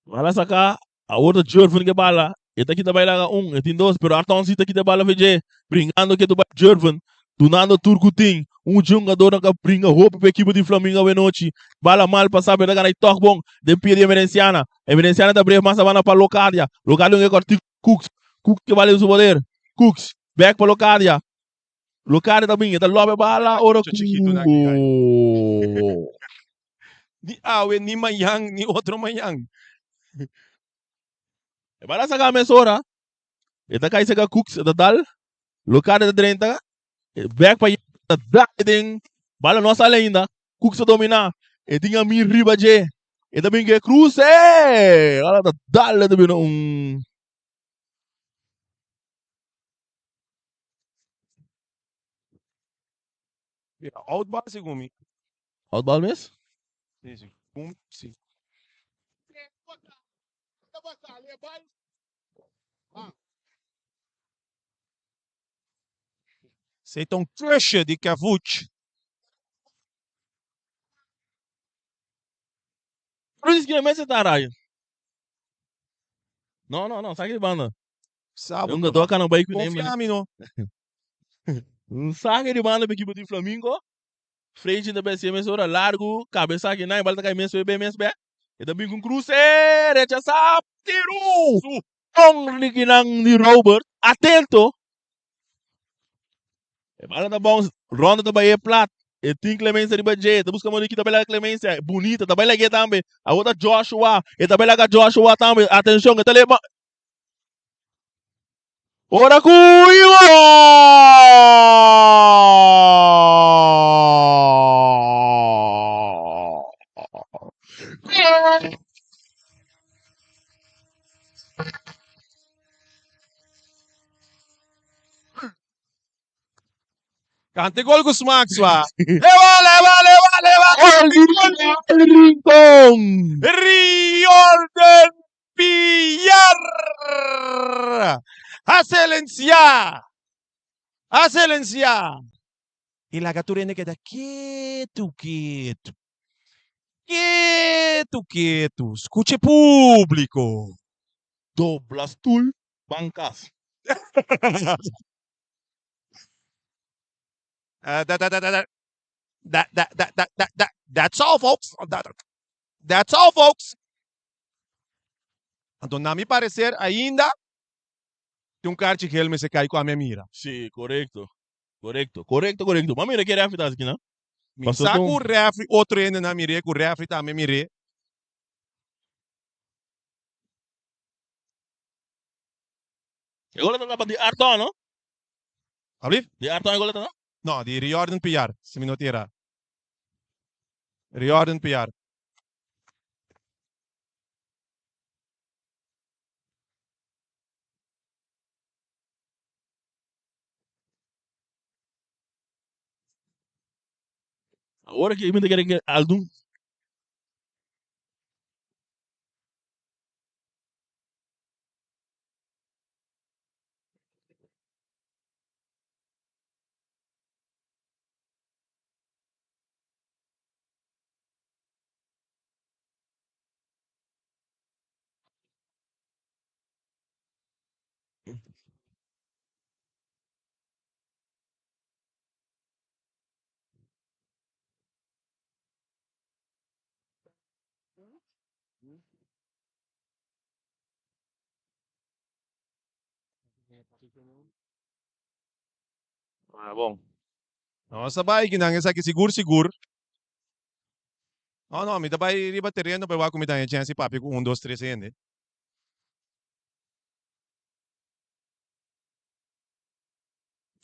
Bala saca. Awor ta Jervin ke bala. E ta kita bai laga un, e tin dos, pero Arton si ta kita bala fe dje. Bringando ke tu bai Jervin. Dunando tur ku tin. Un jungadornan ka bringa hopi pa ekipo di Flamingo awenochi. Bala mal pasa pero ta gana e tòg bon den pia di Emerenciana. Emerenciana ta bref mas abanda pa Locadia. Locadia un ke kòrti Cooks. Cooks ke bala den su poder. Cooks bèk pa Locadia. Locadia ta bin e ta lòp e bala ora ku.
Ni awe, ni mañan, ni otro mañan.
E bala saka mesora. E ta kai saka Cooks, e ta dal. Locard ta drenta. Bek pa ta dal den. Bala no a sali ainda. Cooks ta domina. E tin a mir riba dje. E ta bin ke cruce. Bala ta dal e ta bira un.
Mira, outbal segun mi.
Outbal mes?
Sí, segun sí. Sei ta un kusje di Kevuch.
Ruiz ki mester ta rayo. No, no, no, saki di banda.
Sabo.
Un gador kana bai ku
Confia mi no.
Un saki di banda pa ekipo di Flamingo. Frechi ta besi mes ora largu, kabesa aki nan, e bal ta kai mes be mes be. E ta bin ku un kruse, rechasá, tiru! Tong di kinan di Robert, atento! E bala ta bounce, Rondo ta bai e plat, e tin Clemencia riba dje, ta buska modo di kita bai laga Clemencia, bunita, ta bai lag'é tambe. Awor ta Joshua, e ta bai laga Joshua tambe, atencion, e ta leba. Ora ku Gol!
Cante gol cu smaak swa. Leva, leva, leva, leva.
Gol di Rincon!
Riordan Piar! Excelencia! Excelencia! Y laga tur hende keda ketu, ketu. Ketu, ketu. Scucha e publico.
Dobla stoel, ban cas.
That, that, that, that, that, that, that, that, that, that, that's all, folks. That, that's all, folks. Anto, na mi parecer, ainda tin un karchi gel mester kai ku ami a mira.
Sí, korekto. Korekto, korekto, korekto. Bo a mira ke refri ta hasi kinan?
Mi sa ku refri otro hendenan a mir'é, ku refri tambe a mir'é.
E gol ta pa di Arton, no?
Alblief?
Di Arton e gol ta no?
No, di Riordan Piar, si mi no ta era. Riordan Piar.
Awor aki mi ta kere ke algun.
Ah, bon. Nos ta bai kinan esaki sigur sigur. No, no, mi ta bai riba tereno pa e wak ku mi ta haña chèns di papia ku un, dos, tres hende.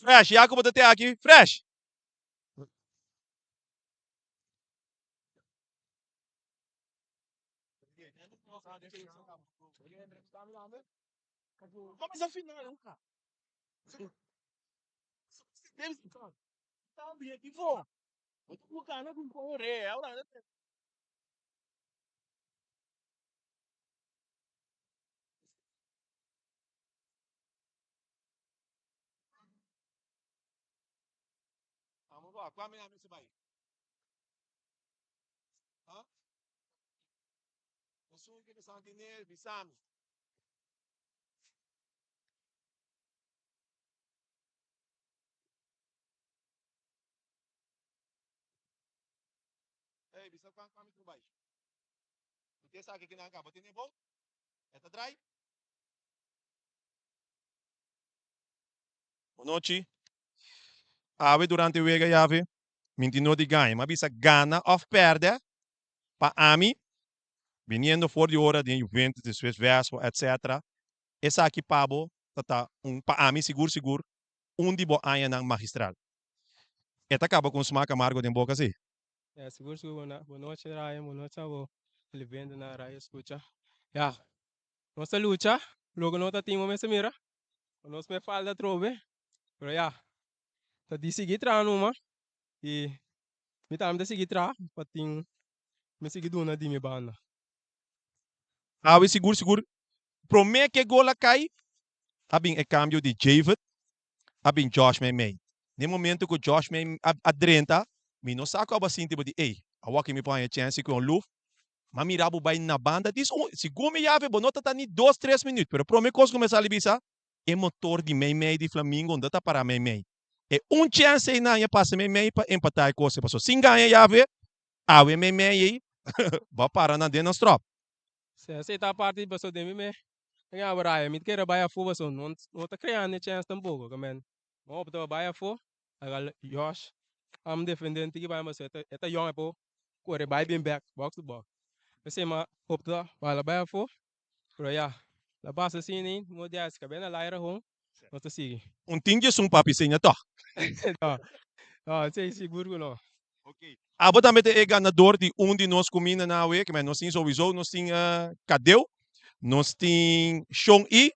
Fresh, ya ku bo ta te aki, fresh. Bonochi. Awe durante wega yave, mi tin no di gaña. Mi a bisa gana of perde. Pa ami, biniendo for di ora den Juventus, despues Vespo, etc. Esaki pa bo ta ta un, pa ami sigur sigur, un di bo añanan magistral. E ta kaba ku un smak amargo den boka si.
Ya, sigur sigur. Bon bon nochi Ryan, bon nochi abo televidente na radio escucha. Ya, nos ta lucha, loke no ta tin bo mester mira, nos me falta atrobe, pero ya, ta di sigui traha numa y mi tambe ta sigui traha pa tin mi sigui duna di mi banda.
Awe sigur sigur prome ke gol a kai a bin e kambio di Javed a bin Josh meimei. Den momento ku Josh mei a drenta mi no sa ku abo a sinti bo di ey awor aki mi por haña chèns ku un luf ma mira bo bai na banda dis un segun mi yafe bo no ta ta ni dos tres minüt pero prome kos ku mi a sali bisa e motor di meimei di Flamingo unda ta para meimei e un chèns ei nan a pasa meimei pa empatá e kos ei pasobra sin gaña yafe Awe meimei ei bo a para nan den nan strop.
Si esei ta parti paso den mi me den abo raya mi ta kere bai afo paso no no ta creando e chens tampoco ke men bo opta pa bai afo agal Josh am defende un tiki bai paso e ta yong e por kore bai bin bek box to box p'esei mi a opta pa hala bai afo pero ya la pasa asina ei mo di haci kabia na laira hon nos ta sigui.
Un tin djesun papi seña tog?
No, no, esei sigur ku no.
Abo tambe ta e ganador di un di nos kumindanan awe, ke nos tin souiso, nos tin kadeu, nos tin shon i,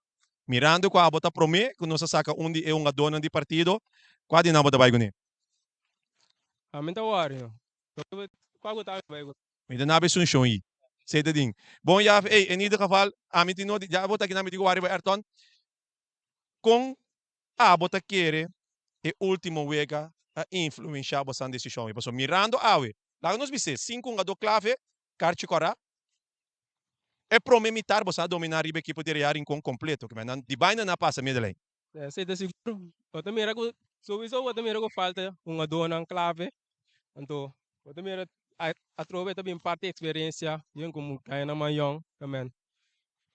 mirando ku abo ta promé ku nos a saka un di e hungadónan di partido, kua di nan bo ta bai kuné?
Ami ta wòri no. Kua ku ta ami bai kuné?
Mi ta nabe esun shon i. Esei ta din. Bon yaf, ey, en ieder geval, ami tin noti, ya bo ta aki nan mi tin ku wak riba Ayrton. Kon abo ta kere e ultimo wega a influenshá bosan desishon ei? Pasobra mirando awe, laga nos bis'é, sin ku hungadó klave, karchi kòrá, e promé mitar bosan a dominá riba ekipo di Real Rincon kompleto, kimen nan di baina nan a pasa middelijn.
Esei ta sigur. Bo ta mira ku souiso bo ta mira ku falta hungadónan klave. Anto bo ta mira atrobe ta bin parti eksperensia, yen komo gana man yòn, kimen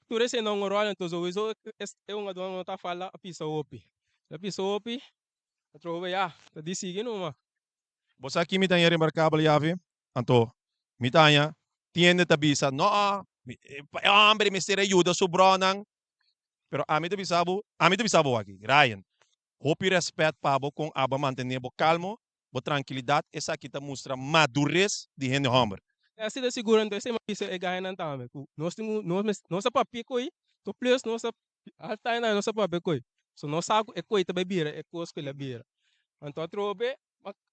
Tur esei na un ròl, enton souiso e hungadónan no ta fala a pisa hopi. Si a pisa hopi, atrobe ya, ta di sigui numa.
Bo sa ki mi ta haña remarkabel, Yavi? Anto, mi ta haña tiende ta bisa, No, e homber mester a yuda su bronan. Pero ami ta bisa bo, ami ta bisa bo aki, Ryan, hopi rèspèt pa bo kon abo a mantené bo kalmo, bo trankilidat, esaki ta mustra madures di hende hòmber.
Esei ta sigur anto esei mi a bisa e gainan tambe ku nos tin ku nos mes nos a papia koi to plus nos a half time tambe nos a papia koi so nos sa ku e koi ta bai bira e kos ku el a bira anto atrobe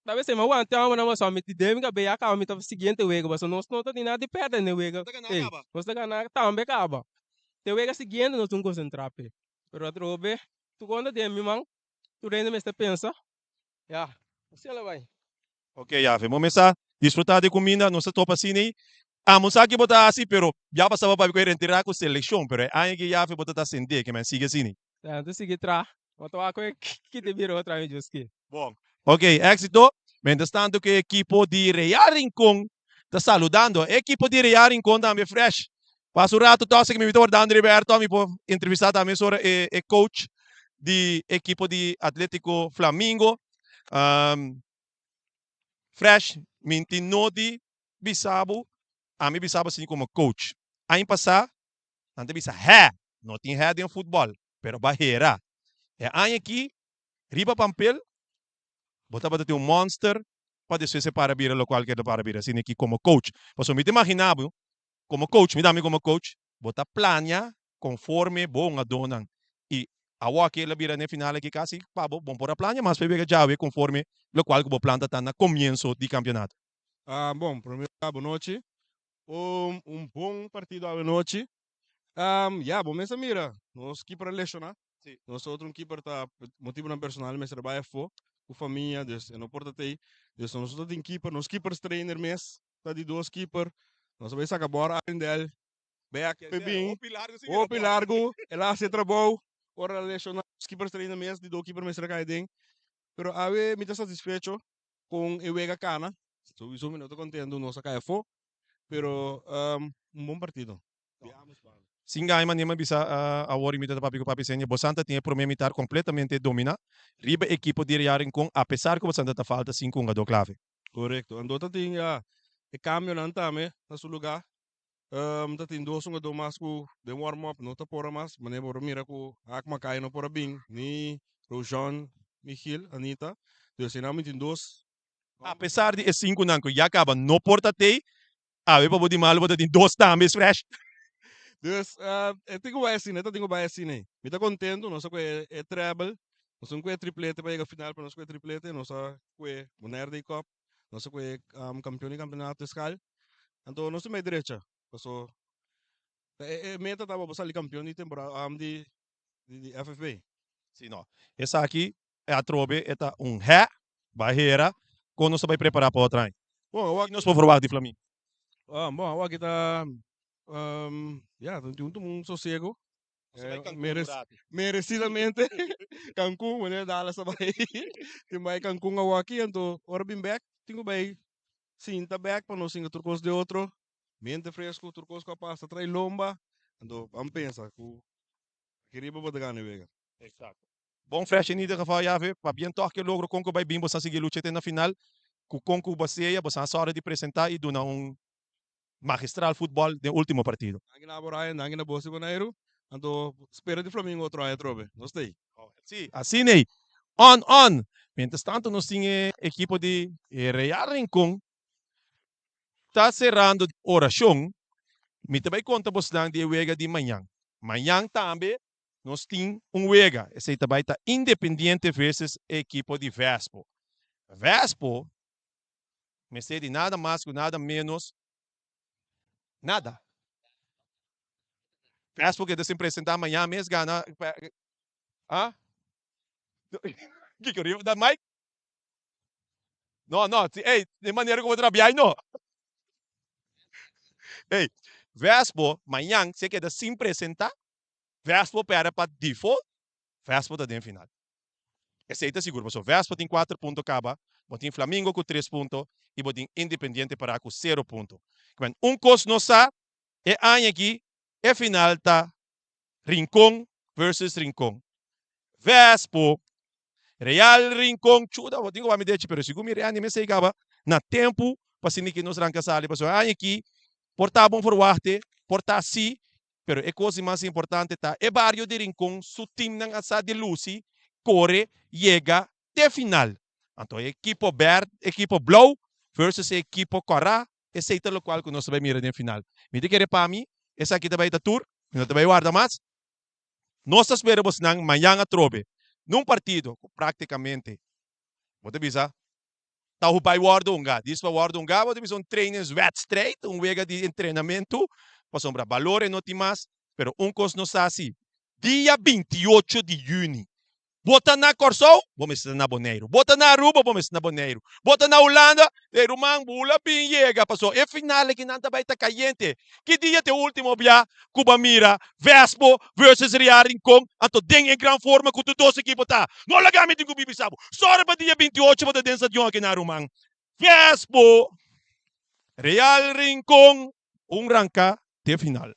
ta bes mi a wanta e hòmbernan pasobra mi di den mi kabes ya kaba mi ta siguiente wega pasobra nos no ta tin nada di pèrdè den e wega ei nos ta gana tambe kaba te wega siguiente nos tin ku konsentrá p'e pero atrobe tur konta den mi man tur hende mester pensa. Ya, asina lo bai.
Ok, Yafe, bo mester disfruta di kuminda, nos ta topa asina ei. Amo sa ki bo ta hasi, pero ya pasaba papia ku e rentirá ku selekshon, pero e aña aki Yafe bo ta ta sendé, ke men sigui asina ei.
Ya, nos ta sigui traha. Bo ta wak ku e kite bira otro aña djos ki.
Bon. Ok, éxito. Mientras tanto ku e ekipo di Real Rincon ta saludando. E ekipo di Real Rincon tambe fresh. Pasa un rato tòg si mi ta wardando riba Ayrton mi por entrevistá tambe sobre e e coach di ekipo di Atletico Flamingo. Fresh, mi tin no di bisa bo, ami bisa bo asina komo coach. Aña pasá nan ta bisa hè, no tin hè den futbòl, pero bo a hera. E aña aki riba pampel bo tabata tin un monster pa despues e para bira lokual ke ta para bira asina aki komo coach. Pasobra mi ta imaginá bo Komo coach, mi tambe komo coach, bo ta plania konforme bo hungadónan i awor aki el a bira n'e final aki kasi pa bo, bo por a plania mas pa e wega djawe konforme lokual ku bo plan ta ta na komienso di kampionato.
Bon, prome lugar bo nochi. Un bon partido awe nochi. Ya, bo mes a mira, nos keeper a lesioná. Nos otro un keeper ta motibonan personal mester a bai afó ku famia, dus e no por ta tei. Dus nos no ta tin keeper, nos keepers trainer mes ta di dos keeper. Nos a bai saka bor Arendel bek pe bin. Hopi largu, el a hasi e trabou. Ora el a lesioná, nos keepers trainer mes di dos keeper mester a kai aden. Pero awe mi ta satisfecho kon e wega kana. Souiso mi no ta kontento nos a kai afó, pero un bon partido. Di ambos banda.
Sin gaña manera mi a bisa awor y mi ta papia cu papi Senia, bosan ta tin e prome mitar completamente domina riba ekipo di Real Rincon apesar cu bosan ta ta falta cinco hungador clave.
Correcto. Anto ta tin ya. E kambionan tambe na su lugá. Ta tin dos hungadó mas ku den warm up no ta por a mas. Manera bo por mira ku Haak Makai no por a bin, ni Rojon Michiel, Anita. Dus einan mi tin dos.
Apesar di e sinkunan ku ya kaba no por ta tei, awe pa bo di malu bo ta tin dos tambe fresh.
Dus e tin ku bai asina, e ta tin ku bai asina ei. Mi ta kontentu, nos a kue e treble, nos a kue e triplete pa yega final, pero nos a kue e triplete, nos a kue Bonaire Day Cup. Nos a kue kampion di kampeonato eskal. Anto nos tin bai drecha. Paso e meta tabata pa sali kampion di temporada di di FFB.
Si no. Esaki atrobe e ta un hè bahera kon nos ta bai prepara pa otro aña.
Bon awor
Ki nos por verwagt di Flamingo?
Bon awor aki ta ya ta tin un sosiego.
Nos ta bai Cancun un ratu.
Merecidamente Cancun, wanneer Dallas ta bai tin bai Cancun awaki anto ora bin bek tin ku bai sinta bek pa nos singa tur kos di otro mente fresco tur kos ku a pasa trae lomba anto ban pensa ku aki riba bo ta gana e wega.
Exacto. Bon fresh in ieder geval Jave, pabien tog ke logro kon ku bai bin boso a sigui lucha te na final ku kon ku Basea boso a sòru di presenta i duna un magistral futbol den ultimo partido.
Danki na abo Ryan, danki na bo si Boneiru. Anto spera di Flamingo otro aña atrobe. Nos ta ei.
Si, asina ei. On, on! Mientras tanto nos tin e ekipo di Real Rincon ta serando oracion. Mi ta bay conta bosnan di e wega di mañan. Mañan tambe nos tin un wega. Esey ta bay ta Independiente versus e ekipo di Vespo. Vespo Mester di nada mas ku nada menos nada. Fast ku ta sin presenta mañan mes gana ah kiko riba da Mike? No no si ey den manera ku bo trabia ay no. Ey Vespo mañan si e keda sin presenta Vespo perde pa default Vespo ta den final. Esei ta sigur pasobra Vespa tin kuater punto kaba, bo tin Flamingo ku tres punto i bo tin Independiente pará ku sero punto. Kimen un kos nos sa, e aña aki e final ta Rincon versus Rincon. Vespo, Real Rincon, chuda bo tin ku wak mi dechi pero sigur mi reanima esei kaba na tempu pa asina ki nos ranka sali pasobra e aña aki por ta bon forwachtte, por ta si Pero e kos di mas importante ta e bario di Rincon su teamnan a sa di lusi, kore, yega te final. Anto e ekipo berd, ekipo blou versus e ekipo kòrá, esei ta lokual ku nos ta bai mira den final. Mi ta kere pa mi esaki ta bai ta tur, mi no ta bai warda mas. Nos ta spera bosnan mañan atrobe nun partido ku praktikamente bo ta bisa ta hu bai wòrdu hungá. Dis pa wòrdu hungá bo ta bisa un trainingswedstrijd, un wega di entrenamentu, pasobra balor e no tin mas. Pero un kos nos sa si, dia 28 di yüni, bo ta na Kòrsou, bo mester ta na Boneiru. Bo ta na Aruba, bo mester na Boneiru. Bo ta na Hulanda, e ruman bula bin yega, pasobra e final aki nan ta bai ta kayente. Ki dia ta e ultimo bia ku bo a mira Vespo versus Real Rincon anto den e gran forma ku tur dos ekipo ta? No laga mi tin ku bibi sa bo. Sòru pa dia 28 bo ta den stadion aki na ruman. Vespo, Real Rincon un ranka te final.